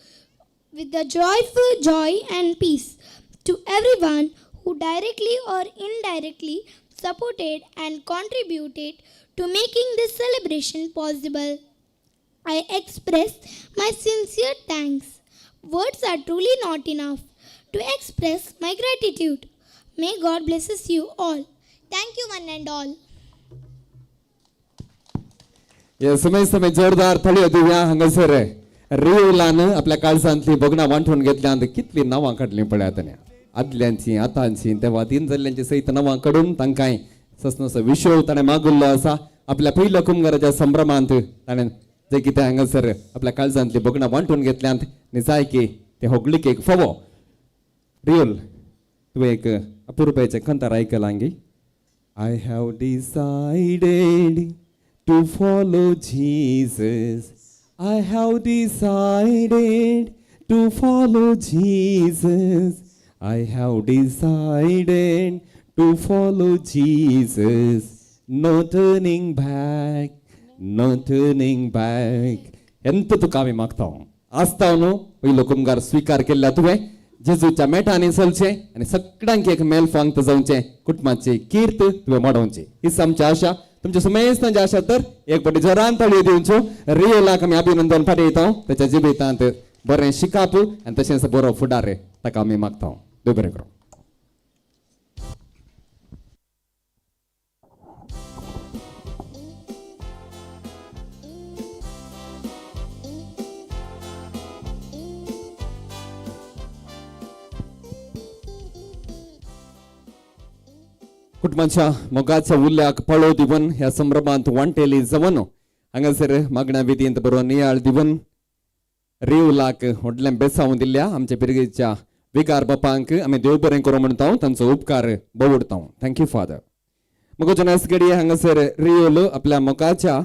S15: with the joyful joy and peace. To everyone who directly or indirectly supported and contributed to making this celebration possible, I express my sincere thanks. Words are truly not enough to express my gratitude. May God blesses you all. Thank you, one and all.
S5: समय समय जोरदार थाळयो दिवया हांगासर रियोलान आपल्या काळजांतली भोगणां वांटून घेतल्यात. कितली नांवां काडलीं पळयात ताणें, आदल्यांची आतांची तेवा तीन जाल्ल्यांची सयत नांवां काडून तांकां ससनसो विशय ताणें मागुल्लो आसा. आपल्या पयल्या कुमगाराच्या संभ्रमांत ताणें जे कितें हांगासर आपल्या काळजांतली भोगणां वांटून घेतल्यांत आनी जाय की ते होगळिकेक फावो. रियोल, तुवें एक अपुरबायेचें कंतार आयकलां गी? I have decided to follow Jesus. I have decided to follow Jesus. I have decided to follow Jesus. No turning back, no turning back. ಎಂತ तुका आमी मागता आसता न्हू पयलो कुमगार स्विकार केल्ल्या तुवें जेजूच्या मेटांनी चलचें आनी सगळ्यांक एक मेल फांगत जावचें, कुटुंबाची कीर्त तुवें वाडोवची हीच आमची आशा. तुमच्या सुमेस्तांची आशा तर एक फावटी जोरान ताळयो दिवच्यो. रियोलाक आमी अभिनंदन पाठयता. ताच्या जिवितांत बरें शिकाप आनी तशेंच बरो फुडार ताका आमी मागता. देव बरें करूं. कुटुंबाच्या मोगाच्या उल्ल्याक पळो दिवन ह्या संभ्रमांत वांटेली जावन हांगासर मागण्या विधींत बरो नियाळ दिवन रिवलाक व्हडलें बेसांव दिल्ल्या आमच्या पिरगेच्या विकार बापांक आमी देव बरें करूं म्हणटा, तांचो उपकार बोवडता. Thank you father. मोगाच्या नासगडी हांगासर रियोल आपल्या मोगाच्या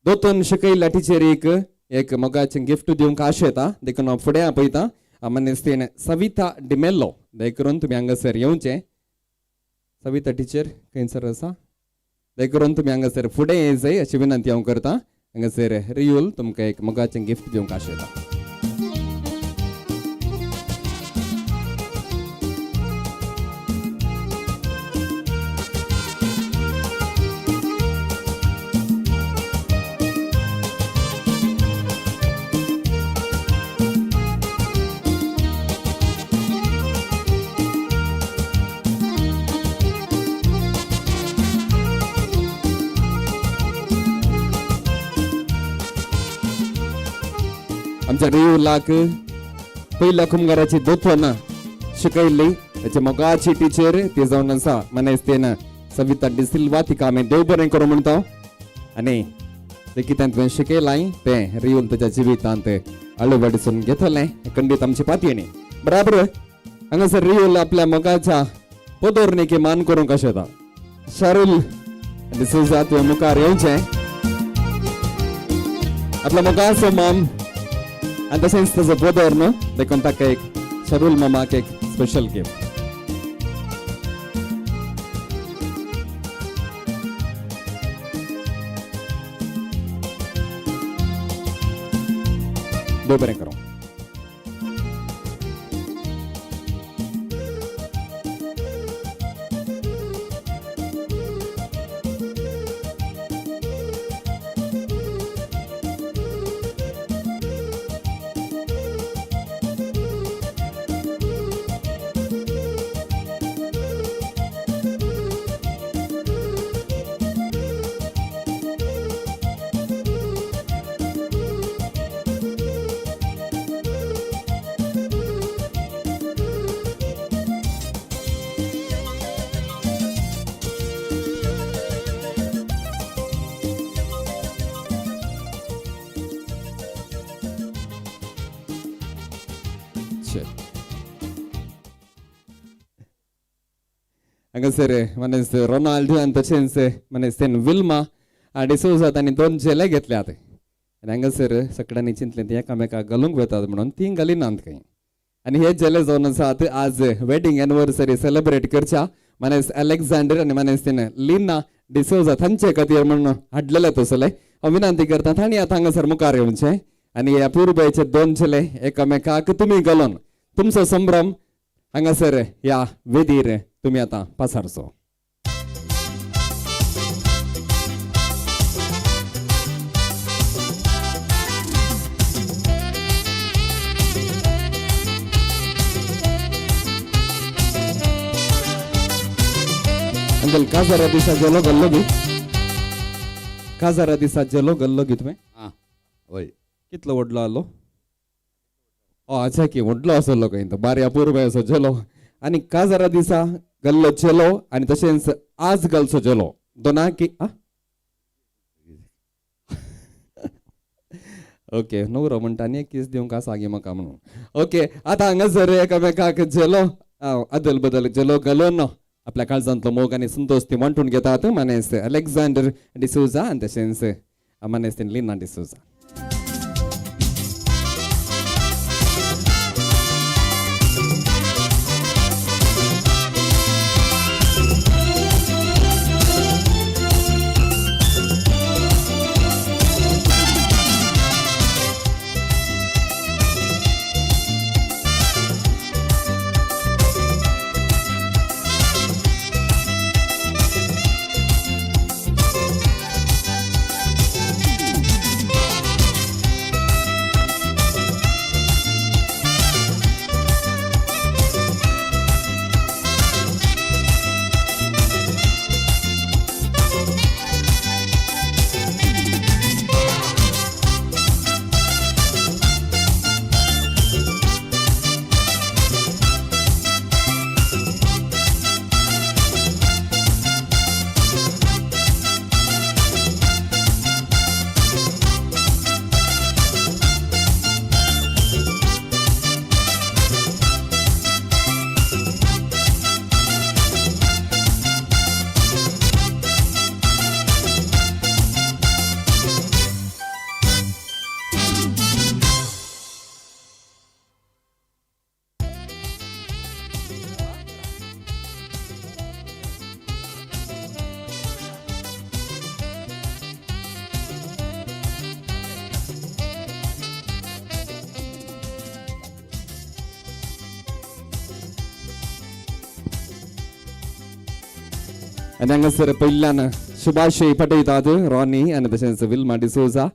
S5: दोतोन शिकयल्ल्या टिचरीक एक मोगाचें गिफ्ट दिवंक आशा येता, देखून हांव फुडें आपयता मनेस्तीन सविता डिमेल्लो. दयकरून तुमी हांगासर येवचें. सविता टिचर खंयसर आसा? दयकरून तुमी हांगासर फुडें येयजाय अशी विनंती हांव करता. हांगासर रियूल तुमकां एक मोगाचें गिफ्ट दिवंक आशेता. आमच्या रियूलाक पयल्या कुमगाराची दोतोन शिकयल्ली ताच्या मोगाची टिचर ती जावन आसा मनेस्तेन सविता डिसिल्वा. तिका आमी देव बरें करूं म्हणटा आनी तें कितें तुवें शिकयलां तें रियूल ताच्या जिवितांत अळवडसून घेतलें खंडीत आमची पातयेणी बराबर. हांगासर रियूल आपल्या मोगाच्या पोदोरणीक मान करूंक आशेता. शारूल डिसोजा तुवें मुखार येवचें. आपल्या मोगाचो माम आनी तशेंच ताजो बोदोर न्हू, देखून ताका एक शरूल मामाक एक स्पेशल गिफ्ट. देव बरें करूं. मच. हांगासर मानेस्त रोनाल्ड आनी तशेंच मानेस्त विल्मा डिसोजा तांणी दोन झेले घेतल्यात आनी हांगासर सगळ्यांनी चिंतलें ती एकामेकाक घालूंक वतात म्हणून ती घालिनात खंय. आनी हे झेले जावन आसात आज वेडींग एनिवर्सरी सेलिब्रेट करच्या मानेस्त अलेक्झांडर आनी मानेस्त लिना डिसोजा तांचे खातीर म्हणून हाडलेले तसले. हांव विनंती करता तांणी आतां हांगासर मुखार येवचें आनी ह्या पुर्बायचे दोन झेले एकामेकाक तुमी घालून तुमचो संभ्रम हांगासर ह्या वेदीर तुमी आतां पासारचो. अंकल काजारा दिसा जेलो गल्लो गी? काजारा दिसा जेलो गल्लो गी तुवें?
S19: आं वय.
S5: कितलो व्हडलो आसलो? अच्छा की व्हडलो आसलो खंय तो, बारी अपुरबाय असो जेलो. आनी काजारा दिसा गल्लो जेलो आनी तशेंच आज घालचो जेलो दोना की ओके नवरो म्हणटा आनी एक कीस दिवंक आसा गे म्हाका म्हणून. ओके आतां हांगासर एकामेकाक जेलो अदल बदल जेलो घालून आपल्या काळजांतलो मोग आनी संतोश ती वांटून घेतात मानेस्त अलेक्झांडर डिसोजा आनी तशेंच मानेस्त लिना डिसोजा. आनी हांगासर पयल्यान शुभाशय पटयतात रॉनी आनी तशेंच विल्मा डिसोजा.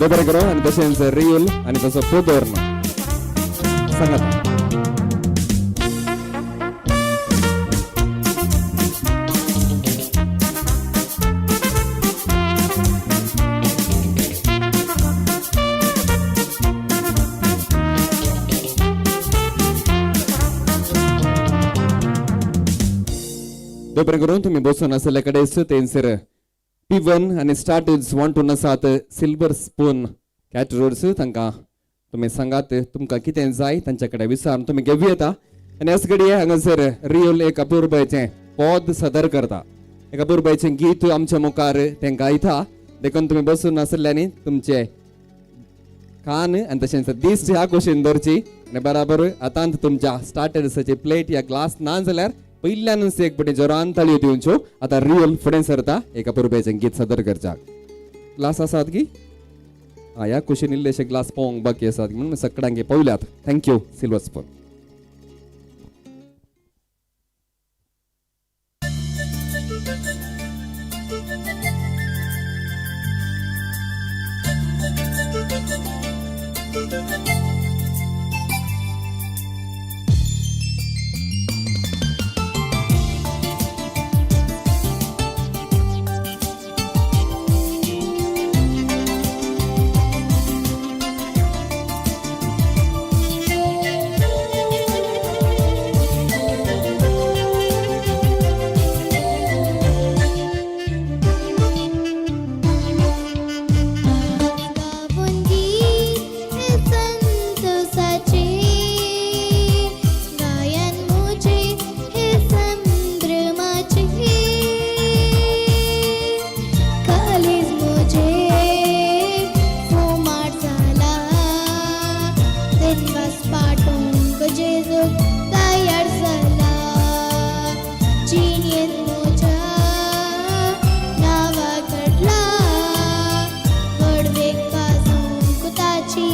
S5: बरें करो आनी तशेंच रियूल आनी तसो पोदोर्न सांगात. बरें करून तुमी बसून आसले कडेन तेंसर पिवन आनी स्टार्टर्स वांटून आसात सिल्वर स्पून कॅटरर्स तांकां तुमी सांगात तुमकां कितें जाय तांचे कडेन विचारून तुमी घेवं येता. आनी ह्याच घडये हांगासर रियल एक अपुरबायचें पद सदर करता, एक अपुरबायचें गीत आमच्या मुखार तें गायता. देखून तुमी बसून आसल्यांनी तुमचे कान आनी तशेंच दीस ह्या कुशीन दवरची आनी बराबर आतां तुमच्या स्टार्टर्साची प्लेट या ग्लास ना जाल्यार पयल्यानच एक पटी जोरान ताळयो दिवच्यो. आतां रियल फुडें सरता एका पुरबेचें गीत सादर करच्याक. ग्लास आसात की ह्या कुशीन इल्लेशे ग्लास पळोवंक बाकी आसात म्हणून सगळ्यांक पळयल्यात. Thank you silver spoon.
S2: Thank you.
S15: दिनवास पाठोवंक जेजूक तयार जाला जिणेंत म्हज्या नांवा घडला व्हडवीक गाजोवंक ताची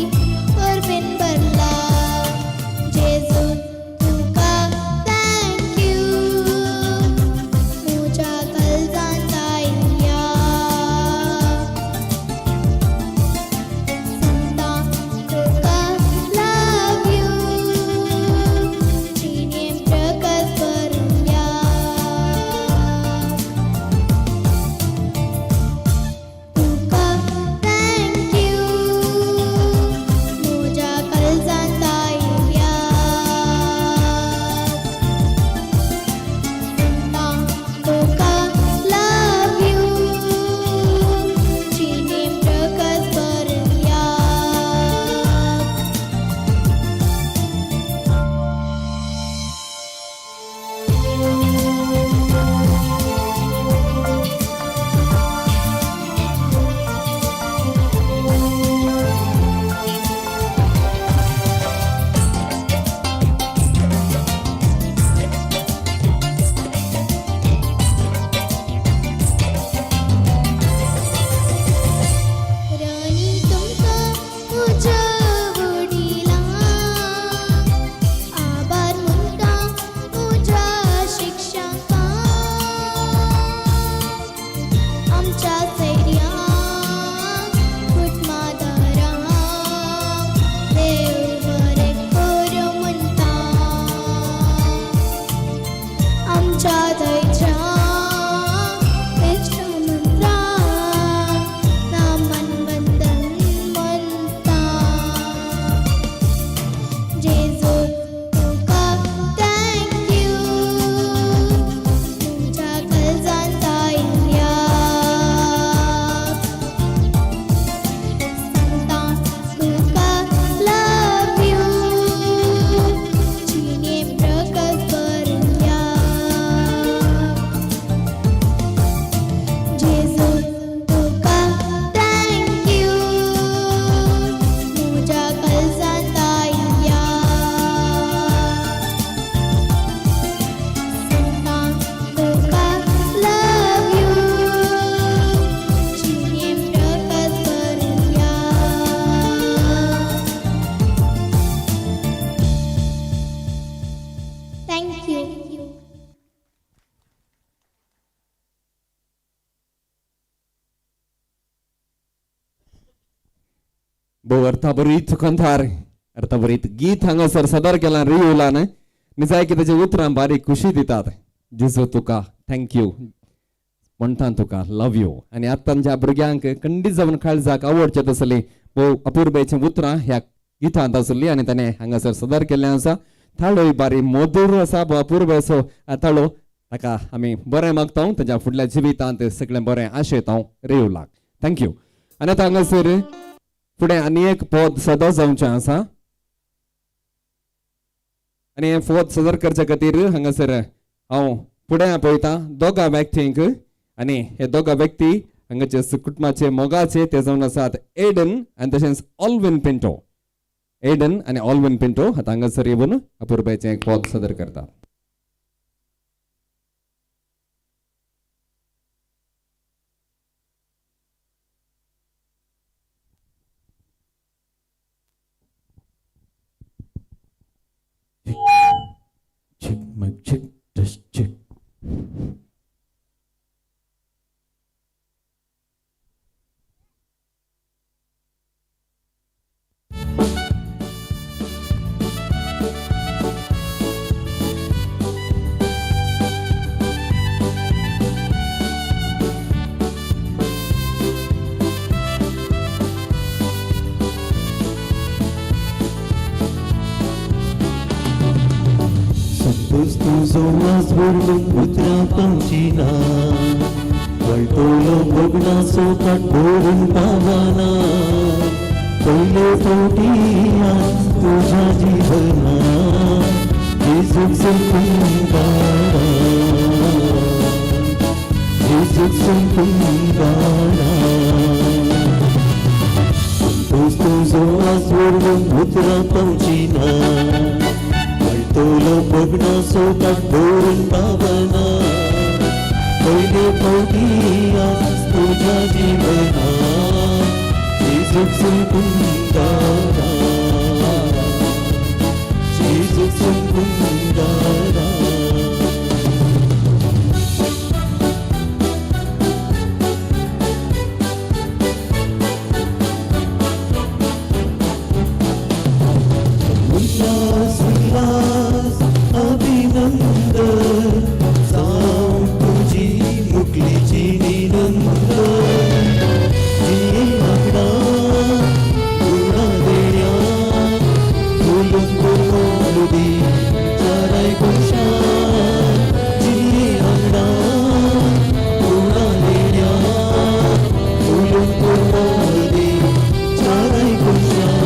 S15: परबेन भरला जेजू तुका thank you म्हज्या काळजांत आयल्या सांगता तुका लव you जिणें प्रकाश भरल्या तुका thank you म्हज्या काळजांत आयल्या सांगता तुका लव you जिणें प्रकाश भरल्या. राणी तुमकां म्हज्या वडिलां आभार म्हणटा म्हज्या शिक्षकांक आमच्या सैर्यांक कुटुंबादारांक देव बरें करूं म्हणटा आमच्या थंयच्या इश्ट मंत्रां नामन वंदन म्हणटा जेजू तुका thank you म्हज्या काळजांत आयल्या सांगता तुका लव you जिणें प्रकाश भरल्या जेजू तुका thank you म्हज्या काळजांत आयल्या सांगता तुका लव you जिणें प्रकाश भरल्या. Thank you.
S5: भोव अर्थाभरीत कंथार अर्थाभरीत गीत हांगासर सादर केलां रियुलान निजाय की ताची उतरां बारीक खुशी दितात. जेजू तुका thank you म्हणटा तुका लव you. आनी आतां आमच्या भुरग्यांक खंडीत जावन काळजाक आवडचें तसली भोव अपुरबायेचीं उतरां ह्या गितांत आसली आनी ताणें हांगासर सादर केल्लें आसा. ताळोय बारी मधूर आसा, भोव अपुरबायेचो ताळो. ताका आमी बरें मागता, ताच्या फुडल्या जिवितांत सगळें बरें आशयता रियुलाक. Thank you. आनी आतां हांगासर फुडें आनी एक पद सदां जावचें आसा आनी हें पद सदर करचे खातीर हांगासर हांव फुडें आपयता दोगां व्यक्तींक आनी हे दोगां व्यक्ती हांगाचे कुटुंबाचे मोगाचे ते जावन आसात एडन आनी तशेंच ऑल्विन पिंटो. एडन आनी ऑल्विन पिंटो आतां हांगासर येवन अपुरबायेचें एक पद सादर करता.
S19: Check, mic check, test check.
S1: Santosh तुजो वाज उतरां पावची ना वळटलो भोगणाचो ताट भरून पावना पयले फावटी आज तुज्या जिवना जेजूक संपुंगारा जेजूक संपुंगारा.
S19: संतोष तुजो आज व्हडून उतरां पावची ना कळटलो भगणा सोदाक दवरून पावना पयले फावटी आज तुज्या जिवना जेजूक कुंदारा जेजूक कुंदारा. उल्लास उल्लास अभिनंदन जावं तुजी मुकलीची निनंदन जिये आंगणा गुणा देण्या फुलून फुलून दी चाराय कुशान जिये आंगणा गुणा देण्या फुलून फुलून दी चाराय कुशान.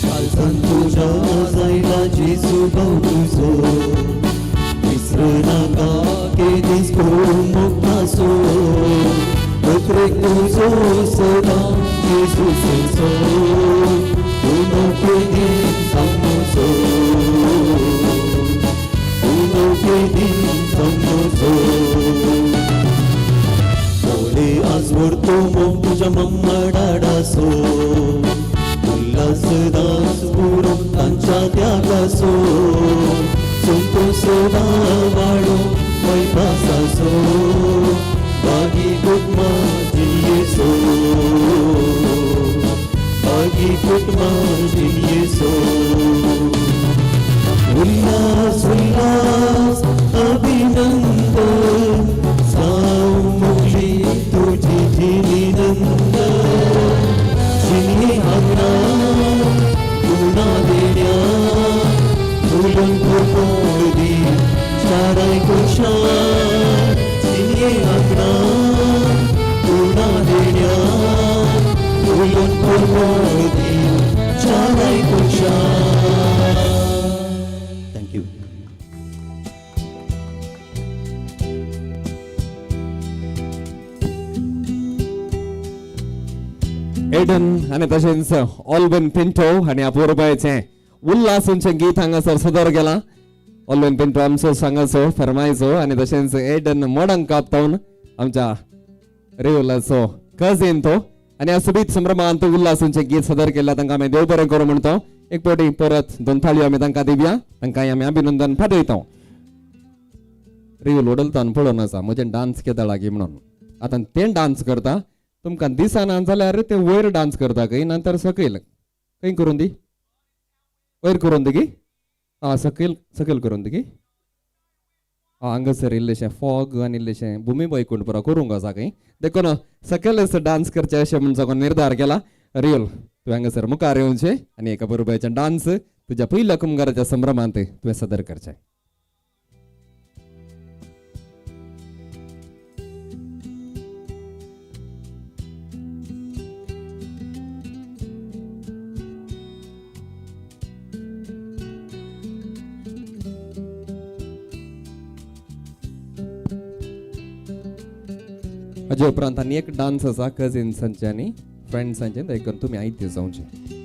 S19: कालसान तुज्या जायला जेजू भाव तुजो विसर नाका के दीस करूं मुखासो पत्रेक तुजो सदां जेजू सेसो उनो के दिन समोसो उनो के दिन समोसो. बोले आज व्हरतो मोग तुज्या मम्मा डाडासो उल्हास दास पुरो तांच्या त्यागासो संतोष वाडो वैभासासो बागी कुटमा जियेसो बागी कुटमा जियेसो. उल्हास उल्हास अभिनंदन जावं मुकली तुजी जिनी नंदन जिनी आंगणा गुणा देण्या फुलून फुलून दी चाराय कुशान जिनी आंगणा गुणा देण्या फुलून फुलून दी चाराय कुशान. Thank you.
S5: Aiden आनी तशेंच ऑल्विन पिंटो आनी अपुरबायचें उल्हासांचें गीत हांगासर सदर गेलां. ऑल्विन पिंटो आमचो सांगाचो फरमायचो आनी तशेंच एडन मोडंग कापतावन आमच्या रेवलाचो कजीन तो आनी ह्या सोबीत संभ्रमांत उल्हासांचें गीत सदर केल्ल्या तांकां आमी देव बरें करूं म्हणटा. एक फावटी परत दोन थाळयो आमी तांकां दिवया, तांकां आमी अभिनंदन पाठयता. रेवल वडलतान पळोवन आसा म्हजें डांस केता लागीं म्हणून आतां तें डांस करता तुमकां दिसना जाल्यार ते वयर डांस करता खंय नंतर सकयल खंय करून दी वयर करून दी की आं सकयल सकयल करून दी की आं हांगासर इल्लेशें फॉग आनी इल्लेशें भुमी वैकुंठ पुरा करूंक आसा खंय देखून सकयलच डांस करचें अशें म्हूण निर्धार केला. रियल तुवें हांगासर मुखार येवचें आनी एका बरोबरचें डांस तुज्या पयल्या कुमगाराच्या संभ्रमांत तुवें सादर करचें. हाजे उपरांत आनी एक डांस आसा कजिन्सांचे आनी फ्रेंड्सांचे देखून तुमी आयते जावचे.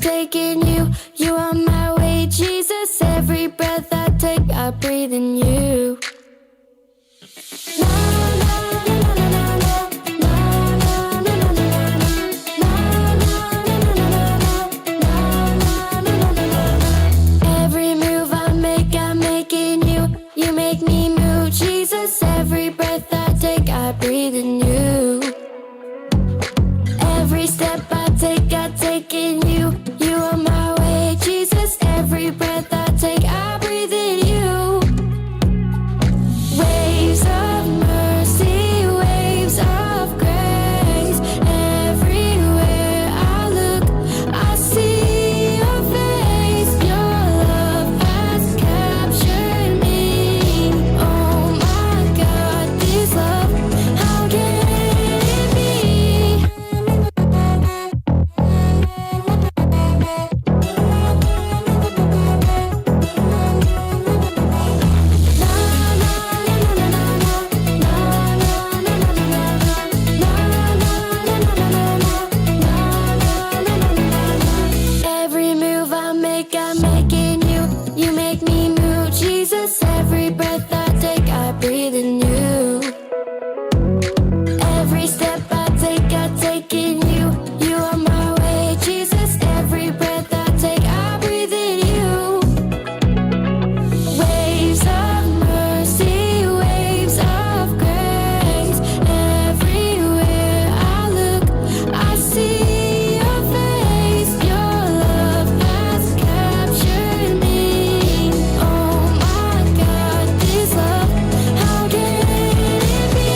S2: take in you. You are my way, Jesus. Every breath I take, I breathe in you. Every move I make, I'm making you. You make me move, Jesus. Every breath I take, I breathe in you. Every step I take in you. You are my way, Jesus. Every breath I take, I breathe in you. Waves of mercy, waves of grace. Everywhere I look, I see your face. Your love has captured me. Oh my God, this love, how can it be? Every move I make, I'm making you. You make me move, Jesus. Every breath I take, I breathe in you. Every step I take in you. You are my way, Jesus. Every breath I take, I breathe in you. Waves of mercy, waves of grace. Everywhere I look, I see your face. Your love has captured me. Oh my God, this love, how can it be?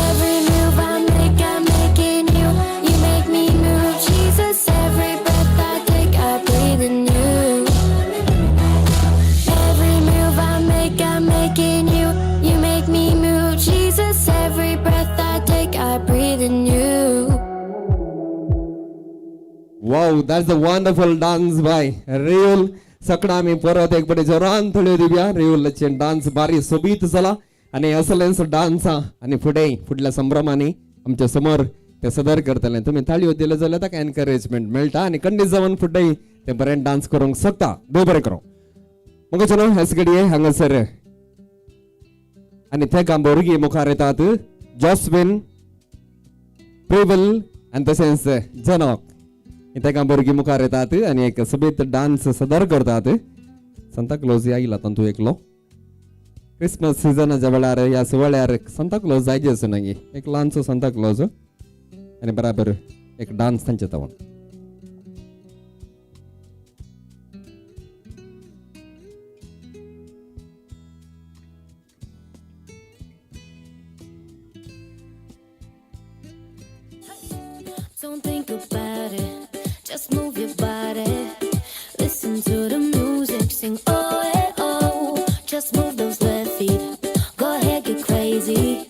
S2: Every move I make, I'm making you. You make me move, Jesus. Every breath I take, I breathe in you. Every move I make, I'm making you. You make me move, Jesus. Every breath I take, I breathe in you.
S5: Wow, that's a wonderful dance by Riul. सगळा आमी परत एक बरे जोरान थोड्यो दिवया. रियुलाचे डान्स बारी सोबीत जाला आनी असलेंचो डान्स आहा आनी फुडें फुडल्या संभ्रमांनी आमच्या समोर ते सदर करतले. तुमी ताळयो दिल्यो जाल्यार ताका एनकरेजमेंट मेळटा आनी खंडीत जावन फुडें ते बरें डान्स करूंक शकता. देव बरें करूं. मगो चलो हेच घडये हांगासर आनी तेका भुरगीं मुखार येतात, जॉस्विन, प्रिवल आनी तशेंच जनक. तेका भुरगीं मुखार येतात आनी एक सोबीत डान्स सदर करतात. सांता क्लॉज आयला तातूंत एकलो. क्रिसमस सिजनाच्या वेळार ह्या सुवाळ्यार सांता क्लॉज जायचे आसूं नागी एक ल्हानसो सांता क्लॉज आनी बराबर एक डान्स तांचे तावन.
S2: Don't think about it, just move your body. Listen to the music, sing oh eh oh. Just move those left feet, go ahead, get crazy.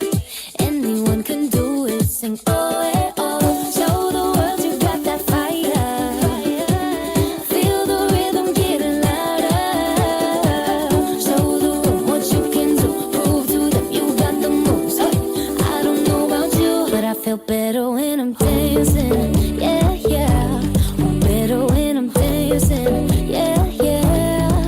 S2: Anyone can do it, sing oh eh oh. Show the world you got that fire. Feel the rhythm getting louder. Show the room what you can do. Prove to them you got the moves. Hey, I don't know about you, but I feel better when I'm dancing. Yeah, yeah. I'm better when I'm dancing. Yeah, yeah.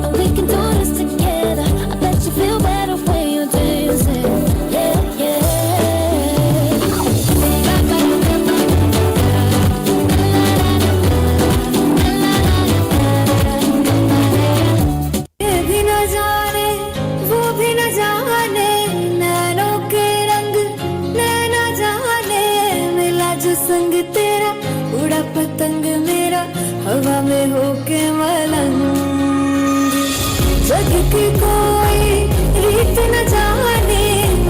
S2: And we can do this together. I bet you feel better when you're dancing. Yeah, yeah.
S20: ये भी न जाने वो भी न जाने, नैनों के रंग नैना जाने। मिला जो संग तेरा, उड़ा पतंग मेरा, हवा में होके मलंग। जग की कोई रीत न जाने,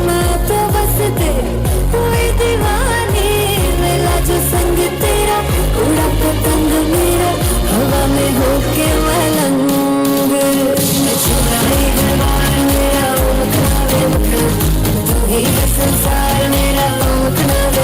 S20: मैं तो बस तेरी हुई दीवानी। मिला जो संग तेरा, उड़ा पतंग मेरा, हवा में होके मलंग। चुराई है बार मेरा, ओ मुखड़ा वे मुखड़ा, तू ही है संसार मेरा, ओ मुखड़ा वे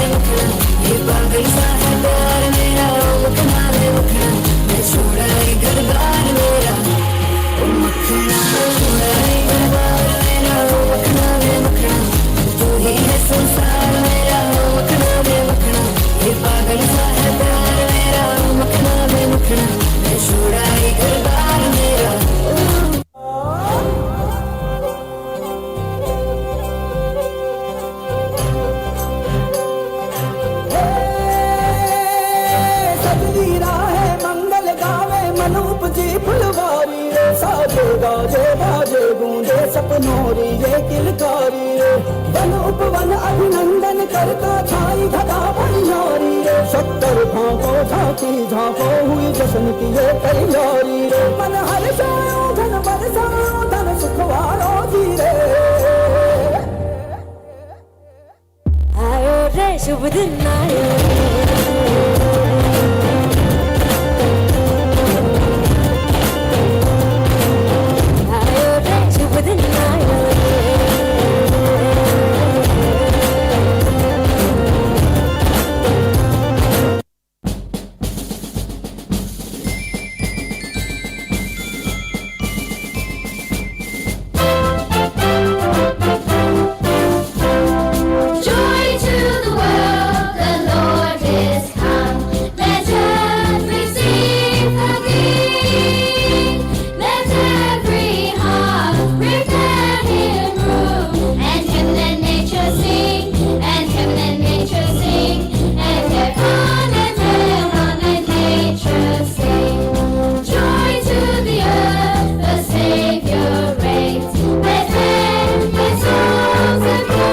S1: नोरी ये किलकारी रे। वन उपवन अभिनंदन करता छाई घटा बलिहारी रे। 70 भांको झांकी झांको हुई जश्न की ये तैयारी रे। मन हर्षायो धन बरसायो धन सुखवारो जी रे।
S20: आयो रे शुभ दिन आयो रे। आयो रे शुभ दिन आयो रे।
S2: Joy to the world, the Lord is come. Let earth receive her King. Let every heart prepare him room. And heaven and nature sing, and heaven and nature sing, and heaven and heaven and nature sing. Joy to the earth, the Savior reigns. Let endless songs accord.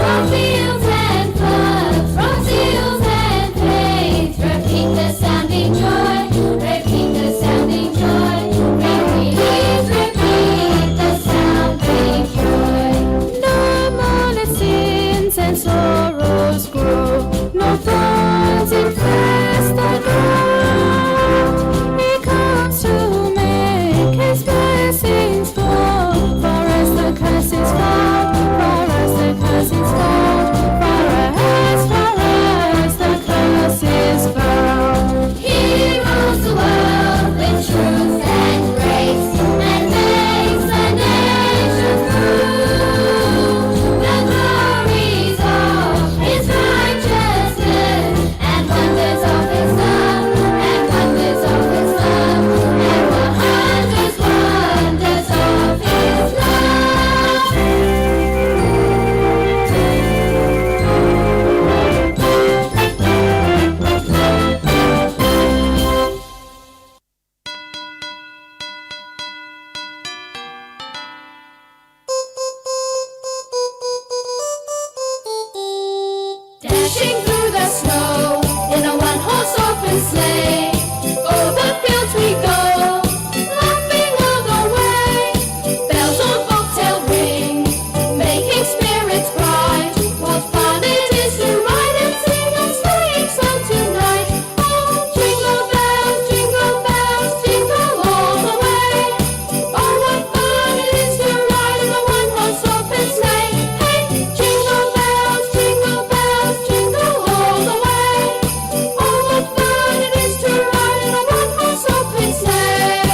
S2: From fields and floods, from fields and plains, repeat the sounding joy, repeat the sounding joy, repeat, repeat the sounding joy.
S20: No more let sins and sorrows grow, no thorns infest the ground. He comes to make his blessings flow, for as the curse is found, for as the curse is found, for as the curse is found.
S2: He rules the world with truth and grace, and makes the nations prove the glories of His righteousness, and wonders of His love, and wonders of His love, and wonders, wonders of His love.
S20: Dashing through the snow in a one-horse open sleigh. Over fields we go, laughing all the way. Bells on bobtail ring, making spirits bright. What fun it is to ride and sing a sleighing song tonight! Oh, jingle bells, jingle bells, jingle all the way. Oh, what fun it is to ride in a one-horse open sleigh! Hey, jingle bells, jingle bells, jingle all the way. Oh, what fun it is to ride in a one-horse open sleigh!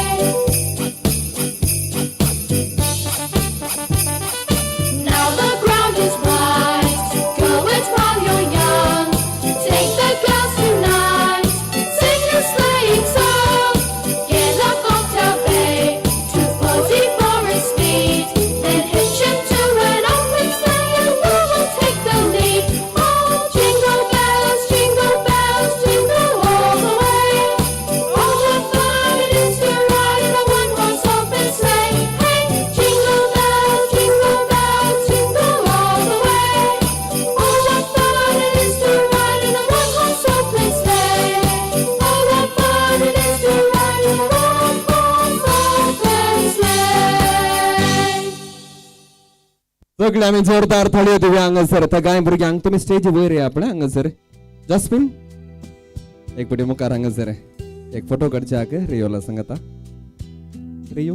S20: Now the ground is white, go it while you're young. Take the girls tonight, sing a sleighing song. Get a bobtail bay, 240 for its speed. Then hitch him to an open sleigh and we will take the lead. Oh, jingle bells, jingle bells, jingle all the way. Oh, what fun it is to ride in a one-horse open sleigh. Hey, jingle bells, jingle bells, jingle all the way. Oh, what fun it is to ride in a one-horse open sleigh. Oh, what fun it is to ride in a one-horse open sleigh.
S5: सगळे आमी जोरदार थाळयो दिवया हांगासर त्या गाय भुरग्यांक. तुमी स्टेज वयर या आपणे हांगासर. जस्मिन एक पटी मुखार हांगासर एक फोटो काडच्याक रियोला सांगता. रियो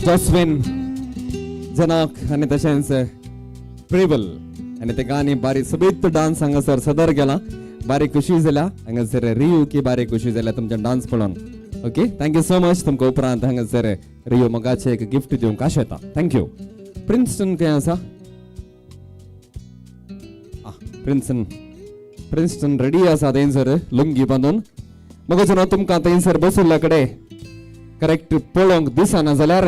S5: जस्मिन जनक आनी तशेंच प्रेबल आनी ते गाणी बारीक सोबीत डान्स हांगासर सदर गेला. बारीक खुशी जाल्या हांगासर रियू की बारीक खुशी जाल्या तुमच्या डान्स पळोवन. Okay, thank you so much. तुमकां उपरांत हांगासर रियू मोगाचें एक गिफ्ट दिवंक आशेता. Thank you. Princeton खंय आसा? प्रिन्स्टन, प्रिन्स्टन रेडी आसा थंयसर लुंगी बांदून. मगो जेन्ना तुमकां थंयसर बशिल्ल्या कडेन करेक्ट पळोवंक दिसना जाल्यार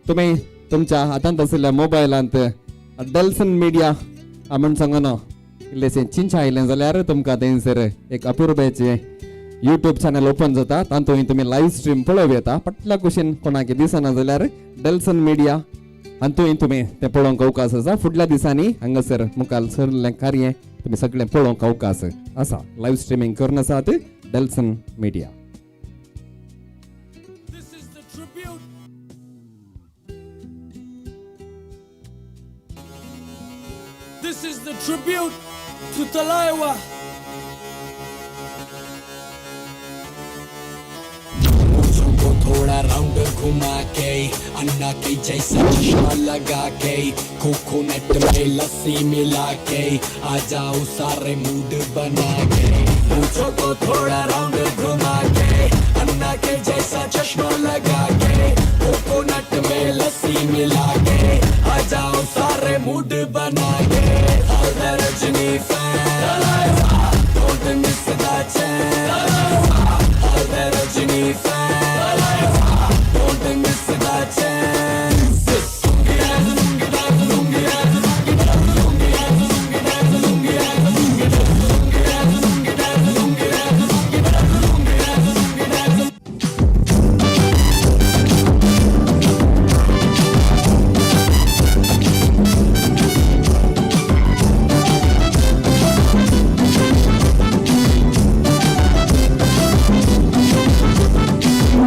S5: तुमी तुमच्या हातांत आशिल्ल्या मोबायलांत डेल्सन मिडिया म्हूण सांगून इल्लेशें चिंचा आयलें जाल्यार तुमकां थंयसर एक अपुरबायचें यूट्यूब चॅनल ओपन जाता, तातूंत तुमी लायव्ह स्ट्रीम पळोवं येता. फाटल्या कुशीन कोणाक दिसना जाल्यार डेल्सन मिडिया हातूंत तुमी तें पळोवंक अवकाश आसा. फुडल्या दिसांनी हांगासर मुखार सरलें कार्य तुमी सगळें पळोवंक अवकाश आसा. लायव्ह स्ट्रिमींग करून आसात Delson media.
S21: This is the tribute to Talaiwa.
S22: मूंछों को थोड़ा राउंड घुमा के, अन्ना के जैसा चश्मा लगा के, कोकोनट में लस्सी मिला के, आ जाओ सारे मूड बना के. मूंछों को थोड़ा राउंड घुमा के, अन्ना के जैसा चश्मा लगा के, कोकोनट में लस्सी मिला के, आ जाओ सारे मूड बना K. All the Rajini fans, don't miss the chance. All the Rajini fans, don't miss the chance. Lungi dance, lungi dance, lungi dance, lungi dance, lungi dance, lungi dance, lungi dance, lungi dance, lungi dance, lungi dance, lungi dance, lungi dance, lungi dance.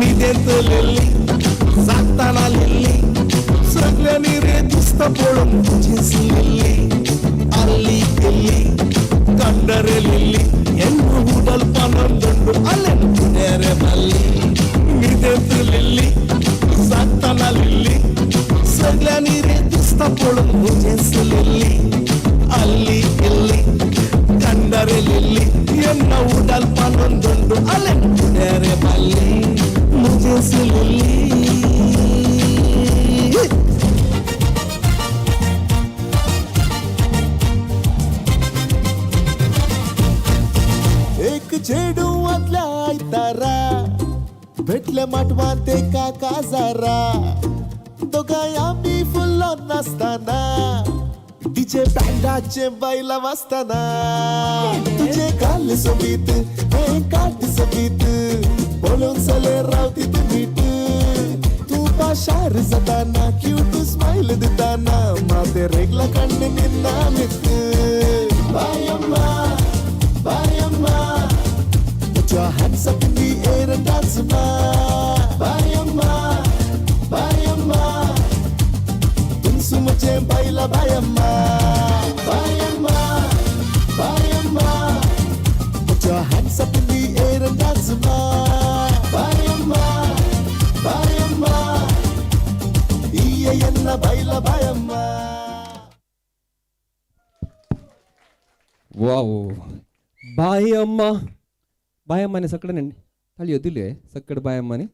S23: न्हिदेंतलेली जागताना लिल्ली सगळ्यांनी रे दिसता पळोवंक तुजेच लिल्ली आल्ली इल्ली कंडरे लिल्ली एन्न उडल पनंदुंಡು अलेन पुणेरे मल्ली. न्हिदेंतलेली जागताना लिल्ली सगळ्यांनी रे दिसता पळोवंक तुजेच लिल्ली आल्ली इल्ली कंडरे लिल्ली एन्न उडल पनंदुंಡು अलेन पुणेरे मल्ली मुझे लिल्ली.
S1: एक चेडूंतल्या आयतारा भेटले माटवांत एका काजारा, दोगांय आमी फुल्लो नासतना तिचे बँडाचे बायलां वाजतना. तुजे काल सोबीत हें काट सोबीत पळोवन चले रावती तूं मीट, तूं पाशार जाताना क्यूट स्मायल दिताना माते रेगला कण्ण निन्ना मित. बायम्मा बायम्मा put your hands up in the air and dance ma. Bayamma bayamma tunsu mujhe baila bayamma. Bayamma bayamma put your hands up in the air and dance ma. Bayamma bayamma iye enna baila bayamma.
S5: Wow बायम्मा बायम्माने सगळ्यांनी थाळयो दिल्यो सक्कड बायम्माने.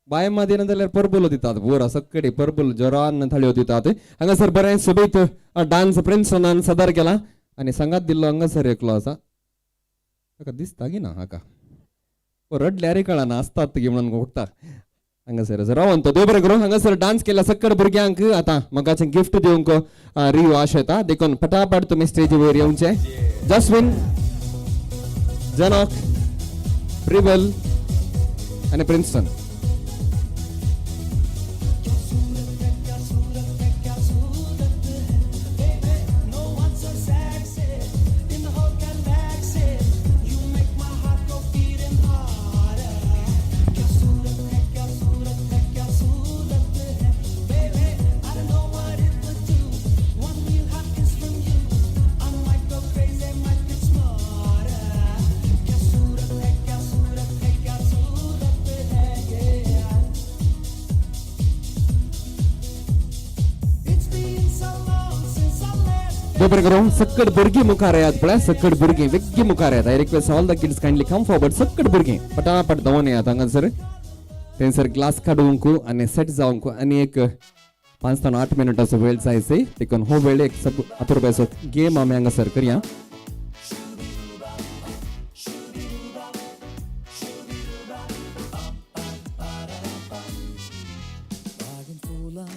S5: बायम्मा दिना जाल्यार परबुलो दितात पुरा सक्कडे परबुल जोरान थाळयो दितात. हांगासर बरें सोबीत डान्स प्रिन्सनान सादर केला आनी सांगात दिल्लो हांगासर एकलो आसा, ताका दिसता की ना हाका रडल्यारय कळना आसतात गी म्हणून उठता. हांगासर रावन तो देव बरें करूं. हांगासर डान्स केला सक्कड भुरग्यांक आतां म्हाका गिफ्ट दिवंक रियो आशेता, देखून पटापट तुमी स्टेजी वयर येवचें. जस्विन, जनक, प्रिबल आनी प्रिन्स्टन. बरें करूं. सक्कड भुरगीं मुखार येयात पळय, सक्कड भुरगीं वेगळी मुखार येतात. I request all the kids kindly come forward. सक्कड भुरगीं पटापट धांवून येयात हांगासर. थंयसर ग्लास काडूंक आनी सेट जावंक आनी एक 5 ते 8 मिनटाचो वेळ जाय देखून हो वेळ एक सब अपुरबायचो गेम आमी हांगासर करया.
S1: फुलां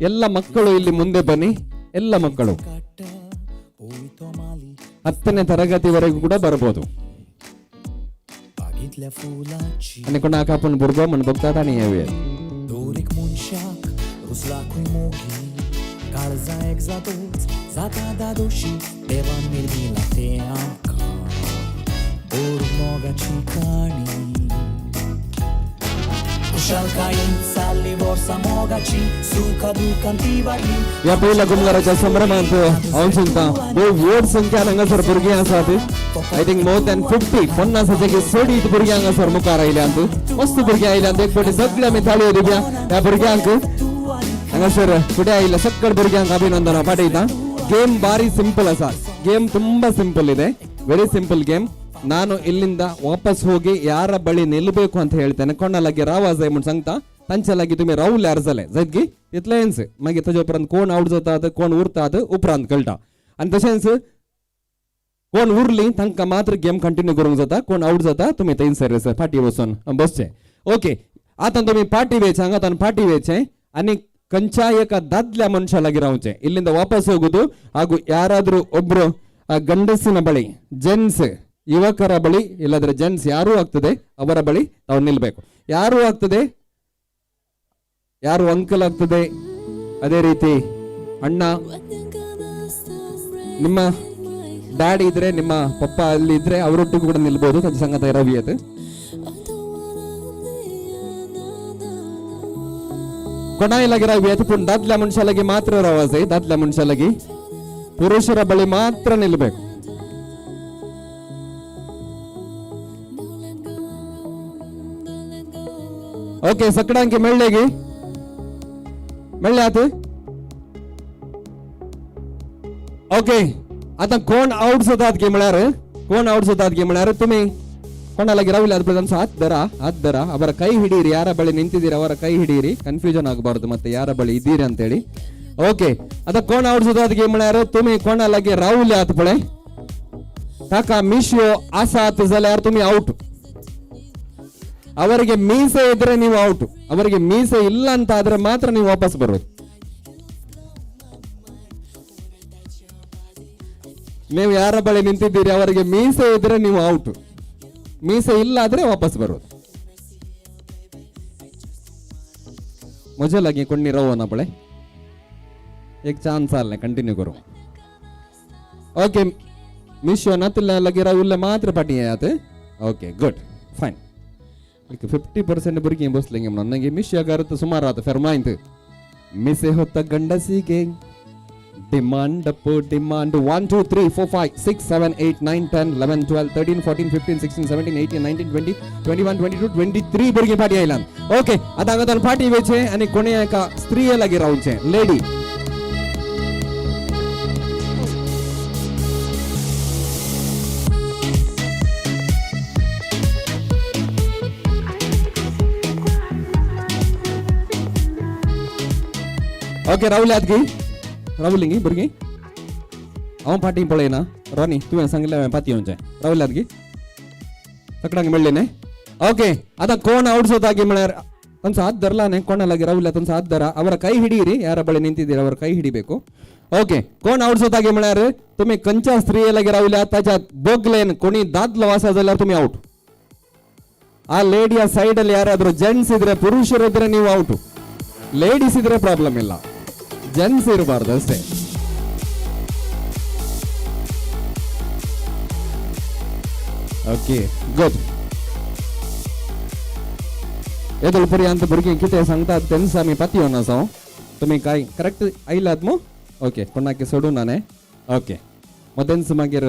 S5: ಎಲ್ಲ ಮಕ್ಕಳು ಇಲ್ಲಿ ಮುಂದೆ ಬನ್ನಿ. ಎಲ್ಲ ಮಕ್ಕಳು 10ನೇ ತರಗತಿವರೆಗೂ ಕೂಡ ಬರಬಹುದು. आनी कोणाक आपूण भुरगो म्हण बघतात आनी येवया.
S17: दर एक मनशाक रुजलाकूय मोगी काळजां एक जातूच जाता दादोशी देवान निर्मिला तें आमकां बोर मोगाची काणी खुशालकायेन साल्ली वर्सां मोगाची सुखा दुखान ती वाडली.
S5: ह्या पहिल्या कुमगाराच्या संभ्रमांत हांव सांगता भोव व्हड संख्यान हांगासर भुरगीं आसात. I think more than 50 50 चडीत भुरगीं हांगासर मुखार आयल्यांत. मस्त भुरगीं आयल्यांत. एक फावटी सगळे आमी ताळयो दिवया ह्या भुरग्यांक. हांगासर फुडें आयिल्ल्या सगळे भुरग्यांक अभिनंदन पाठयता. गेम ಬಾರಿ ಸಿಂಪಲ್ ಆಸ. ಗೇಮ್ ತುಂಬಾ ಸಿಂಪಲ್ ಇದೆ, ವೆರಿ ಸಿಂಪಲ್ ಗೇಮ್. ನಾನು ಇಲ್ಲಿಂದ ವಾಪಸ್ ಹೋಗಿ ಯಾರ ಬಳಿ ನಿಲ್ಲಬೇಕು ಅಂತ ಹೇಳ್ತೇನೆ. कोणालागी रावा जाय म्हूण सांगता तांच्या लागीं तुमी रावल्यार जालें जायत गी तितलेंच. मागीर ताजे उपरांत कोण आवट जातात कोण उरतात उपरांत कळटा. आनी तशेंच कोण उरली तांकां मात्र गेम कंटिन्यू करूंक जाता. कोण आवट जाता तुमी थंयसर फाटीं वचून बसचे. ओके, आतां तुमी पाटी वेचे, हांगा आतां पाटी वेचे आनी ಕಂಚಾ ಏಕ ದಾದ್ಲ ಮನುಷ್ಯ लागीं ರಾವಚೆ. ಇಲ್ಲಿಂದ ವಾಪಸ್ ಹೋಗುದು ಹಾಗೂ ಯಾರಾದ್ರೂ ಒಬ್ರು ಆ ಗಂಡಸಿನ ಬಳಿ, ಜೆಂಟ್ಸ್ ಯುವಕರ ಬಳಿ, ಇಲ್ಲಾಂದ್ರೆ ಜೆಂಟ್ಸ್ ಯಾರೂ ಆಗ್ತದೆ ಅವರ ಬಳಿ ತಾವು ನಿಲ್ಬೇಕು. ಯಾರೂ ಆಗ್ತದೆ, ಯಾರು ಅಂಕಲ್ ಆಗ್ತದೆ, ಅದೇ ರೀತಿ ಅಣ್ಣ, ನಿಮ್ಮ ಡ್ಯಾಡಿ ಇದ್ರೆ, ನಿಮ್ಮ ಪಪ್ಪ ಅಲ್ಲಿ ಇದ್ರೆ ಅವರೊಟ್ಟಿಗೂ ಕೂಡ ನಿಲ್ಬೋದು. ತನ್ನ ಸಂಗತ ರವಿ ಅದು कोणाय लागीं रावया, पूण दादल्या मनशा लागीं मात्र रावा जाय. दादल्या मनशा लागीं, पुरुषರ ಬಳಿ ಮಾತ್ರ ನಿಲ್ಬೇಕು. ಓಕೆ, ಸಕ್ಕಡಾಂಕಿ ಮೆಳ್ಳೆಗಿ मेळ्ळे आत. ओके, आतां कोण आवट जातात गे म्हळ्यार, कोण आवट जातात गे म्हळ्यार तुमी कोणा लागीं ರಾವಲ್ಯಾತ್ ಪळय तांचो हात धरा, हात धरा, ಅವರ ಕೈ ಹಿಡೀರಿ. ಯಾರ ಬಳಿ ನಿಂತಿದ್ದೀರಿ ಅವರ ಕೈ ಹಿಡೀರಿ. ಕನ್ಫ್ಯೂಷನ್ ಆಗಬಾರ್ದು ಮತ್ತೆ ಯಾರ ಬಳಿ ಇದ್ದೀರಿ ಅಂತೇಳಿ. ಓಕೆ, आतां कोण आवट जातात गे म्हळ्यार तुमी कोणा लागीं रावल्यात पळय ताका मिशयो आसात जाल्यार तुमी आवट. ಅವರಿಗೆ ಮೀಸೆ ಇದ್ರೆ ನೀವು ಔಟ್. ಅವರಿಗೆ ಮೀಸೆ ಇಲ್ಲ ಅಂತ ಆದ್ರೆ ಮಾತ್ರ ನೀವು ವಾಪಸ್ ಬರೋದು. ನೀವು ಯಾರ ಬಳಿ ನಿಂತಿದ್ದೀರಿ ಅವರಿಗೆ ಮೀಸೆ ಇದ್ರೆ ನೀವು ಔಟ್, ಮೀಸೆ ಇಲ್ಲ ಆದ್ರೆ ವಾಪಸ್ ಬರೋದು. म्हजे लागीं कोणी रावना पळय, एक चान्स आसलें कंटिन्यू करूं. ओके, मिशो नातिल्ल्या लागीं राविल्ले मात्र फाटीं येयात. Okay, good, fine. 50% भुरगीं बसलीं म्हणून मागीर मिशयाकार सुमार आतां फेर्मायंत मिसे होता गंडसिगे डिमांड अप डिमांड 1 2 3 4 5 6 7 8 9 10 11 12 13 14 15 16 17 18 19 20 21 22 23 भुरगीं फाटीं आयल्यान. ओके, आतां हांगा तांकां फाटीं वयचें आनी कोणें एका स्त्रीये लागीं रावचें, लेडी. ओके, रावल्यात गी, रावली गी भुरगीं? हांव फाटीं पळयना. रोनी, तुवें सांगिल्लें हांवें फाटीं येवचें. रावल्यात गी? सगळ्यांक मेळ्ळें न्ही? ओके, आतां कोण आवट जाता गी म्हळ्यार तांचो हात धरला न्ही, कोणा लागीं रावल्या तांचो हात धरा, ಅವರ ಕೈ ಹಿಡೀರಿ. ಯಾರ ಬಳಿ ನಿಂತಿದ್ದೀರಿ ಅವರ ಕೈ ಹಿಡಿಬೇಕು. ओके, कोण आवट जाता गी म्हळ्यार तुमी खंयच्या स्त्रिये लागीं रावल्या ताच्या बोगलेन कोणी दादलो आसा जाल्यार तुमी आवट. ಆ ಲೇಡಿಯ ಸೈಡಲ್ಲಿ ಯಾರಾದರೂ ಜೆಂಟ್ಸ್ ಇದ್ರೆ, ಪುರುಷರಿದ್ರೆ ನೀವು ಔಟು. ಲೇಡೀಸ್ ಇದ್ರೆ ಪ್ರಾಬ್ಲಮ್ ಇಲ್ಲ, ಜೆಂಟ್ಸ್ ಇರಬಾರ್ದು ಅಷ್ಟೇ. Okay, good. येदोळ पर्यंत भुरगीं कितें सांगतात तेन्ना आमी पातयोन आसा. तुमी काय करेक्ट आयलात मू? ओके, कोणाक सोडून ना न्ही? ओके, मदेंच मागीर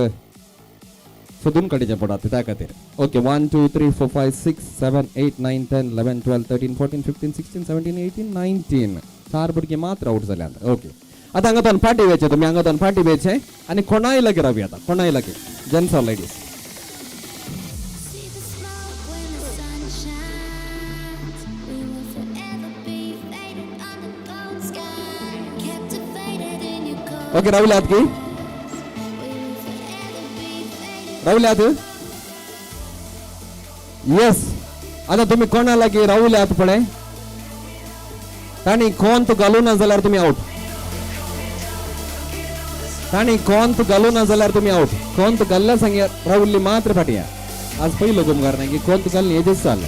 S5: सोदून काडचें पडटा त्या खातीर. ओके, 1 2 3 4 5 6 7 8 9 10 11 12 13 14 15 16 17 18 19 4 भुरगीं मात्र आवट जाल्यात. ओके, आतां हांगा तान फाटीं वयचें, तुमी हांगा तान फाटीं वयचें आनी कोणाय लागीं रावया. आतां कोणाय लागीं, जेंट्स ऑर लेडीज. ओके, रावल्यात की? रावल्यात? येस. आतां तुमी कोणा लागीं रावल्यात पळय तांणी कोंत घालूं ना जाल्यार तुमी आवट. तांणी कोंत घालूं ना जाल्यार तुमी आवट. कोंत घाल्ल्या सांगे रावल्ली मात्र फाटी या. आज पयलो कुमगार ना की कोंत घालून हेजेच जालें.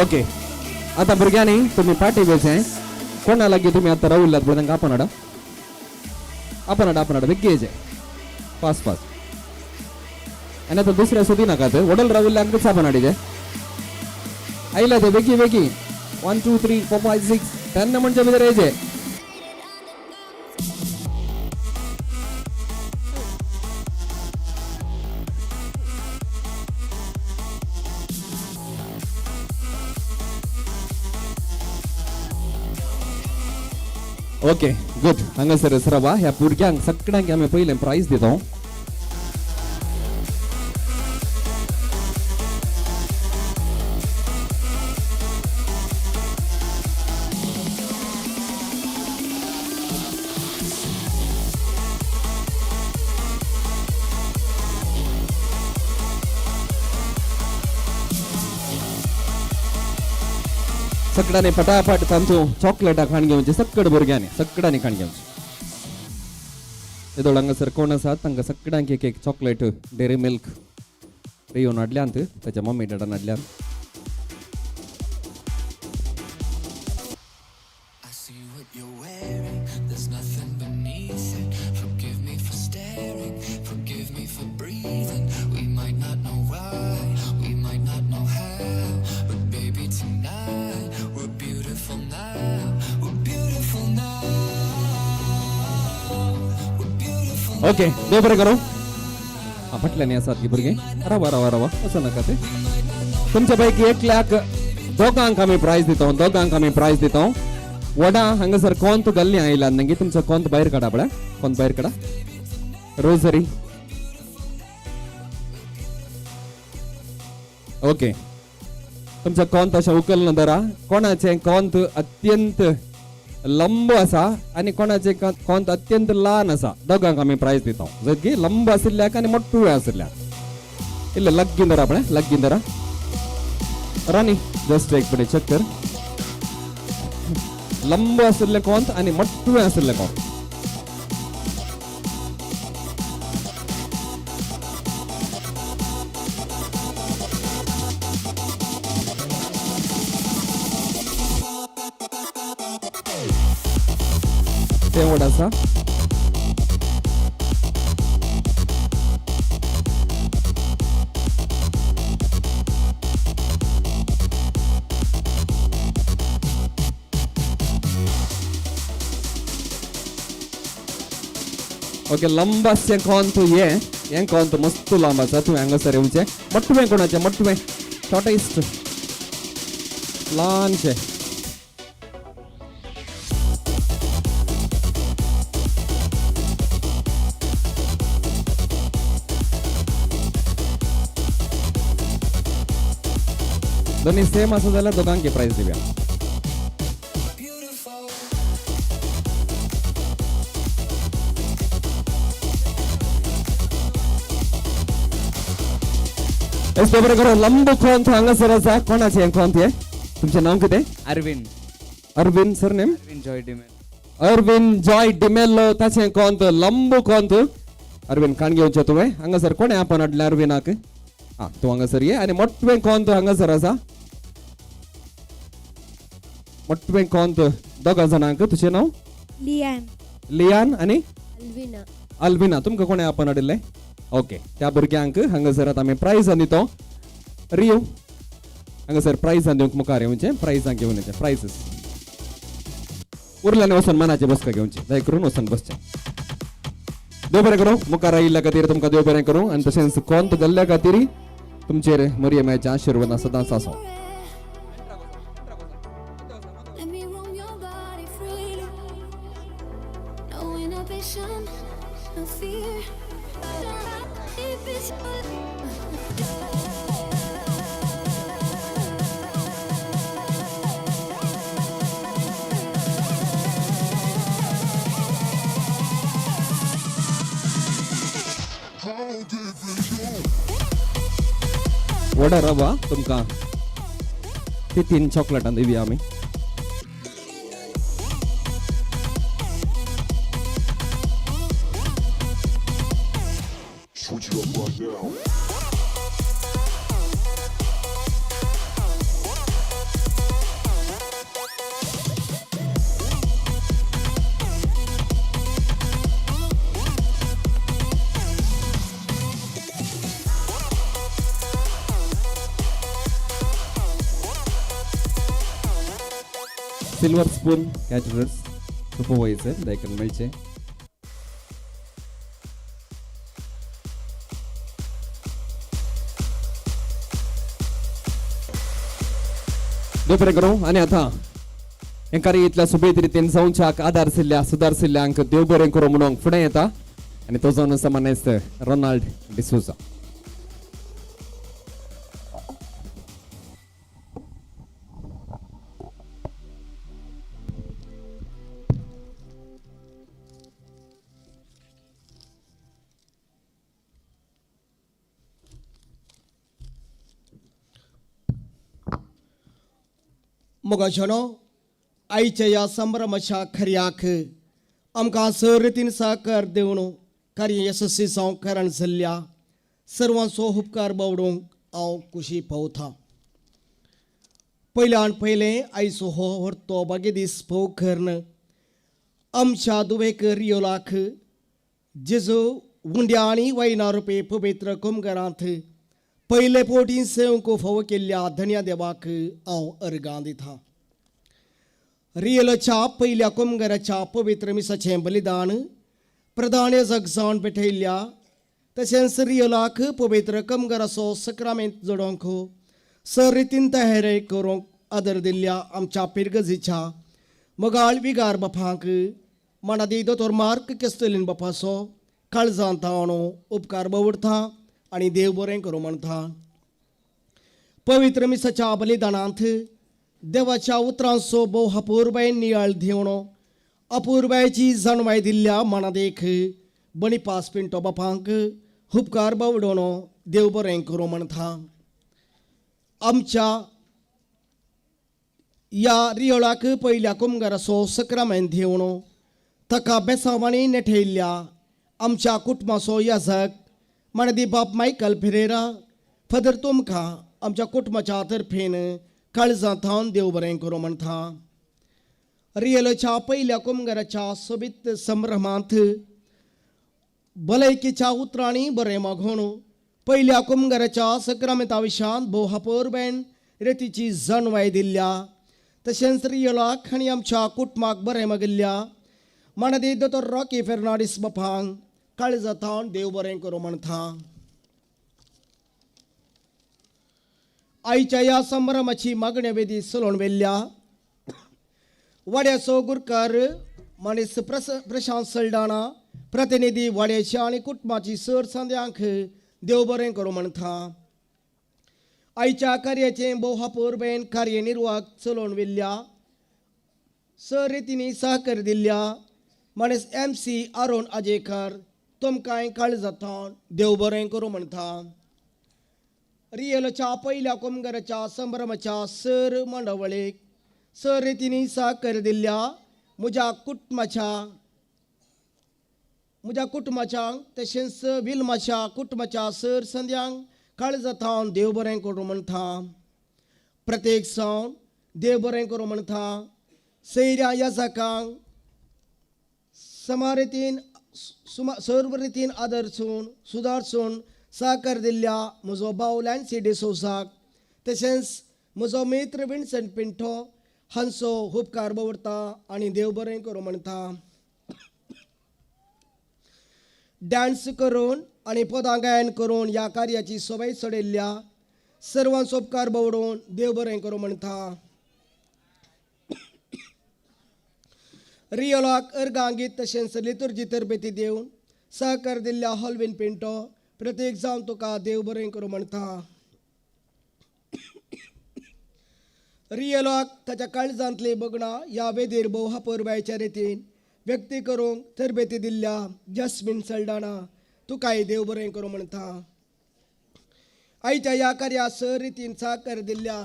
S5: ओके आतां भुरग्यांनी तुमी फाटी वयचें. कोणा लागीं तुमी आतां रावल्यात पळय तांकां आपण हाडा, आपण हाडा, आपण हाडा, बेगीन येचें, फास्ट फास्ट. आनी आतां दुसऱ्या सोदी नाकात, वडल राविल्ल्यांकूच आपण हाडिचें. आयल्या ते बेगी बेगी 1 2 3 4 5 6 10 म्हणजे भितर येचें. Okay good. हांगासर सरावा ह्या भुरग्यांक सगळ्यांक आमी पयलें प्रायज दिता. सगळ्यांनी पटापट तांचो चॉकलेटा खाण घेवचे, सगळे भुरग्यांनी सगळ्यांनी खाण घेवचे. येदोळ हांगासर कोण आसात तांकां सगळ्यांक एक एक चॉकलेट डेअरी मिल्क रियोन हाडल्यांत, ताच्या मम्मी डॅडान हाडल्यांत. ओके देव बरें करूं. फाटल्यान आसात की भुरगीं, रावा रावा रावा, वचो नाका ते. तुमच्या पैकी एकल्याक दोगांक आमी प्रायज दिता, दोगांक आमी प्रायज दिता. वडा हांगासर कोंत घाल्ली आयला न्ही, तुमचो कोंत भायर काडा पळय, कोंत भायर काडा. रोजरी ओके तुमचो कोंत अशें उखल धरा. कोणाचें कोंत अत्यंत लंब आसा आनी कोणाचें कोंत अत्यंत ल्हान आसा, दोगांक आमी प्रायज दिता. जर लंब आशिल्ल्याक आनी मोटुवें आशिल्ल्याक. इल्लें लागीं धरा पळय, लागीं धरा. रानी जस्ट एक मिनिट चेक कर. लंब आशिल्लें कोंत आनी मोटुवें आशिल्लें कोंत. तें व्हड आसा. ओके लंब आसचें कोंत हें, हें कोंत मस्त लांब आसा. तुवें हांगासर येवचें. मोटवें कोणाचें, मोटवें शॉर्टेस्ट ल्हानशें. दोन्ही सेम आसा जाल्यार दोगांक प्रायज दिवया. एस बरें करो. लंब कोंत हांगासर आसा. कोणाचें हें कोंत हें? तुमचें नांव कितें?
S3: Arvind.
S5: Arvind surname?
S3: Arvind Joy D'Mello.
S5: Arvind Joy D'Mello ताचें कोंत लंब कोंत. अरविंद खाण घेवचें तुवें. हांगासर कोणें आपण हाडलें अरविंदाक? आं तूं हांगासर ये. आनी मोटवें कोंत हांगासर आसा. मोटवें कोंत दोगां जाणांक. तुजें नांव?
S15: लियान.
S5: लियान आनी
S15: अल्विना.
S5: अल्विना. तुमकां कोणें आपण हाडिल्लें? ओके त्या भुरग्यांक हांगासर आतां आमी प्रायजां दिता. रियो हांगासर प्रायजां दिवंक मुखार येवचें, प्रायजां घेवन येवचें. प्रायजीस उरल्यान वचून मनाचे बसका घेवचे, दया करून वचून बसचें. देव बरें करूं. मुखार आयिल्ल्या खातीर तुमकां देव बरें करूं आनी तशेंच कोंत घाल्ल्या खातीर तुमचेर मरियमाच्या मायेचें आशिर्वाद सदांच आसूं. व्हडा रवा तुमकां ती 3 चॉकलेटां दिवया आमी. सिल्वर स्पून कॅटरर्स सुपरवायझर देखून मेळचे. देव बरें करूं. आनी आतां हें कार्य इतल्या सुबेद रितीन जावच्याक आदार सिल्ल्या सुदार सिल्ल्यांक देव बरें करूं म्हणूंक फुडें येता आनी तो जावन आसा मानेस्त रोनाल्ड डिसोजा.
S3: मोगाशानो आयच्या ह्या संभ्रमाच्या खर्याक आमकां सर रितीन सहकार दिवन कार्य येसस्वी जावंक कारण जाल्ल्या सर्वांचो उपकार बावडूंक हांव खुशी पावता. पयल्यान पयलें आयचो हो व्हरतो बागे दीस फोव करून आमच्या दुबेकर रियोलाक जेजू उंड्या आनी वयना रुपये पवित्र कुमगरांत पयले पोटी सेवंक फावो केल्ल्या धन्या देवाक हांव अर्गां दिता. रियलाच्या पयल्या कुमगराच्या पवित्र मिसाचें बलिदान प्रधान याजक जावन पेटयल्ल्या तशेंच रियलाक पवित्र कमगराचो सक्रामेंत जोडोवंक सर रितीन तयारी करूंक आदर दिल्ल्या आमच्या पिरगजीच्या मोगाळ विगार बापांक मानादी दोतोर मार्क केस्तोलीन बापाचो काळजांत हांव उपकार बावडता आनी देव बरें करूं म्हणटा. पवित्र मिसाच्या बलिदानांत देवाच्या उतरांचो भोव अपुरबायेन नियाळ दिवन अपुरबायेची जाणवाय दिल्ल्या मानादेक बणीपास पिंटो बापांक उपकार बावडोनो देव बरें करूं म्हणटा. आमच्या ह्या रियोळाक पयल्या कुमगाराचो सक्रामेंत दिवन ताका बेसांवांनी नेठयल्ल्या आमच्या कुटुंबाचो याजक मानदी बाप मायकल फेरेरा फादर तुमकां आमच्या कुटुंबाच्या तर्फेन काळजां थावन देव बरें करूं म्हणटा. रियलाच्या पयल्या कुमगाराच्या सोबीत संभ्रमांत भलायकेच्या उतरांनी बरें मागोवन पयल्या कुमगाराच्या सक्रामेंता विशांत भोव अपुरबायेन रेतीची जाणवाय दिल्ल्या तशेंच रियलाक आनी आमच्या कुटुंबाक बरें मागिल्ल्या मानदी दोतोर रॉकी फेर्नांडीस बापांक काळजा थावन देव बरें करूं म्हणटा. आयच्या ह्या संभ्रमाची मागण्या वेदी चलोवन व्हेल्ल्या वाड्याचो गुरकार मानेस प्रशांत सलडाणा प्रतिनिधी वाड्याच्या आनी कुटुंबाची सर संद्यांक देव बरें करूं म्हणटा. आयच्या कार्याचें भोव अपुरबायेन कार्यनिर्वाहक चलोवन व्हेल्ल्या सर रितींनी सहकार दिल्ल्या मानेस एम सी आरोण आजेकर तुमकांय काळजा थावन देव बरें करूं म्हणटा. रियलाच्या पयल्या कुमगराच्या संभ्रमाच्या सर मंडवळेक सर रितींनी सहकार दिल्ल्या म्हज्या कुटुंबाच्या तशेंच विल्माच्या कुटुंबाच्या सर संद्यांक काळजा थावन देव बरें करूं म्हणटा. प्रत्येक जावन देव बरें करूं म्हणटा. सैऱ्या याजकांक समारितीन सर्व रितीन आदरसून सुदारसून सहकार दिल्ल्या म्हजो भाव लॅन्सी डिसोजाक तशेंच म्हजो मित्र विन्संट पिंटो हांचो उपकार दवरता आनी देव बरें करूं म्हणटा. डान्स करून आनी पदां गायन करून ह्या कार्याची सोबाय चडयल्ल्या सर्वांचो उपकार दवरून देव बरें करूं म्हणटा. रियोलाक अर्गांगीत तशेंच लितुर्जी तरबेती दिवन सहकार दिल्ल्या हॉलवीन पिंटो प्रत्येक जावन तुका देव बरें करूं म्हणटा. रियलाक ताच्या काळजांतली बगणां ह्या वेदीर भोव अपुरबायेच्या रितीन व्यक्ती करूंक तरबेती दिल्ल्या जस्मीन सलडाणा तुकाय देव बरें करूं म्हणटा. आयच्या ह्या कार्या सर रितीन साकर दिल्ल्या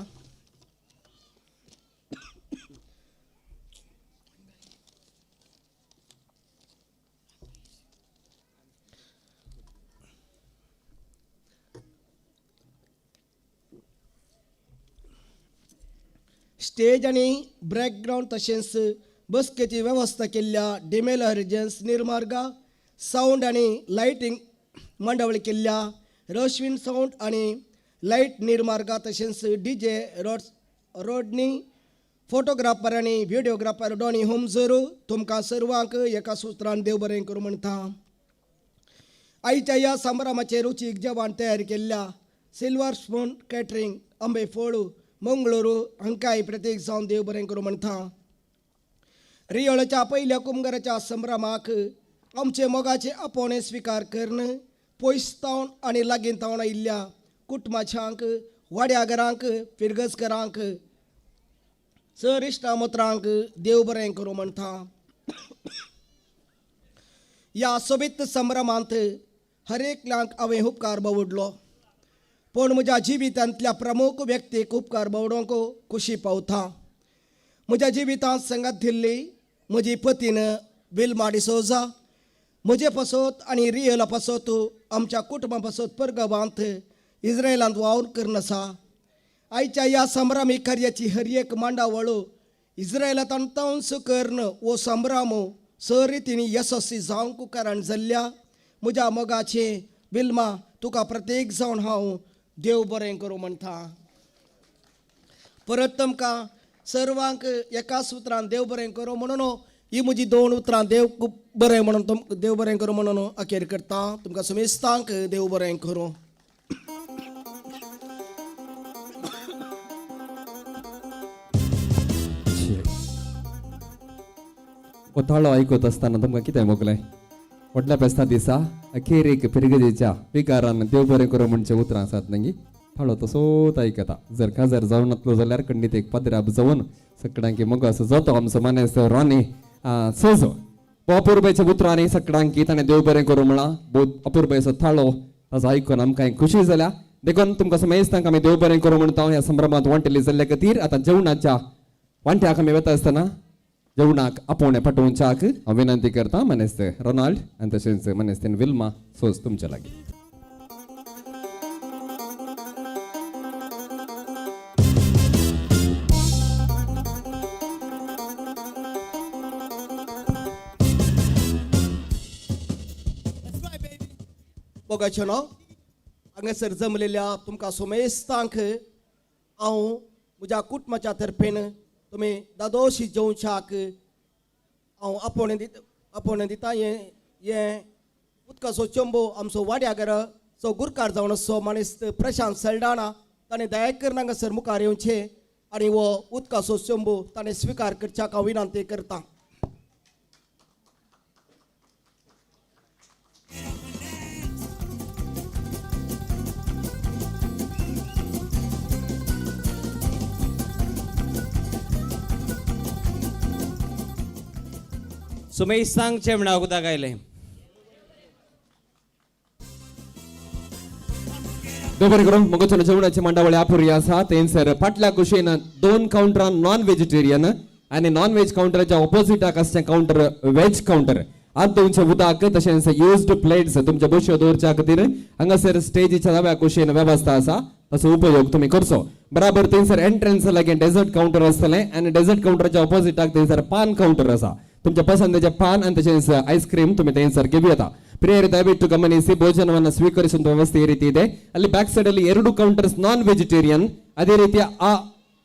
S3: स्टेज आनी बॅकग्रावंड तशेंच बसकेची वेवस्था केल्ल्या डिमेल हरिजन्स निर्मार्गा सावंड आनी लायटींग मांडावळ केल्ल्या रश्विन सावंड आनी लायट निर्मार्गा तशेंच डी जे रोडनी फोटोग्राफर आनी व्हिडियोग्राफर डॉनी होमजर तुमकां सर्वांक एका सुत्रान देव बरें करूं म्हणटा. आयच्या ह्या संभ्रमाचेर रुचीक जेवण तयार केल्ल्या सिल्वर स्पून कॅटरींग आंबेफळ मंगळुरू हांकांय प्रतीक जावन देव बरें करूं म्हणटा. रियोळच्या पयल्या कुमगराच्या संभ्रमाक आमचे मोगाचे आपोवणें स्विकार करून पयस तावन आनी लागीं तावन आयिल्ल्या कुटुंबाच्यांक वाड्या घरांक फिरगजकरांक सर इश्टा मित्रांक देव बरें करूं म्हणटा. ह्या सोबीत संभ्रमांत हर एकल्यांक हांवें उपकार बावडलो पूण म्हज्या जिवितांतल्या प्रमुख व्यक्तीक उपकार बावडोंक खुशी पावता. म्हज्या जिवितांत संगत दिल्ली म्हजी पतीन विल्मा डिसोजा म्हजे पासत आनी रियला पासत आमच्या कुटुंबा पासत परगांवांत इस्रायलांत वावर करून आसा. आयच्या ह्या संभ्रामी कार्याची हर एक मांडावळ इस्रायलांत अंतांस करून हो संभ्राम सर रितीन येसस्वी जावंक कारण जाल्ल्या म्हज्या मोगाचें विल्मा तुका प्रत्येक जावन हांव देव बरें करूं म्हणटा. परत तुमकां सर्वांक एका सुत्रान देव बरें करूं म्हणून ही म्हजी दोन उतरां देव खूब बरें म्हणून देव बरें करूं म्हणून अखेर करता. तुमकां सुमेस्तांक देव बरें करूं.
S5: हो ताळो आयकत आसतना तुमकां कितें मोगलें? व्हडल्या फेस्ता दिसा अखेरेक फिरगजेच्या विकारान देव बरें करूं म्हणचे उतरां आसात न्ही, ताळो तसोच आयकता. जर काजार जावन नातलो जाल्यार खंडीत एक पदराब जावन सगळ्यांकी मोग असो जातो आमचो मानेस्त रॉनी सोजो. अपुरबायच्या उतरांनी सगळ्यांकी ताणें देव बरें करूं म्हळां. भोव अपुरबायचो ताळो ताचो आयकून आमकां खुशी जाल्या. देखून तुमकां समेस्तांक आमी देव बरें करूं म्हणटा ह्या संभ्रमांत वांटेली जाल्ल्या खातीर. आतां जेवणाच्या वांट्याक आमी वता आसतना जेवणाक आपोवणें पाठोवच्याक हांव विनंती करता मानेस्त रोनाल्ड आनी तशेंच मानेस्त विल्मा सोज तुमच्या लागीं.
S3: मोगाचें न्हू हांगासर जमलेल्या तुमकां सोमेस्तांक हांव म्हज्या कुटुंबाच्या तर्फेन तुमी दादोशी जेवच्याक हांव आपोवणें दिता. हें उदकाचो चेंबो आमचो वाड्या घराचो गुरकार जावन आसचो मानेस्त प्रशांत सल्डाणा ताणें दया करून हांगासर मुखार येवचें आनी हो उदकाचो चेंबो ताणें स्विकार करच्याक हांव विनंती करता.
S6: सुमेस्तांक जेवणाक उदक आयलें.
S5: बरें करून मोगोचो जेवणाची मांडावळी आपुरी आसा. थंयसर फाटल्या कुशीन दोन कावंटरां नॉन व्हेजिटेरियन आनी नॉन व्हेज कावंटराच्या ऑपोजिटाक आसचें कावंटर व्हेज कावंटर. आतां तुमचें उदक तशेंच युज्ड प्लेट्स तुमच्या बश्यो दवरच्या खातीर हांगासर स्टेजीच्या दाव्या कुशीन वेवस्था आसा, ताचो उपयोग तुमी करचो. बराबर थंयसर एंट्रन्स लागीं डेजर्ट कावंटर आसतलें आनी डेजर्ट कावंटराच्या ऑपोजिटाक थंयसर पान कावंटर आसा. तुमच्या पसंतीचें पान आनी तशेंच आयस्क्रीम तुमी थंयसर घेवं येता. ಪ್ರಿಯರೇ, ದಯವಿಟ್ಟು ಗಮನಿಸಿ, ಭೋಜನವನ್ನು ಸ್ವೀಕರಿಸುವಂತ ವ್ಯವಸ್ಥೆ ಈ ರೀತಿ ಇದೆ. ಅಲ್ಲಿ ಬ್ಯಾಕ್ ಸೈಡ್ ಅಲ್ಲಿ 2 ಕೌಂಟರ್ಸ್ ನಾನ್ ವೆಜಿಟೇರಿಯನ್, ಅದೇ ರೀತಿ ಆ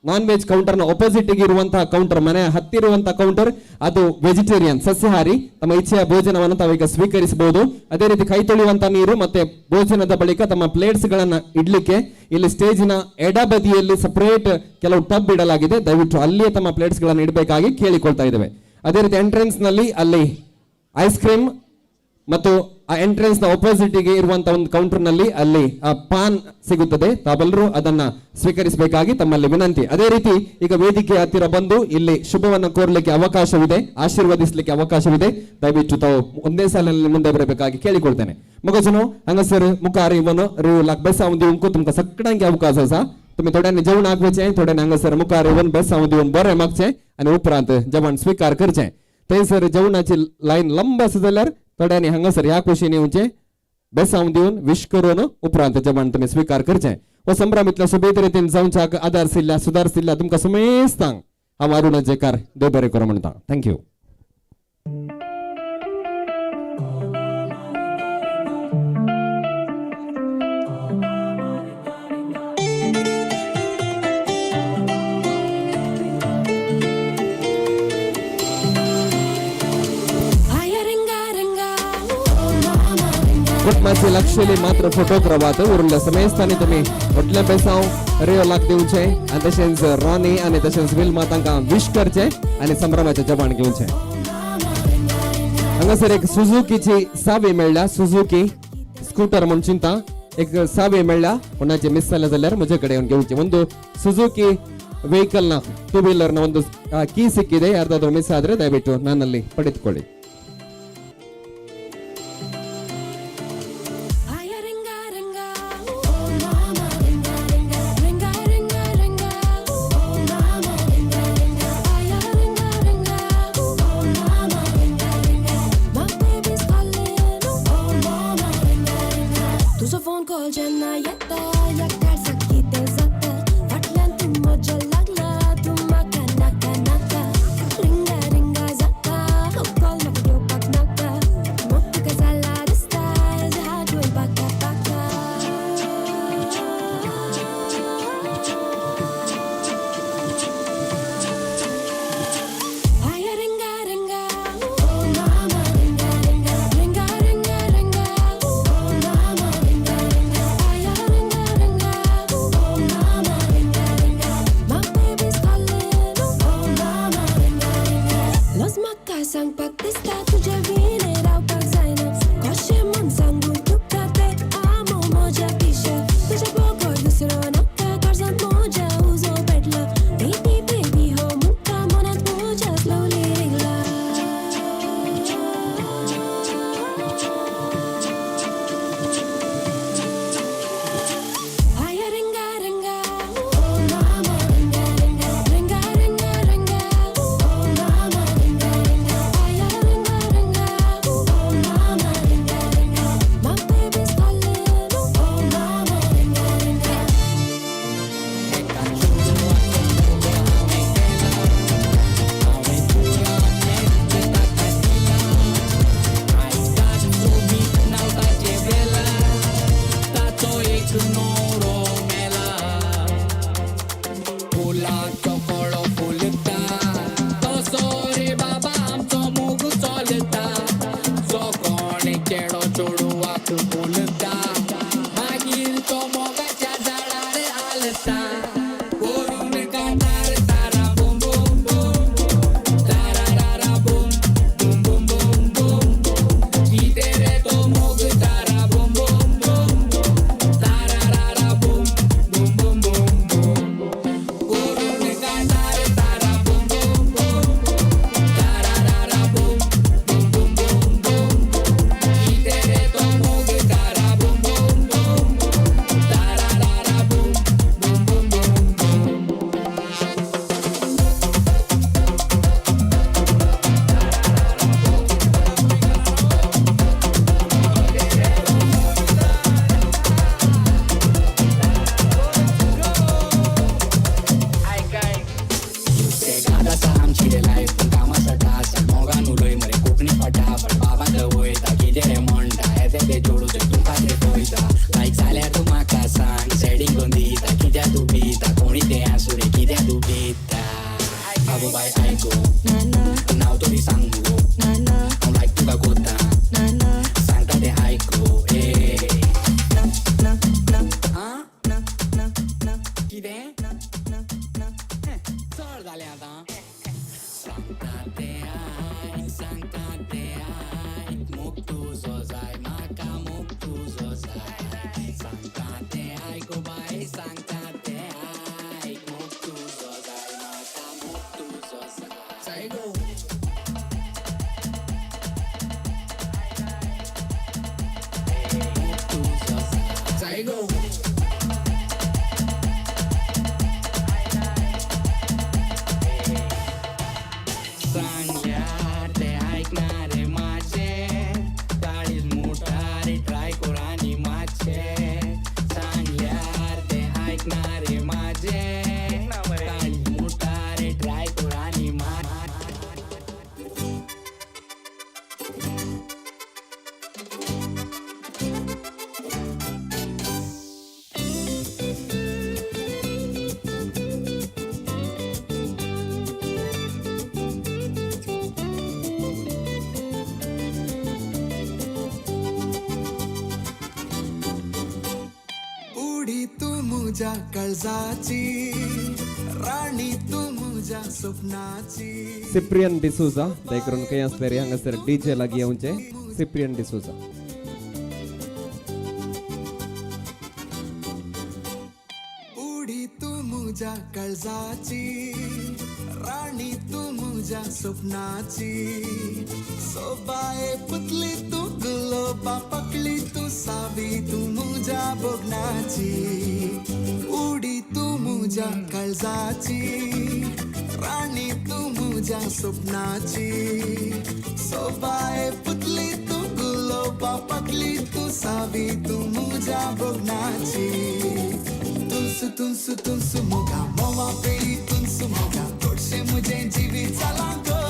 S5: ನಾನ್ ವೆಜ್ ಕೌಂಟರ್ನ ಅಪೋಸಿಟ್ ಇರುವಂತಹ ಕೌಂಟರ್, ಮನೆ ಹತ್ತಿರುವಂತಹ ಕೌಂಟರ್ ಅದು ವೆಜಿಟೇರಿಯನ್ ಸಸ್ಯಾಹಾರಿ. ತಮ್ಮ ಇಚ್ಛೆಯ ಭೋಜನವನ್ನು ತಾವೀಗ ಸ್ವೀಕರಿಸಬಹುದು. ಅದೇ ರೀತಿ ಕೈ ತೊಳೆಯುವಂತಹ ನೀರು ಮತ್ತೆ ಭೋಜನದ ಬಳಿಕ ತಮ್ಮ ಪ್ಲೇಟ್ಸ್ ಗಳನ್ನ ಇಡ್ಲಿಕ್ಕೆ ಇಲ್ಲಿ ಸ್ಟೇಜಿನ ಎಡಬದಿಯಲ್ಲಿ ಸಪರೇಟ್ ಕೆಲವು ಟಬ್ ಇಡಲಾಗಿದೆ. ದಯವಿಟ್ಟು ಅಲ್ಲಿಯೇ ತಮ್ಮ ಪ್ಲೇಟ್ಸ್ ಗಳನ್ನ ಇಡಬೇಕಾಗಿ ಕೇಳಿಕೊಳ್ತಾ ಇದ್ದೇವೆ. ಅದೇ ರೀತಿ ಎಂಟ್ರೆನ್ಸ್ ನಲ್ಲಿ ಅಲ್ಲಿ ಐಸ್ ಕ್ರೀಮ್ ಮತ್ತು ಆ ಎಂಟ್ರೆನ್ಸ್ ನ ಅಪೋಸಿಟ್ಗೆ ಇರುವಂತಹ ಒಂದು ಕೌಂಟರ್ನಲ್ಲಿ ಅಲ್ಲಿ ಆ ಪಾನ್ ಸಿಗುತ್ತದೆ. ತಾವೆಲ್ಲರೂ ಅದನ್ನ ಸ್ವೀಕರಿಸಬೇಕಾಗಿ ತಮ್ಮಲ್ಲಿ ವಿನಂತಿ. ಅದೇ ರೀತಿ ಈಗ ವೇದಿಕೆ ಹತ್ತಿರ ಬಂದು ಇಲ್ಲಿ ಶುಭವನ್ನು ಕೋರಲಿಕ್ಕೆ ಅವಕಾಶವಿದೆ, ಆಶೀರ್ವದಿಸಲಿಕ್ಕೆ ಅವಕಾಶವಿದೆ. ದಯವಿಟ್ಟು ತಾವು ಒಂದೇ ಸಾಲಿನಲ್ಲಿ ಮುಂದೆ ಬರಬೇಕಾಗಿ ಕೇಳಿಕೊಳ್ತೇನೆ. ಮಗಜನು ಹಂಗಸರ್ ಮುಖಾರಿ ಇವನು ರಿಯು ಲಾಕ್ ಬೆಸ್ಸಾವು दिवंक तुमकां सगळ्यांक अवकाश आसा. तुमी थोड्यांनी जेवण आगवेचें, थोड्यांनी हांगासर मुखार येवन बेसांव दिवन बरें मागचें आनी उपरांत जेवण स्विकार करचें. थंयसर जेवणाची लायन लंब आसा जाल्यार थोड्यांनी हांगासर ह्या कुशीन येवचें, बेसांव दिवन विश करून उपरांत जेवण तुमी स्विकार करचें. हो संभ्रम इतल्या सोबीत रितीन जावच्याक आदार सिल्ल्या सुदार सिल्ल्या तुमकां समेस्तांक हांव अरुणा जयकार देव बरें करूं म्हणटा. Thank you. कुटुंबाचे लक्षली मात्र फोटोग्राफात उरले समेस्तांनी तुमी व्हडलें बेसांव रियोलाक दिवचें आनी तशेंच रॉनी आनी तशेंच विल्मा तांकां विश करचें आनी संभ्रमाचें जेवण घेवचें. हांगासर एक सुझुकीची सावी मेळ्ळ्या, सुझुकी स्कूटर म्हूण चिंता एक सावी मेळ्ळ्या. कोणाचे मिस जालें जाल्यार म्हजे कडेन येवन घेवचें. ಒಂದು ಸುಜುಕಿ ವೆಹಿಕಲ್ನ ಟೂ ವೀಲರ್ನ ಒಂದು ಕೀ ಸಿಕ್ಕಿದೆ, ಯಾರ್ದಾದ್ರೂ ಮಿಸ್ ಆದ್ರೆ ದಯವಿಟ್ಟು ನನ್ನಲ್ಲಿ ಪಡೆದುಕೊಳ್ಳಿ.
S20: तुजो फोन कॉल जेन्ना येता ह्या काळजाक कितें जाता फाटल्यान तूं म्हज्या लागला तूं म्हाका नाका नाका रिंगा रिंगा जाता कॉल म्हाका घेवपाक नाका मोग तुका जाला दिसता हात वयपाक पाका. आया रिंगा रिंगा ओ मामा रिंगा रिंगा रिंगा रिंगा रिंगा ओ मामा रिंगा रिंगा आया रिंगा रिंगा ओ मामा रिंगा रिंगा my baby's calling ओ मामा रिंगा रिंगा लज म्हाका सांगपाक दिसता तुजे विणे रावपाक जायना कशें म्हूण सांगूं तुका तें आमो म्हज्या पिशे तुज्या बगर दुसरो नाका काळजांत म्हज्या उजो पेटला बेबी बेबी हो म्हणटा मनांत म्हज्या स्लोली रिंगला. आया रिंगा रिंगा ओ मामा रिंगा रिंगा रिंगा रिंगा रिंगा ओ मामा रिंगा रिंगा आया रिंगा रिंगा ओ मामा रिंगा रिंगा my baby's calling ओ मामा रिंगा रिंगा.
S22: फुलाचो कळो फुलता तसो रे बाबा आमचो मोग चलता जो कोण चेडो चेडवाक फुलता मागीर तो मोगाच्या झाडार हालता करून कातार तारा बूम बूम बूम तारा रारा boom boom boom boom boom कितें रे तो मोग तारा बूम बूम बूम तारा रारा boom boom boom boom boom करून कातार तारा बूम बूम बूम तारा रारा boom boom boom boom boom कितें रे तो मोग तारा.
S1: They go.
S6: सांगल्यार ते ऐकणारे माझे, काळीज मोठारे ट्राय कोरानी माझे. सांगल्यार ते ऐकणारे माझे, काळीज मोठारे ट्राय कोरानी माझे.
S1: उडी तू मुझ्या काळजाची, राणी तू मुझ्या स्वप्नाची.
S5: सिप्रियन डिसोजा दयकरून खंय आसले रे हांगासर डीजे लागीं येवचें. सिप्रियन डिसोजा.
S1: उडी तू मुझ्या काळजाची, राणी तू मुझ्या स्वप्नाची. सोबाये पुतली तू गुलोबा पकली तू सावी तू मुझ्या भोगणाची. उडी तू मुझ्या काळजाची, राणी तू मुझ्या स्वप्नाची. सोबाये पुतली तू गुलोबा पकली तू सावी तू मुझ्या भोगणाची. तुलसु तुलसु तुलसु मोगा मोवा पेळी तुलसु मोगा गोडशे मुझे जिवीत जालां गो.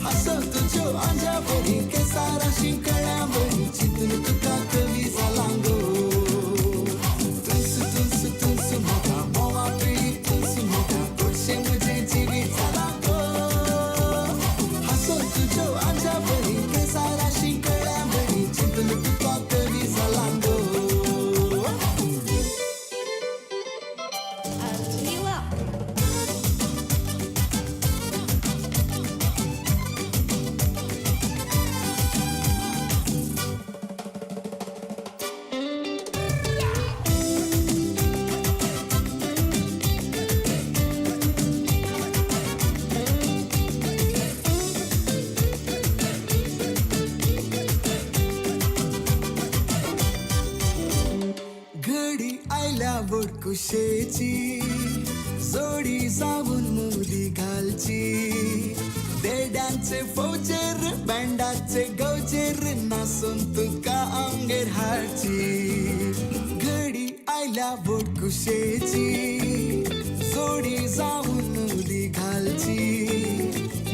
S1: हासो तुज्यो आंज्या बरी केसारा शिंकळ्या बरी चिंतून तुका कवी जालां गो. तुलसु तुलसु तुलसु मोगा मोवा पेळी तुलसु मोगा गोडशे मुझे जिवीत जालां गो. हासो तुज्यो आंज्या बरी केसारा शिंकळ्या बरी चिंतून तुका कवी जालां गो. घडी आयल्या बोडकुशेची, जोडी जावन मुदी घालची. देड्यांचे फौजेर बँडाचे गवजेर नासून तुका आमगेर हाडची. घडी आयल्या बोडकुशेची, जोडी जावन मुदी घालची.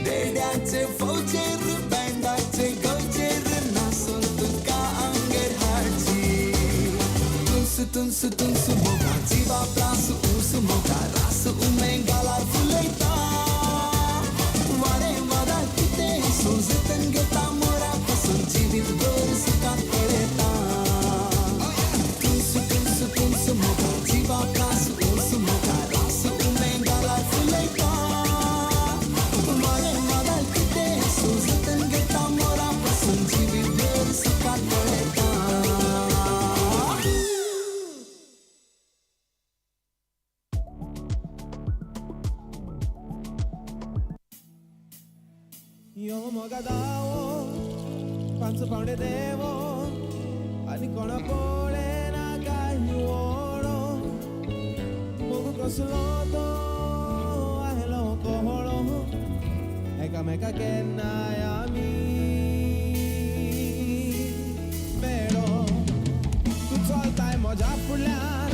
S1: देड्यांचे फौजेर बँडाचे गवजेर नासून तुका आमगेर हाडची. तुलसु तुलसु तुलसु मोगा जिवा प्रास ऊस मोगा रास उमे गालार फुलयता. वारे वारा कितें सुजतन घेता मोरा पासून जिवीत भर सुखान पळयता. तुलसु तुलसु तुलसु मोगा जिवा प्रास ऊस मोगा रास उमे गालार फुलयता. वारे वारा कितें सुजतन घेता मोरा पासून जिवीत भर सुखान पळयता.
S4: यो मोगा दावो पांच पावणे देवो आनी कोणा पळयना काय वोडो मोग कसलो तो आयलो कोहळो एकामेका केन्नाय आमी मेळो. तूं चलताय म्हज्या फुडल्यान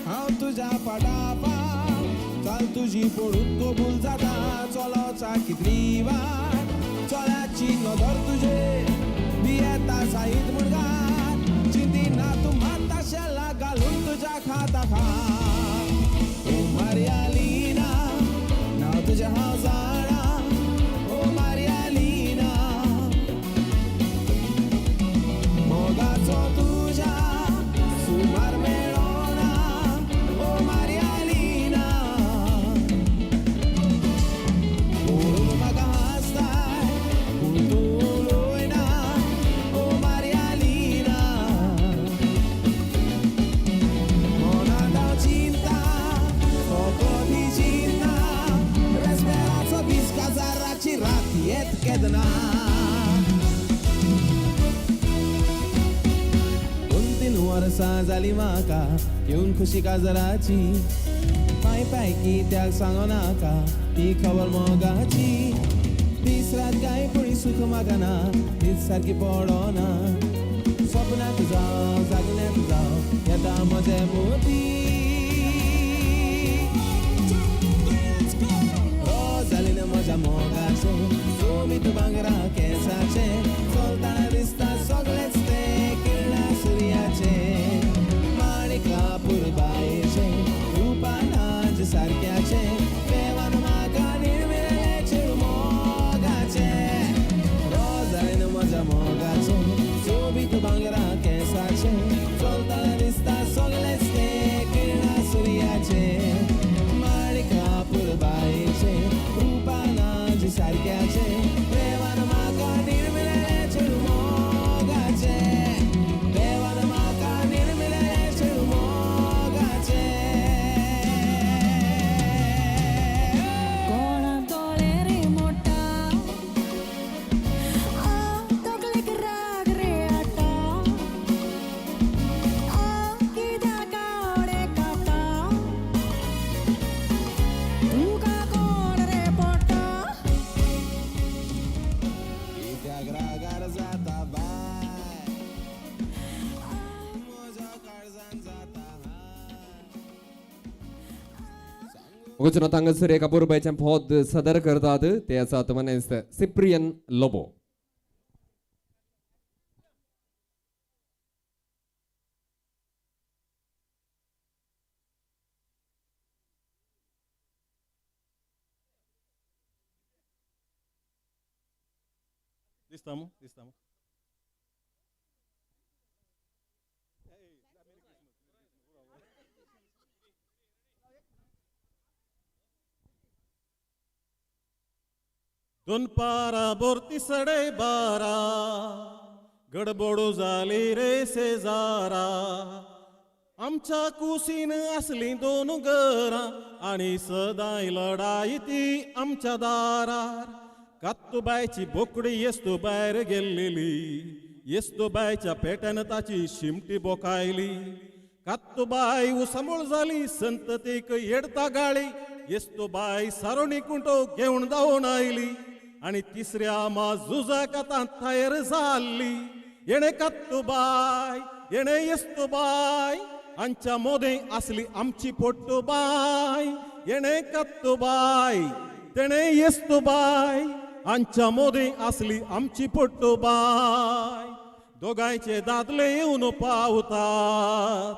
S4: हांव तुज्या फाटाफाट चल तुजी पडून कबूल जाता चलोचा कितली वाट चोळ्याची नदर तुजे भियेता साहीत मुणगार चिंतिना तूं माता शेला घालून तुज्या खाता खा. ओ मारियालिना नांव तुजें हांव जाणा. ओ मारियालिना मोगाचो तुज्या सुमार मेळोना. ओ मारियालिना पळोवन म्हाका हांसताय पूण तूं उलयना. ओ मारियालिना मनांत हांव चिंता फकत ही चिंता रेस्पेराचो दीस काजाराची रात येत केदना. दोन तीन वर्सां जालीं म्हाका घेवन खुशी काजराची. माय पाय कित्याक सांगो नाका ती खबर मोगाची. दीस रात काय पळय सुख म्हाका ना, न्हीद सारकी पडना. सपनांत जावं जागण्यांत जावं येता म्हजे मोती. रोजालीन म्हज्या मोगाचें सोबीत भांगरा केंसाचें, चलतना दिसता सगळेंच तें किरणां सुर्याचें. माणिका पुरबायेचें रुपा नाज सारक्याचें, देवान म्हाका निर्मिलें चेडूं मोगाचें. रोजालीन म्हज्या मोगाचें सोबीत भांगरा केंसाचें, चलतना दिसता सगळेंच तें किरणां सुर्याचें. माणिका पुरबायेचें रुपा नाज सारक्याचें, देवान म्हाका निर्मिलें चेडूं मोगाचें. देवान म्हाका निर्मिलें चेडूं मोगाचें.
S20: कोणा दोळे रे मोटा, आ तकलेक राग रे आटा, आ कित्याक आवडे खाता, तुका कोण रे पोटा.
S4: कित्याक रागार जाता बाय, म्हज्या काळजान जाता.
S5: वचून हांगासर एक अपुरबायचें पद सदर करतात ते आसात मनेस्त सिप्रियन लोबो.
S8: दिसता मू, दिसता मू. दोनपारा बोरती 12:30 गडबडू जाली रे शेजारा. आमच्या कुशीन आसली दोन घरां आनी सदांय लडाई ती आमच्या दारार. कात्तुबायची बोकडी येस्तुबायर गेल्लेली, येस्तुबायच्या पेट्यान ताची शिमटी बोकायली. कात्तुबाय उसमूळ जाली संततीक येडता गाळी, येस्तुबाय सारोणी कुंटो घेवन धांवून आयली. आनी तिसऱ्या मा झुजाक आतां तयार जाल्ली. येणे कात्तुबाय येणे येस्तुबाय हांच्या मोदें आसली आमची पोट्टुबाय. येणे कात्तुबाय तेणे येस्तुबाय हांच्या मोदें आसली आमची पोट्टुबाय. दोगांयचे दादले येवन पावतात,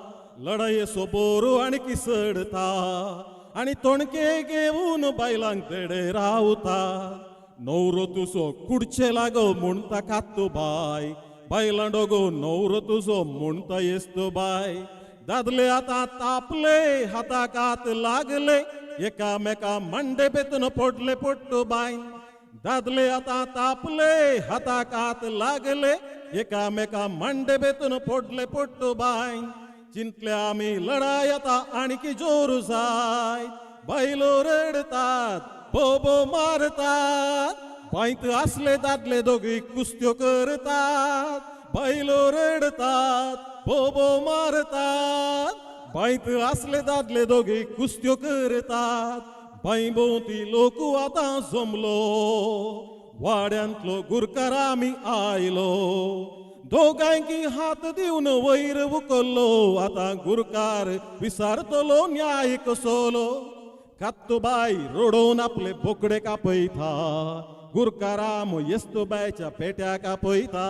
S8: लडाये सोबोरू आनी किसडता, आनी तोणके घेवन बायलांक तेडे रावता. नवरो तुजो कुडचे लागो म्हणटा कात्तुबाय, बायलां डोगो नवरो तुजो म्हणटा येस्तुबाय. दादले आतां तापले हाताक हात लागले, एकामेका मांडे पेतून पडले पोट्टुबाय. दादले आतां तापले हाताक हात लागले, एकामेका मांडे बेतून पडले पोट्टुबाय. चिंतले आमी लडाय आतां आणकी जोर जाय, बायलो रडतात बोबो मारतात. बांयत आसले दादले दोगी कुस्त्यो करतात, बायलो रडतात बोबो मारतात. बांयत आसले दादले दोगी कुस्त्यो करतात. बांय भोंवती लोक आतां जमलो, वाड्यांतलो गुरकार आमी आयलो. दोगांयकी हात दिवन वयर उखल्लो, आतां गुरकार विसारतलो न्याय कसलो. कात्तुबाय रडोवन आपले बोकडे कापयता, गुरकाराम येस्तुबायच्या पेट्या कापयता.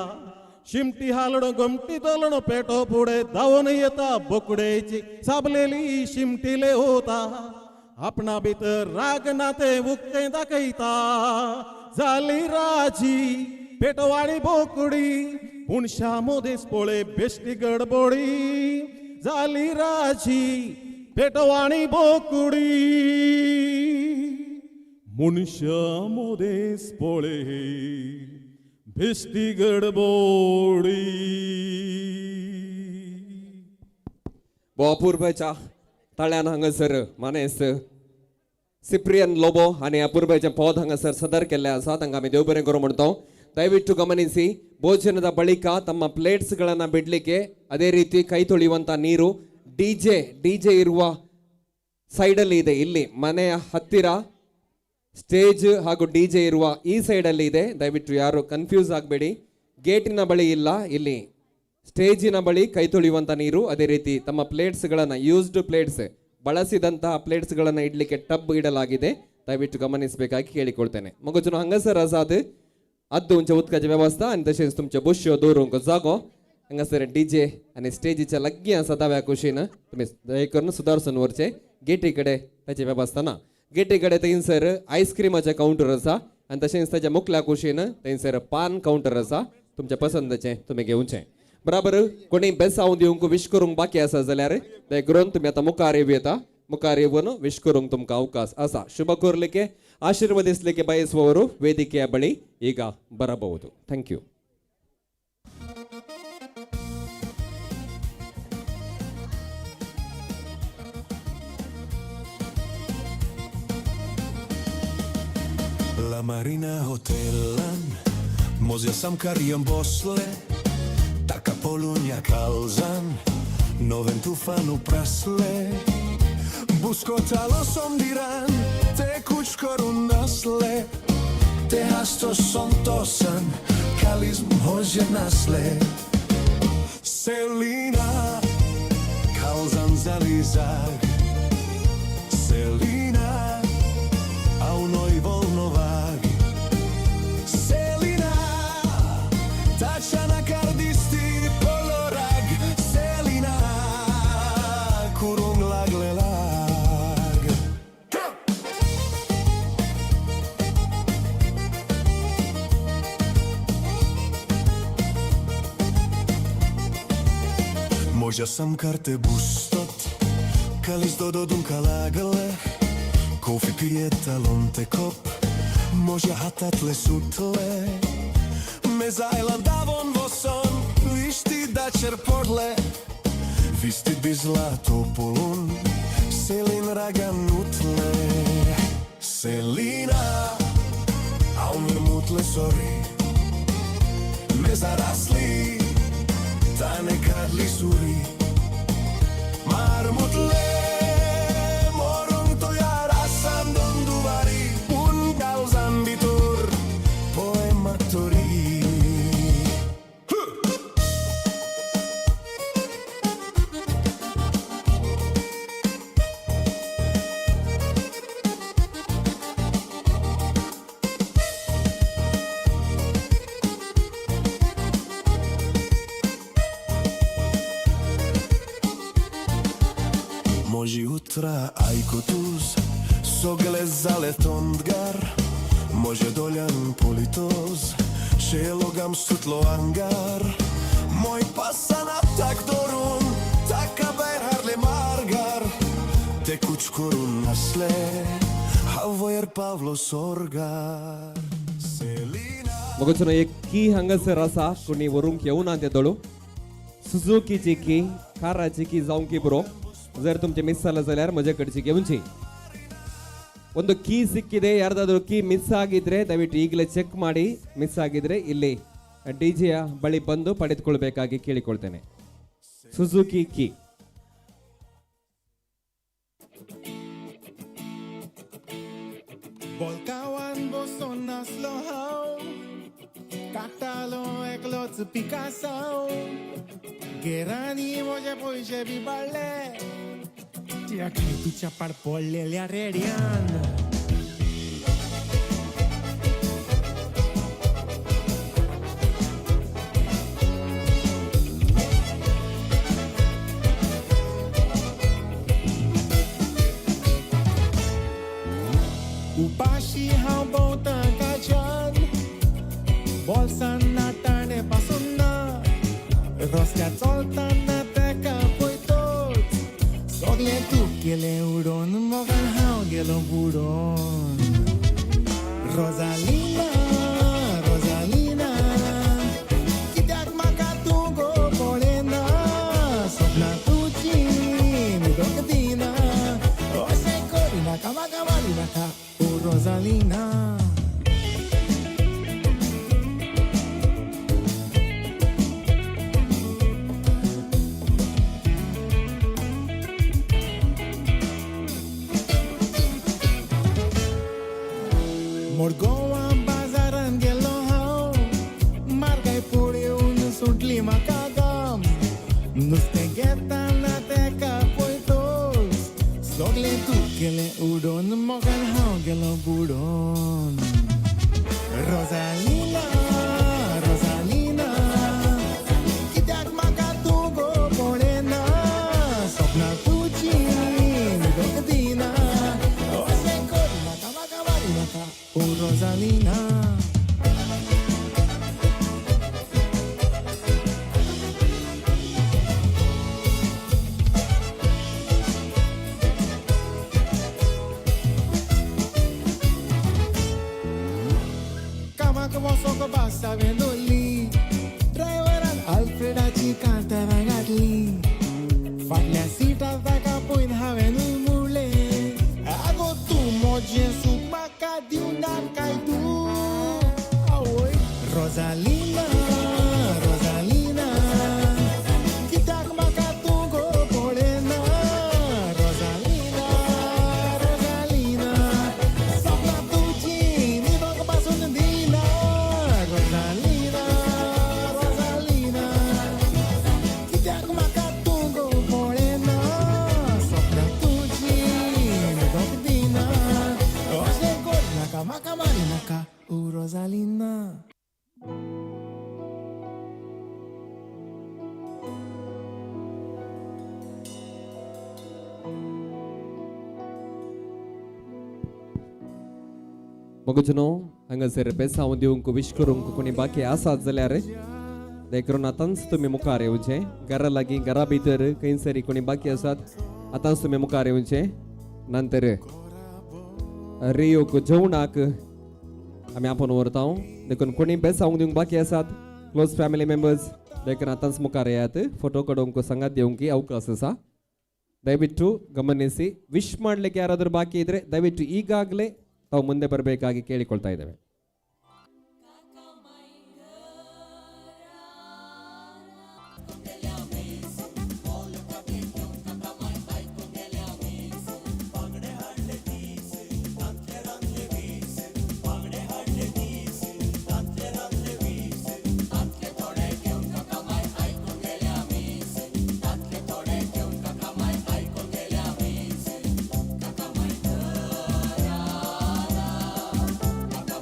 S8: शिमटी हालणो गोमटी दलणो पेटो फुडें धांवून येता, बोकडेची साबलेली शिमटीले होता. आपणा भितर राग ना ते उक्तें दाखयता. जाली राजी पेटवाणी बोकडी, मनशा मदेस पळय बेश्टी गडबडी. जाली राजी पेटवाणी बोकडी, मनशा मदेस पळय बेश्टी गडबडी.
S5: अपुरबायच्या ताळ्यान हांगासर मानेस्त सिप्रियन लोबो आनी अपुरबायचें पद हांगासर सदर केल्लें आसा. तांकां आमी देव बरें करूं म्हणटा. ದಯವಿಟ್ಟು ಗಮನಿಸಿ, ಭೋಜನದ ಬಳಿಕ ತಮ್ಮ ಪ್ಲೇಟ್ಸ್ಗಳನ್ನು ಬಿಡಲಿಕ್ಕೆ, ಅದೇ ರೀತಿ ಕೈ ತೊಳೆಯುವಂಥ ನೀರು ಡಿ ಜೆ ಇರುವ ಸೈಡಲ್ಲಿ ಇದೆ. ಇಲ್ಲಿ ಮನೆಯ ಹತ್ತಿರ ಸ್ಟೇಜ್ ಹಾಗೂ ಡಿ ಜೆ ಇರುವ ಈ ಸೈಡಲ್ಲಿ ಇದೆ. ದಯವಿಟ್ಟು ಯಾರು ಕನ್ಫ್ಯೂಸ್ ಆಗಬೇಡಿ. ಗೇಟಿನ ಬಳಿ ಇಲ್ಲ, ಇಲ್ಲಿ ಸ್ಟೇಜಿನ ಬಳಿ ಕೈ ತೊಳೆಯುವಂಥ ನೀರು, ಅದೇ ರೀತಿ ತಮ್ಮ ಪ್ಲೇಟ್ಸ್ಗಳನ್ನು, ಯೂಸ್ಡ್ ಪ್ಲೇಟ್ಸ್, ಬಳಸಿದಂತಹ ಪ್ಲೇಟ್ಸ್ಗಳನ್ನು ಇಡಲಿಕ್ಕೆ ಟಬ್ ಇಡಲಾಗಿದೆ. ದಯವಿಟ್ಟು ಗಮನಿಸಬೇಕಾಗಿ ಕೇಳಿಕೊಳ್ತೇನೆ. मगजून हांगासर आसात आद्द उंचे उदकाची व्यवस्था आनी तशेंच तुमचे बश्यो दवरूंक जागो हांगासर डी जे आनी स्टेजीच्या लागीं आसा. दाव्या कुशीन तुमी दया करून सुदारसून व्हरचे. गेटी कडेन ताची वेवस्था ना. गेटी कडेन थंयसर आयस्क्रिमाचें कावंटर आसा आनी तशेंच ताच्या मुखल्या कुशीन थंयसर पान कावंटर आसा. तुमच्या पसंदचें तुमी घेवचें. बराबर कोणी बेसांव दिवंक विश करूंक बाकी आसा जाल्यार दया करून तुमी आतां मुखार येवं येता. मुखार येवन विश करूंक तुमकां अवकाश आसा. ಶುಭ ಕೋರಲಿಕ್ಕೆ ಆಶೀರ್ವದಿಸಲಿಕ್ಕೆ ಬಯಸುವವರು ವೇದಿಕೆಯ ಬಳಿ ಈಗ ಬರಬಹುದು. Thank you.
S7: La Marina Hotelan Mozja sam karijem bosle Taka polunja kalzan Noven tufanu prasle Buskotalo som diran Te kučkoru nasle Te hasto som tosan Kalizm hožje nasle Selina Kalzan zalizag Selina Aunoj volnovag Selina Tačana kardisti polorag Selina Kurung laglelag. Možda sam karte bustot Kalis dododun kalagle Kofi pijeta lonte kop Možda hatatle sutle Meza island davon voson Višti dačer porle Visti bi zlato polun Selin raganutle Selina Aun vermutle sorry Meza rasli Tane kadli suri Marmutle Morong tojar asan donduvari Un kalzan bitur Poematori. Moji utra ajkotuz Sogle zaletondgar Može doljan politoz Šelogam sutlo angar Moj pasana tak dorun Taka berharle margar Te kučkorun nasle Havojer Pavlo sorgar Selina.
S5: मगजून एक की हांगासर आसा, कोणी व्हरूंक येवना ते दोळू. सुझुकीची की, काराची की जावंक की बरो. जर तुमचे ಮಿಸ್ ಆಲ್ಲ जाल्यार म्हजे कडची घेवची. ಒಂದು ಕೀ ಸಿಕ್ಕಿದೆ, ಯಾರ್ದಾದ್ರೂ ಕೀ ಮಿಸ್ ಆಗಿದ್ರೆ ದಯವಿಟ್ಟು ಈಗಲೇ ಚೆಕ್ ಮಾಡಿ. ಮಿಸ್ ಆಗಿದ್ರೆ ಇಲ್ಲಿ ಡಿ ಜೆಯ ಬಳಿ ಬಂದು ಪಡೆದುಕೊಳ್ಬೇಕಾಗಿ ಕೇಳಿಕೊಳ್ತೇನೆ. Suzuki key.
S9: Volcawan boson naslo हांव काडटालो एकलोच पिकासांव गेरांनी म्हजे पयशे बी बाळ्ळे त्या खेतीच्या पाड पडलेल्या रेड्यान. उपाशी हांव भोंवतां काच्यान बोल्सान नाटाणे पासून ना रस्त्यार चलतना तेका पळयतोच सगळें तूं केलें उडोवन मोगान हांव गेलो बुडोवन. रोजालिना रोजालिना कित्याक म्हाका तूं गो पळयना सपनां तुजीं न्हिदोंक दिना अशें करिनाका म्हाका मारिनाका ओ रोजालिना. येताना तेका पळयतोच सगळें तूं केलें उडोवन मोगान हांव गेलो बुडोन. रोजालिना रोजालिना कित्याक म्हाका तूं गो पळयना सपनां तुजीं न्हिदोंक दिना अशें कर नाका म्हाका मारी नाका ओ रोजालिना. कामाक वचोंक बस हांवें धरली ड्रायव्हरान आल्फ्रेडाची कांतारां घातली फाटल्या सिटार ताका पळोवन हांवें म्हणलें आगो तूं म्हजें सूख म्हाका दिवना काय तूं आवय. रोजालिना रोजालिना कित्याक म्हाका तूं गो पळयना रोजालिना रोजालिना सपनां तुजीं न्हिदोंक पासून दिना रोजालिना रोजालिना कित्याक म्हाका तूं गो पळयना सपनां तुजीं न्हिदोंक दिना अशें कर नाका म्हाका मारी नाका ओ रोजालिना.
S5: मगजनो हांगासर बेसांव दिवंक विश करूंक कोणी बाकी आसात जाल्यार देखून आतांच तुमी मुखार येवचें. घरा लागीं घरा भितर खंयसरी कोणी बाकी आसात आतांच तुमी मुखार येवचें. नंतर रियोक जेवणाक आमी आपोवन व्हरता. देखून कोणी बेसांव दिवंक बाकी आसात क्लोज फॅमिली मेंबर्स देखून आतांच मुखार येयात. फोटो काडूंक सांगात दिवंक ಅವಕಾಶ ಆसा. ದಯವಿಟ್ಟು ಗಮನಿಸಿ. ವಿಶ್ ಮಾಡಲಿಕ್ಕೆ ಯಾರಾದರೂ ಬಾಕಿ ಇದ್ರೆ ದಯವಿಟ್ಟು ಈಗಾಗಲೇ ತಾವು ಮುಂದೆ ಬರಬೇಕಾಗಿ ಕೇಳಿಕೊಳ್ತಾ ಇದ್ದೇವೆ.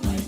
S2: Bye.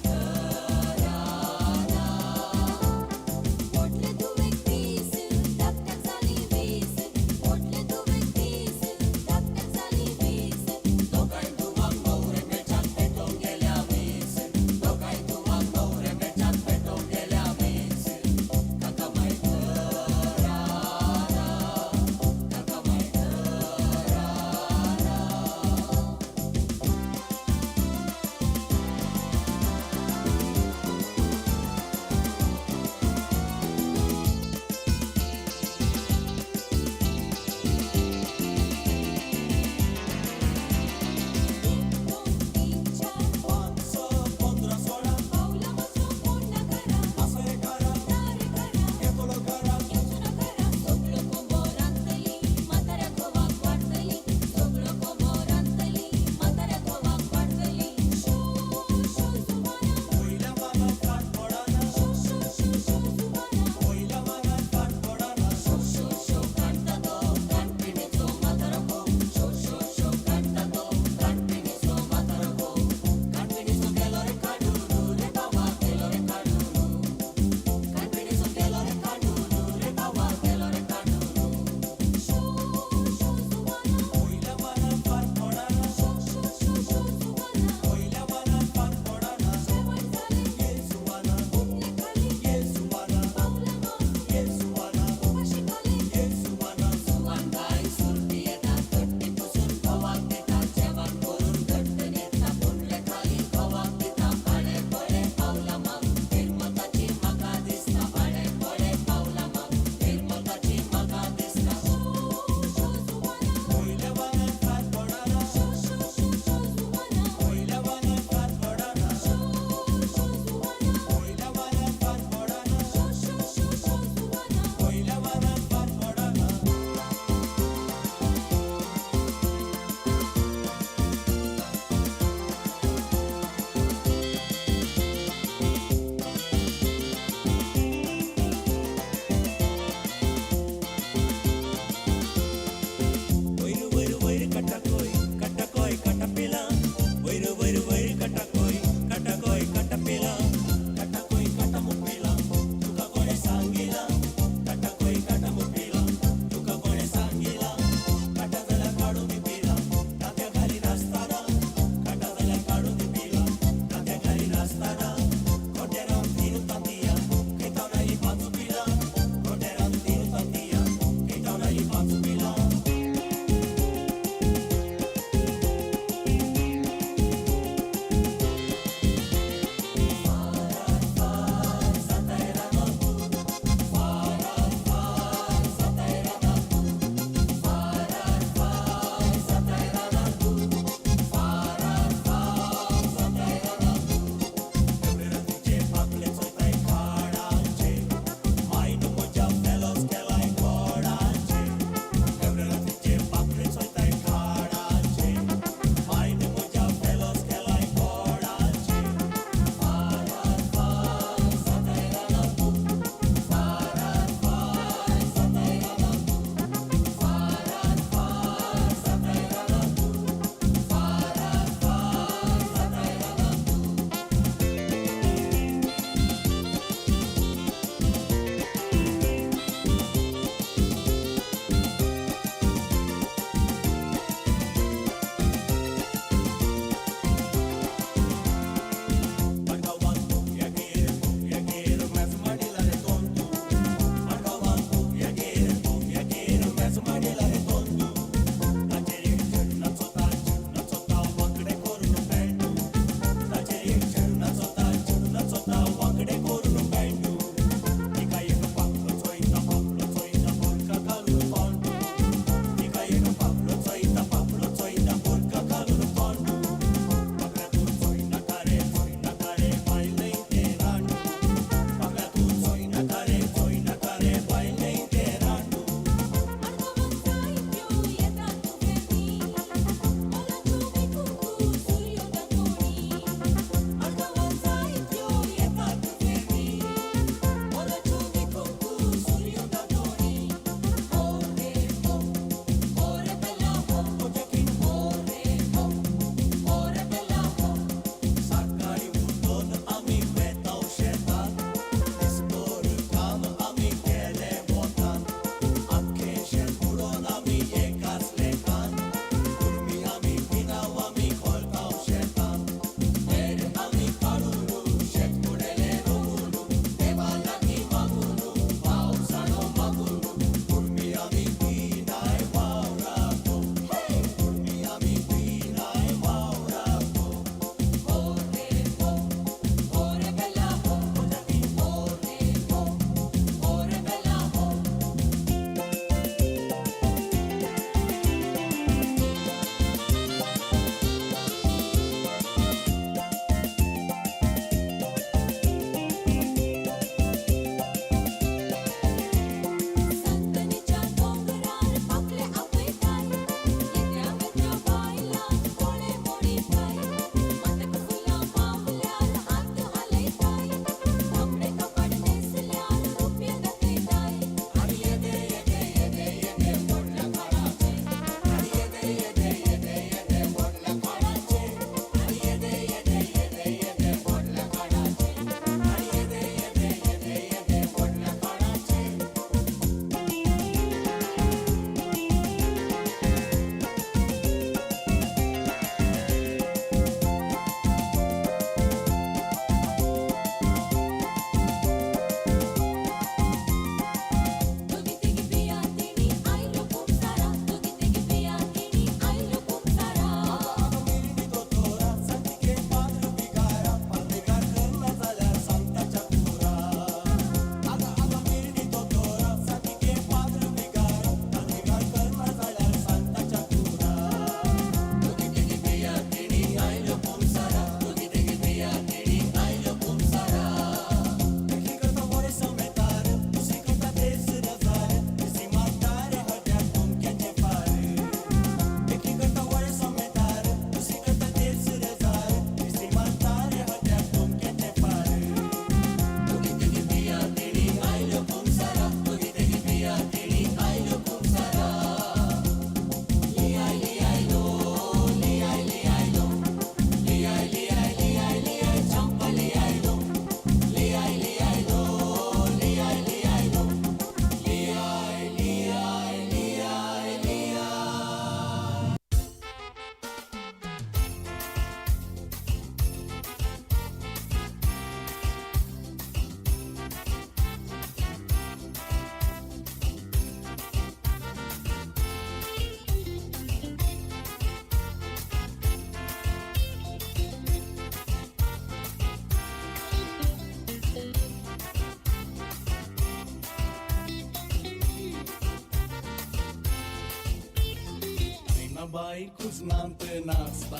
S23: डायनाबाय कुजनांत नाचता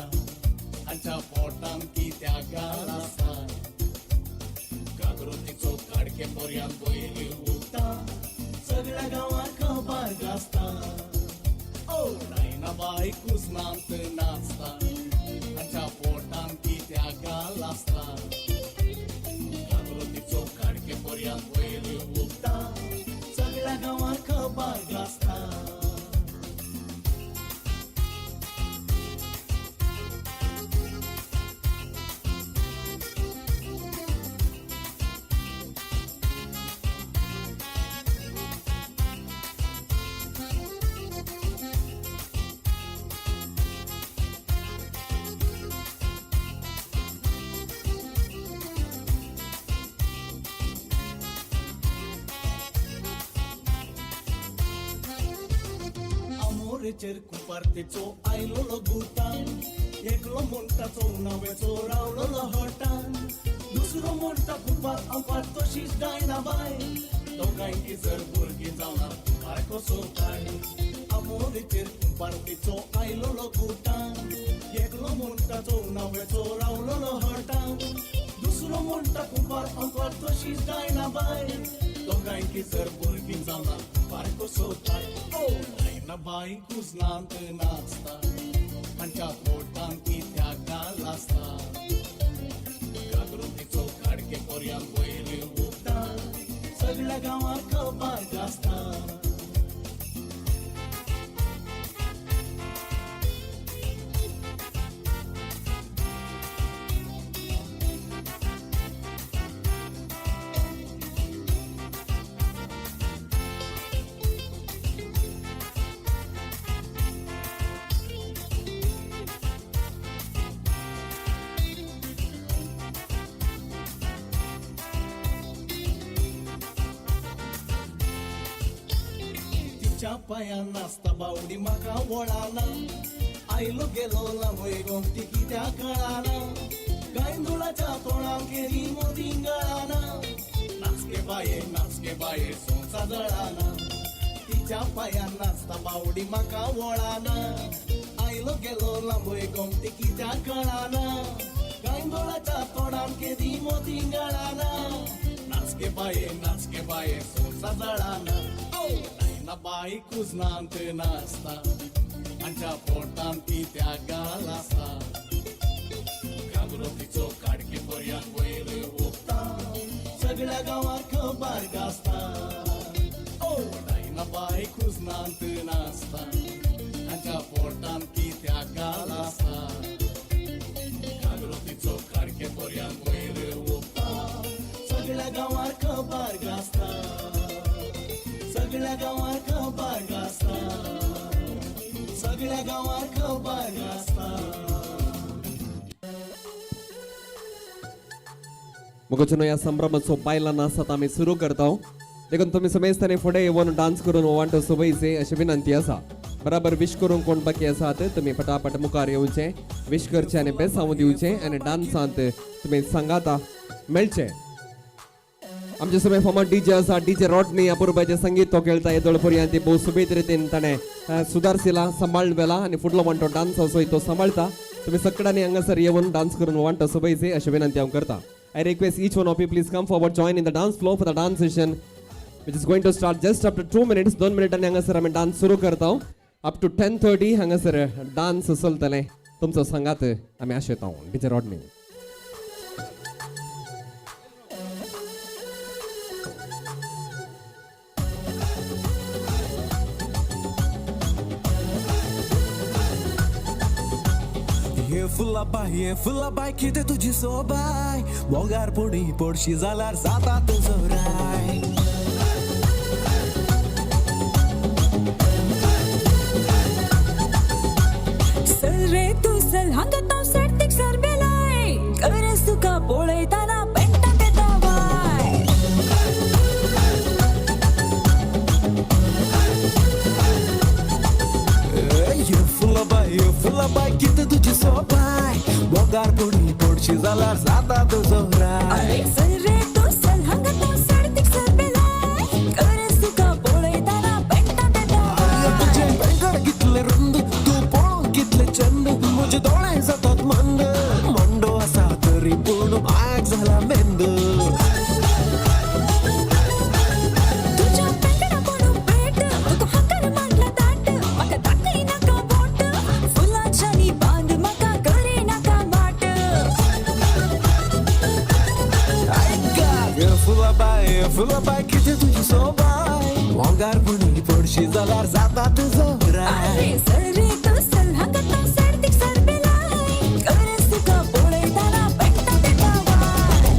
S23: हांच्या पोटान कित्याक गाल आसता गागरो तिचो काडके पर्यांत वयर उरता सगळ्या गांवार खबर गाजता. ओ डायनाबाय कुजनांत नाचता हांच्या पोटान कित्याक गाल आसता गागरो तिचो काडके पर्यांत वयर उरता सगळ्या गांवार खबर गाजता. आमोरेचेर कुपार्तेचो आयलोलो गुतान एकलो म्हणटा चोवनावेचो रावलोलो हटान दुसरो म्हणटा कुपार आंपार तशीच डायनाबाय दोगांयकी जर भुरगीं जावना कुपार कसो काय. आमोरेचेर कुपार्तेचो आयलोलो गुतान एकलो म्हणटा चोवनावेचो रावलोलो हटान दुसरो म्हणटा कुपार आंपार तशीच डायनाबाय दोगांयकी जर भुरगीं जावना कुपार कसो काय. ओ डायनाबाय कुजनांत नाचता हांच्या पोटान कित्याक गाल आसता गागरो तिचो काडके पर्यांत वयर उरता सगळ्या गांवार खबर गाजता. तिच्या पांयान नाचता बावडी म्हाका वळाना आयलो गेलो लांबय गोमती कित्याक कळाना गांयदोळाच्या तोंडाक केरी मोदी गळाना नाचके बाये नाचके बाये सोंसा जळाना तिच्या पांयान नाचता बावडी म्हाका वळाना आयलो गेलो लांबय गोमती कित्याक कळाना गांयदोळाच्या तोंडाक केरी मोदी गळाना नाचके बाये नाचके बाये सोंसा जळाना. ओ डायनाबाय कुजनांत नाचता हांच्या पोटान कित्याक गाल आसता गागरो तिचो काडके पर्यांत वयर उरता सगळ्या गांवार खबर गाजता. ओ डायनाबाय कुजनांत नाचता हांच्या पोटान कित्याक गाल आसता गागरो तिचो काडके पर्यांत वयर उरता सगळ्या गांवार खबर गाजता सगळ्या गांवार खबर गाजता सगळ्या गांवार खबर गाजता.
S5: मुगोचनो ह्या संभ्रमाचो बायलां नाचात आमी सुरू करता देखून तुमी समेस्तांनी फुडें येवन डान्स करून वांटो सोबयचे अशी विनंती आसा. बराबर विश करूंक कोण बाकी आसात तुमी पटापट मुखार येवचे विश करचे आनी बेसांव दिवचे आनी डान्सांत तुमी सांगाता मेळचे. आमचे समय फामाद डीजे आसा डीजे रॉडनी अपुरबायचें संगीत तो खेळटा येदोळ पर्यंत ती भोव सुबेद रितीन ताणें सुदारसिला सांबाळून व्हेला आनी फुडलो वांटो डान्स असो तो सांबाळटा. तुमी सगळ्यांनी हांगासर येवन डान्स करून वांटो सोबयचे अशें विनंती हांव करता. I request each one of you please come forward, join in the dance flow for the dance session which is going to start just after 2 minutes. 2 मिनिटांनी हांगासर आमी डान्स सुरू करता. अप टू 10:30 हांगासर डान्स चलतले. तुमचो सांगात आमी आशेता. DJ Rodney.
S1: हे फुलाबाय कितें तुजी सोबाय मोगार पुणी पडशी जाल्यार जाता तुजो राय.
S20: चल रे तूं चल हांगा हांव सर्तीक सर बेलाय गरज तुका पळयतना पेंटा तेता वाय.
S1: हे फुलाबाय कितें तुजी सोबाय मोगार पुणी पडशी जाल्यार जाता तुजो राय.
S20: चल रे तूं चल हांगा हांव सर्तीक सर बेलाय गरज तुका पळयतना पेंटा तेता वाय.
S1: तुजें बेंगड कितलें रुंद तूं पळोवन फुलाबाय फुलाबाय कितें तुजी सोबाय मोगार पुणी पडशी जाल्यार जाता तुजो राय.
S2: सरे तूं चल हांगा तूं सर्तीक सरबेलाय गरज तुका पळयतना पेट्टा तेका वाय.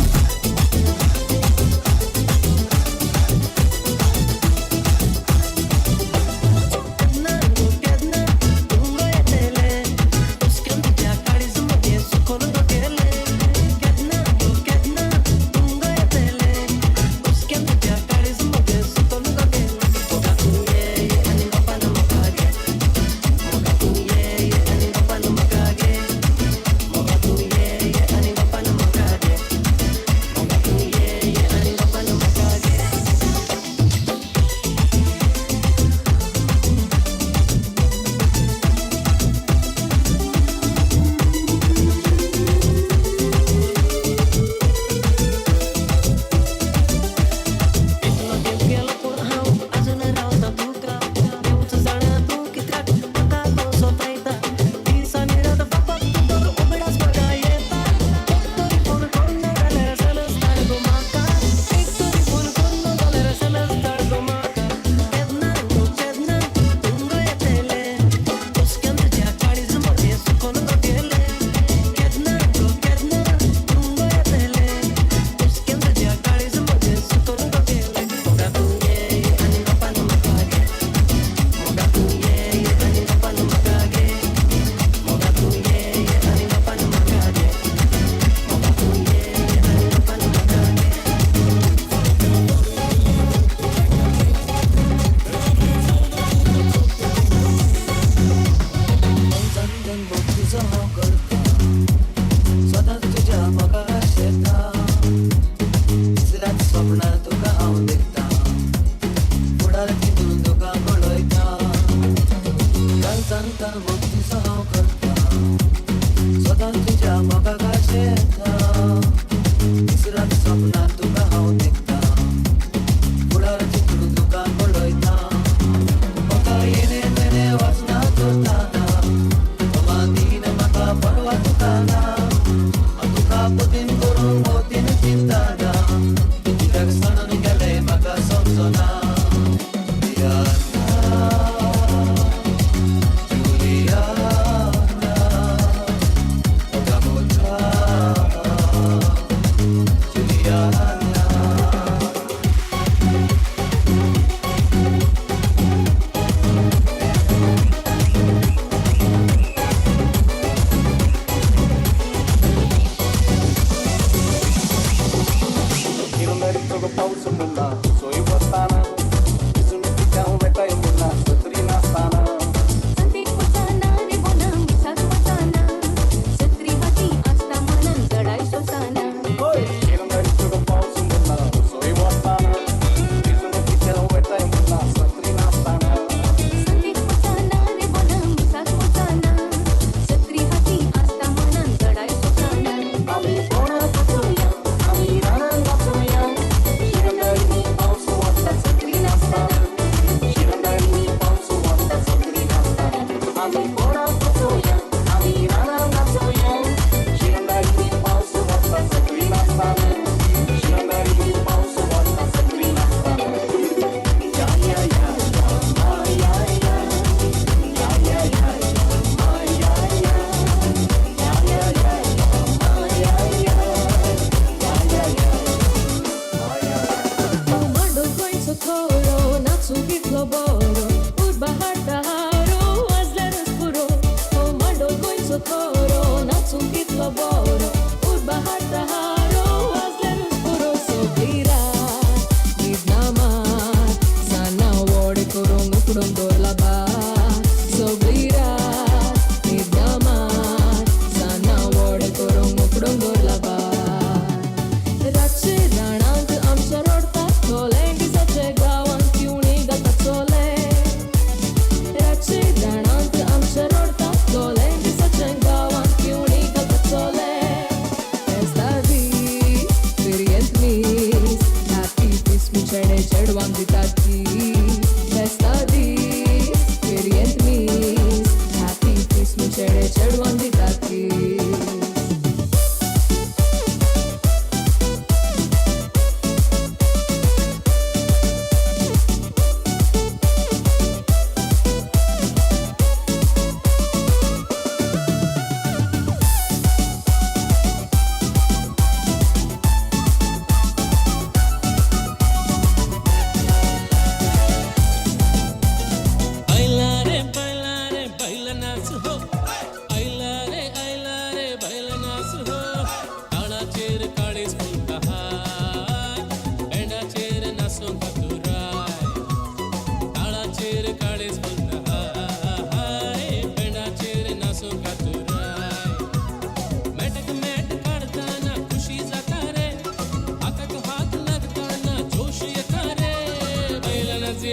S2: चेडे चेडवान दितात.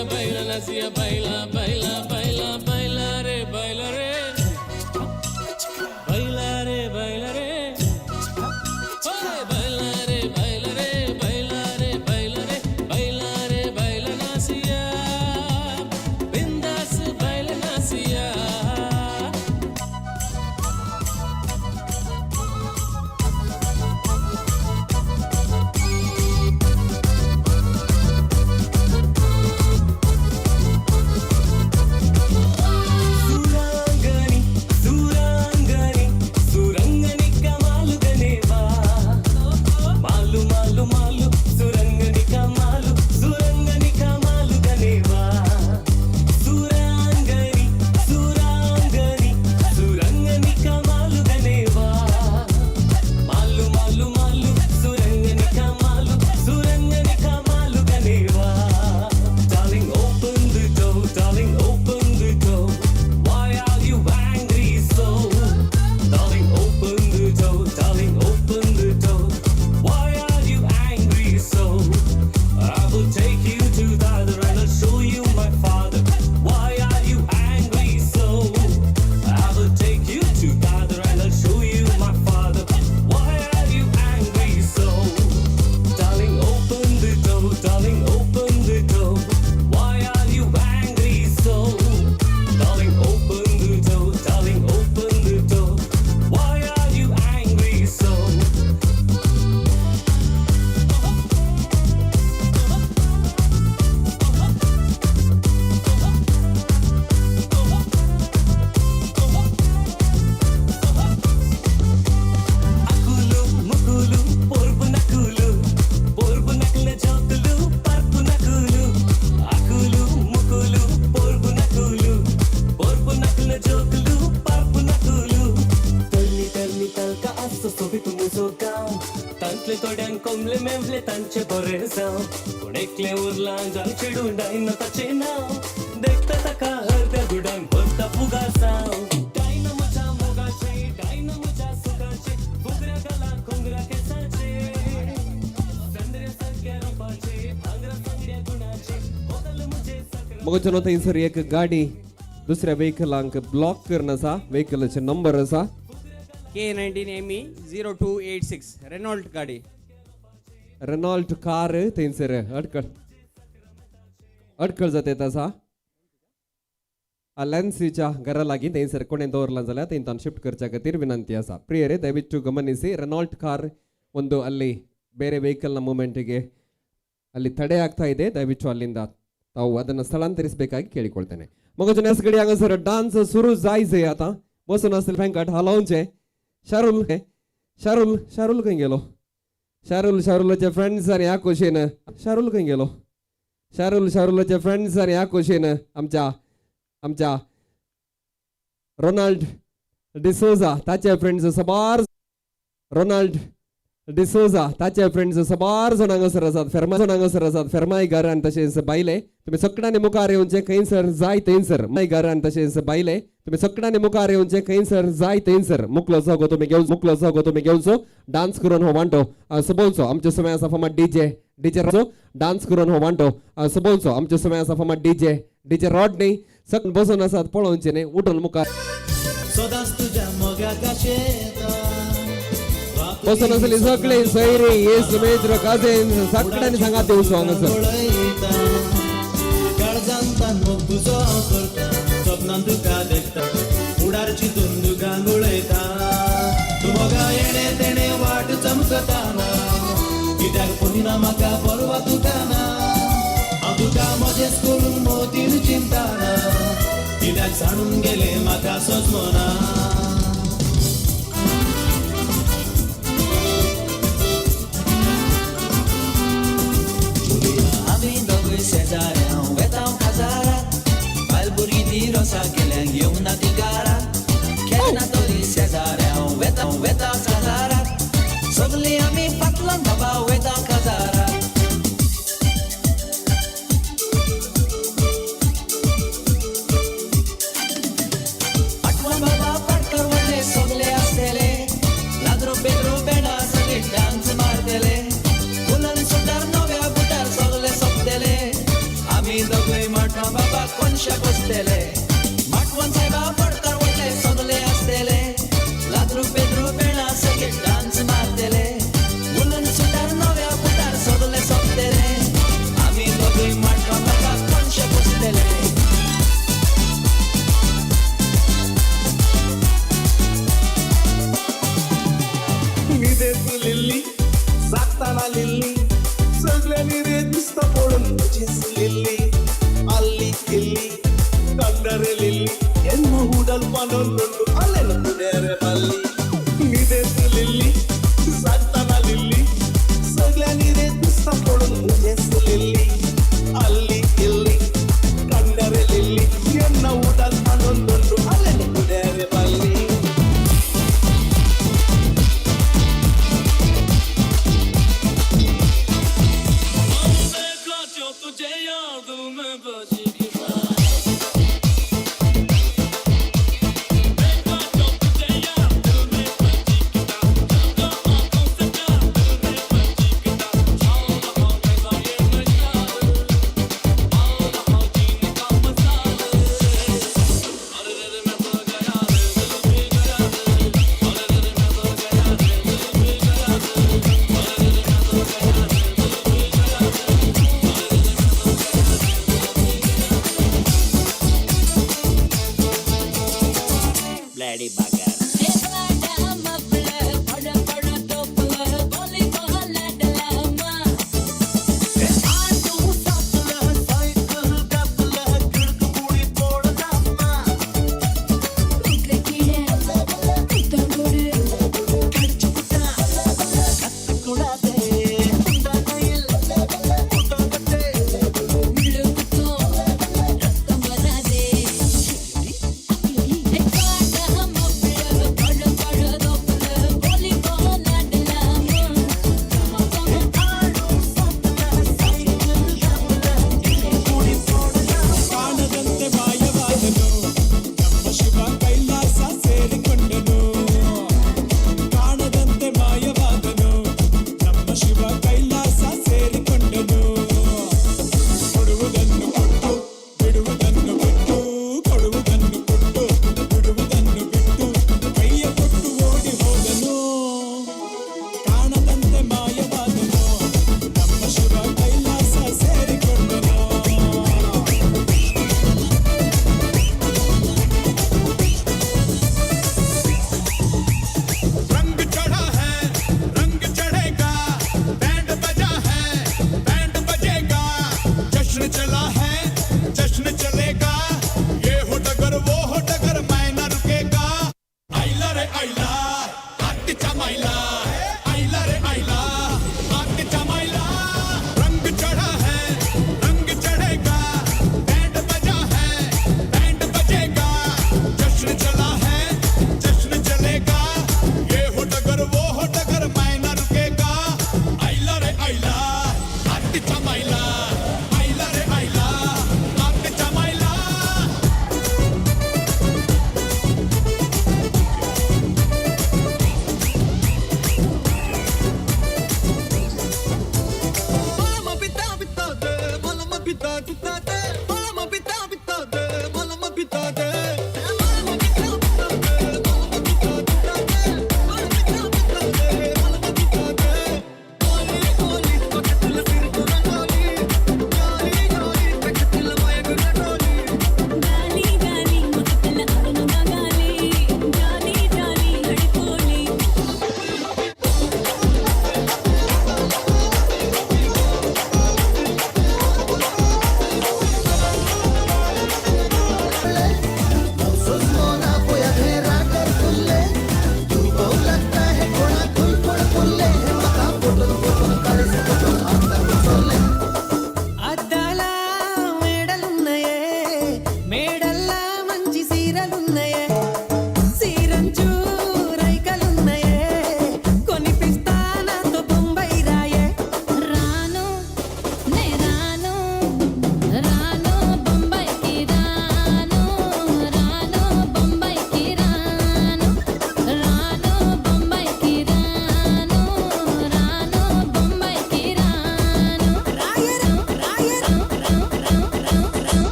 S21: नासिया बैला नासिया बैला बैला बैला बैला रे बैला रे बैला रे बैला रे ओए बैला रे बैला रे बैला रे बैला रे बैला रे बैला नासिया बिंदास बैला Nasiya. सुरांगनी सुरांगनी सुरंगनी कमालु गनेवा Malu Malu Malu सुरंगनी कमालू सुरंगनी कमालु गनेवा सुरांगनी सुरांगनी सुरंगनी कमालु गनेवा Malu Malu Malu सुरंगनी कमालू सुरंगनी कमालु गनेवा. Darling, open the door, darling, open the door. Why are you angry so? Darling, open the door, darling, open the door. Why are you angry so? I will take you to Dadar and I'll show you my father. Why are you angry so? I will take you to Dadar and I'll show you my father. Why are you angry so? Darling, open the door, darling, open the door. Why are you angry so? Darling, open the door, darling, open the door. Why are you angry so? అకులు ముకులు పొరుపు Nakula పొరుపు Nakula జోకులు పర్పు నకులు అకులు ముకులు పొరుపు నకులు పొరుపు నకుల జోకులు పర్పు నకులు. तरली तरली तलका आसतो सोबीत मुजो गांव तांतले थोड्यांक कोमले मेवले तांचे बरे जावं पूण एकलें उरलां जाल चेडूं डायना ताचें नांव देखता ताका हरद्या गुडान भरता फुगासांव. डायना म्हज्या मोगाचें डायना म्हज्या सुखाचें फुगऱ्या गला कोंगरा केसाचें संद्र्या सारक्या रुपाचें भांगरा सांगड्या गुणाचें होगल म्हजें सगळें.
S5: मगो थंयसर एक गाडी दुसऱ्या व्हेकलांक ब्लॉक करून आसा. व्हेकलाचे नंबर आसा
S6: K19ME 0286 Renault गाडी.
S5: रेनॉल्ट कार थंयसर अडकळ अडकळ जाता येत आसा. लेन्सीच्या घरा लागीं थंयसर कोणें दवरलां जाल्यार थंयच्यान शिफ्ट करच्या खातीर विनंती आसा. ಪ್ರಿಯರೇ, ದಯವಿಟ್ಟು ಗಮನಿಸಿ. ರೆನಾಲ್ಟ್ ಕಾರ್ ಒಂದು ಅಲ್ಲಿ ಬೇರೆ ವೆಹಿಕಲ್ನ ಮೂವ್ಮೆಂಟಿಗೆ ಅಲ್ಲಿ ತಡೆ ಆಗ್ತಾ ಇದೆ. ದಯವಿಟ್ಟು ಅಲ್ಲಿಂದ ತಾವು ಅದನ್ನು ಸ್ಥಳಾಂತರಿಸಬೇಕಾಗಿ ಕೇಳಿಕೊಳ್ತೇನೆ. मगो नेस गडी हांगासर डान्स सुरू जायचे आतां बसून आसले फेंकाट हालोवचें. शारुल शारुल शारुल खंय गेलो? शारुल शारुलाचे फ्रेंड्स आनी ह्या खोशयेन शारुल खंय गेलो? शारुल शारुलाचे फ्रेंड्स आनी ह्या खोशयेन आमच्या आमच्या रोनाल्ड डिसोजा ताचे फ्रेंड्स सबार रोनाल्ड डिसोजा ताचे फ्रेंड्स सबार जाण हांगासर आसात. फेर्मा जाण हांगासर आसात. फेर्माय घर आनी तशेंच बायले तुमी सगळ्यांनी मुखार येवचें खंयसर जाय थंयसर माय घर आनी तशेंच बायले तुमी सगळ्यांनी मुखार येवचें खंयसर जाय थंयसर मुकलो जागो तुमी घेवन मुकलो जागो तुमी घेवचो. डान्स करून हो वांटो सोबोवचो. आमचे समय आसा फामाद डीजे डीजे डान्स करून हो वांटो सोबोवचो. आमचे समय आसा फामाद डीजे डीजे रॉडनी सगळें बसून आसात पळोवचें न्ही उठून मुखार
S19: सदांच तुज्या मोगाक आशेता
S5: बसून आसली सगळे सैरी येस मेत्र काजेन सगळ्यांनी सांगात दिवचो हांगासर.
S19: काळजान तान मोग तुजो हांव करता सपनान तुका देखता उडार चिंतून दुकां गळयता तूं मोगा येणे तेणे वाट चमकता ना कित्याक पळयना म्हाका परवा तुका ना हांव तुका म्हजेंच करून मोतीन चिंता ना कित्याक जाणून गेलें म्हाका सोजमना.
S17: आमी दोगूय शेजाऱ्यां वेता खाजाराक बायल भुरगीं ती रोसा केल्यांक येवना ती घराक केन्ना तरी शेजाऱ्यां वेता वेता खाजाराक सगळीं आमी फाटल्यान बाबा वेता खाजाराक. आठवण बाबा पाटकर वडले सगळे आसतले लाद्रो पेद्रो बेडा सगळे डान्स मारतले फुलान सुटार नव्या बुटार सगळे सोंपतले आमी दोगूय.
S1: कोणशे बसतले माटवान सायबा पडकार वयले सगले आसतले लाद्रू पेद्रू बेणा सगळे डान्स मारतले उलन सुटार नव्या बुटार सगले सोंपतले आमी दोगूय माटवान बाबा कोणशे बसतले.
S11: न्हिदेंत लिल्ली जागताना लिल्ली सगळ्यांनी रे दिसता पळोवन म्हजीच लिल्ली आल्ली किल्ली कंडरे लिल्ली ಎನ್ನ ಉಡಲ್ ಪನೊಂದುಂಡು ಅಲ್ಲೆನ ಪುಡೇರೆ ಬಲ್ಲಿ ನ್ಹಿದೇಂत लिल्ली जागताना लिल्ली सगळ्यांनी रे दिसता पळोवन म्हजेच लिल्ली ಅಲ್ಲಿ ಇಲ್ಲಿ ಕಂಡರೆ ಲಿಲ್ಲಿ ಎನ್ನ ಉಡಲ್ ಪನೊಂದುಂಡು ಅಲ್ಲೆನ ಪುಡೇರೆ ಬಲ್ಲಿ.
S21: तुझे याद में बज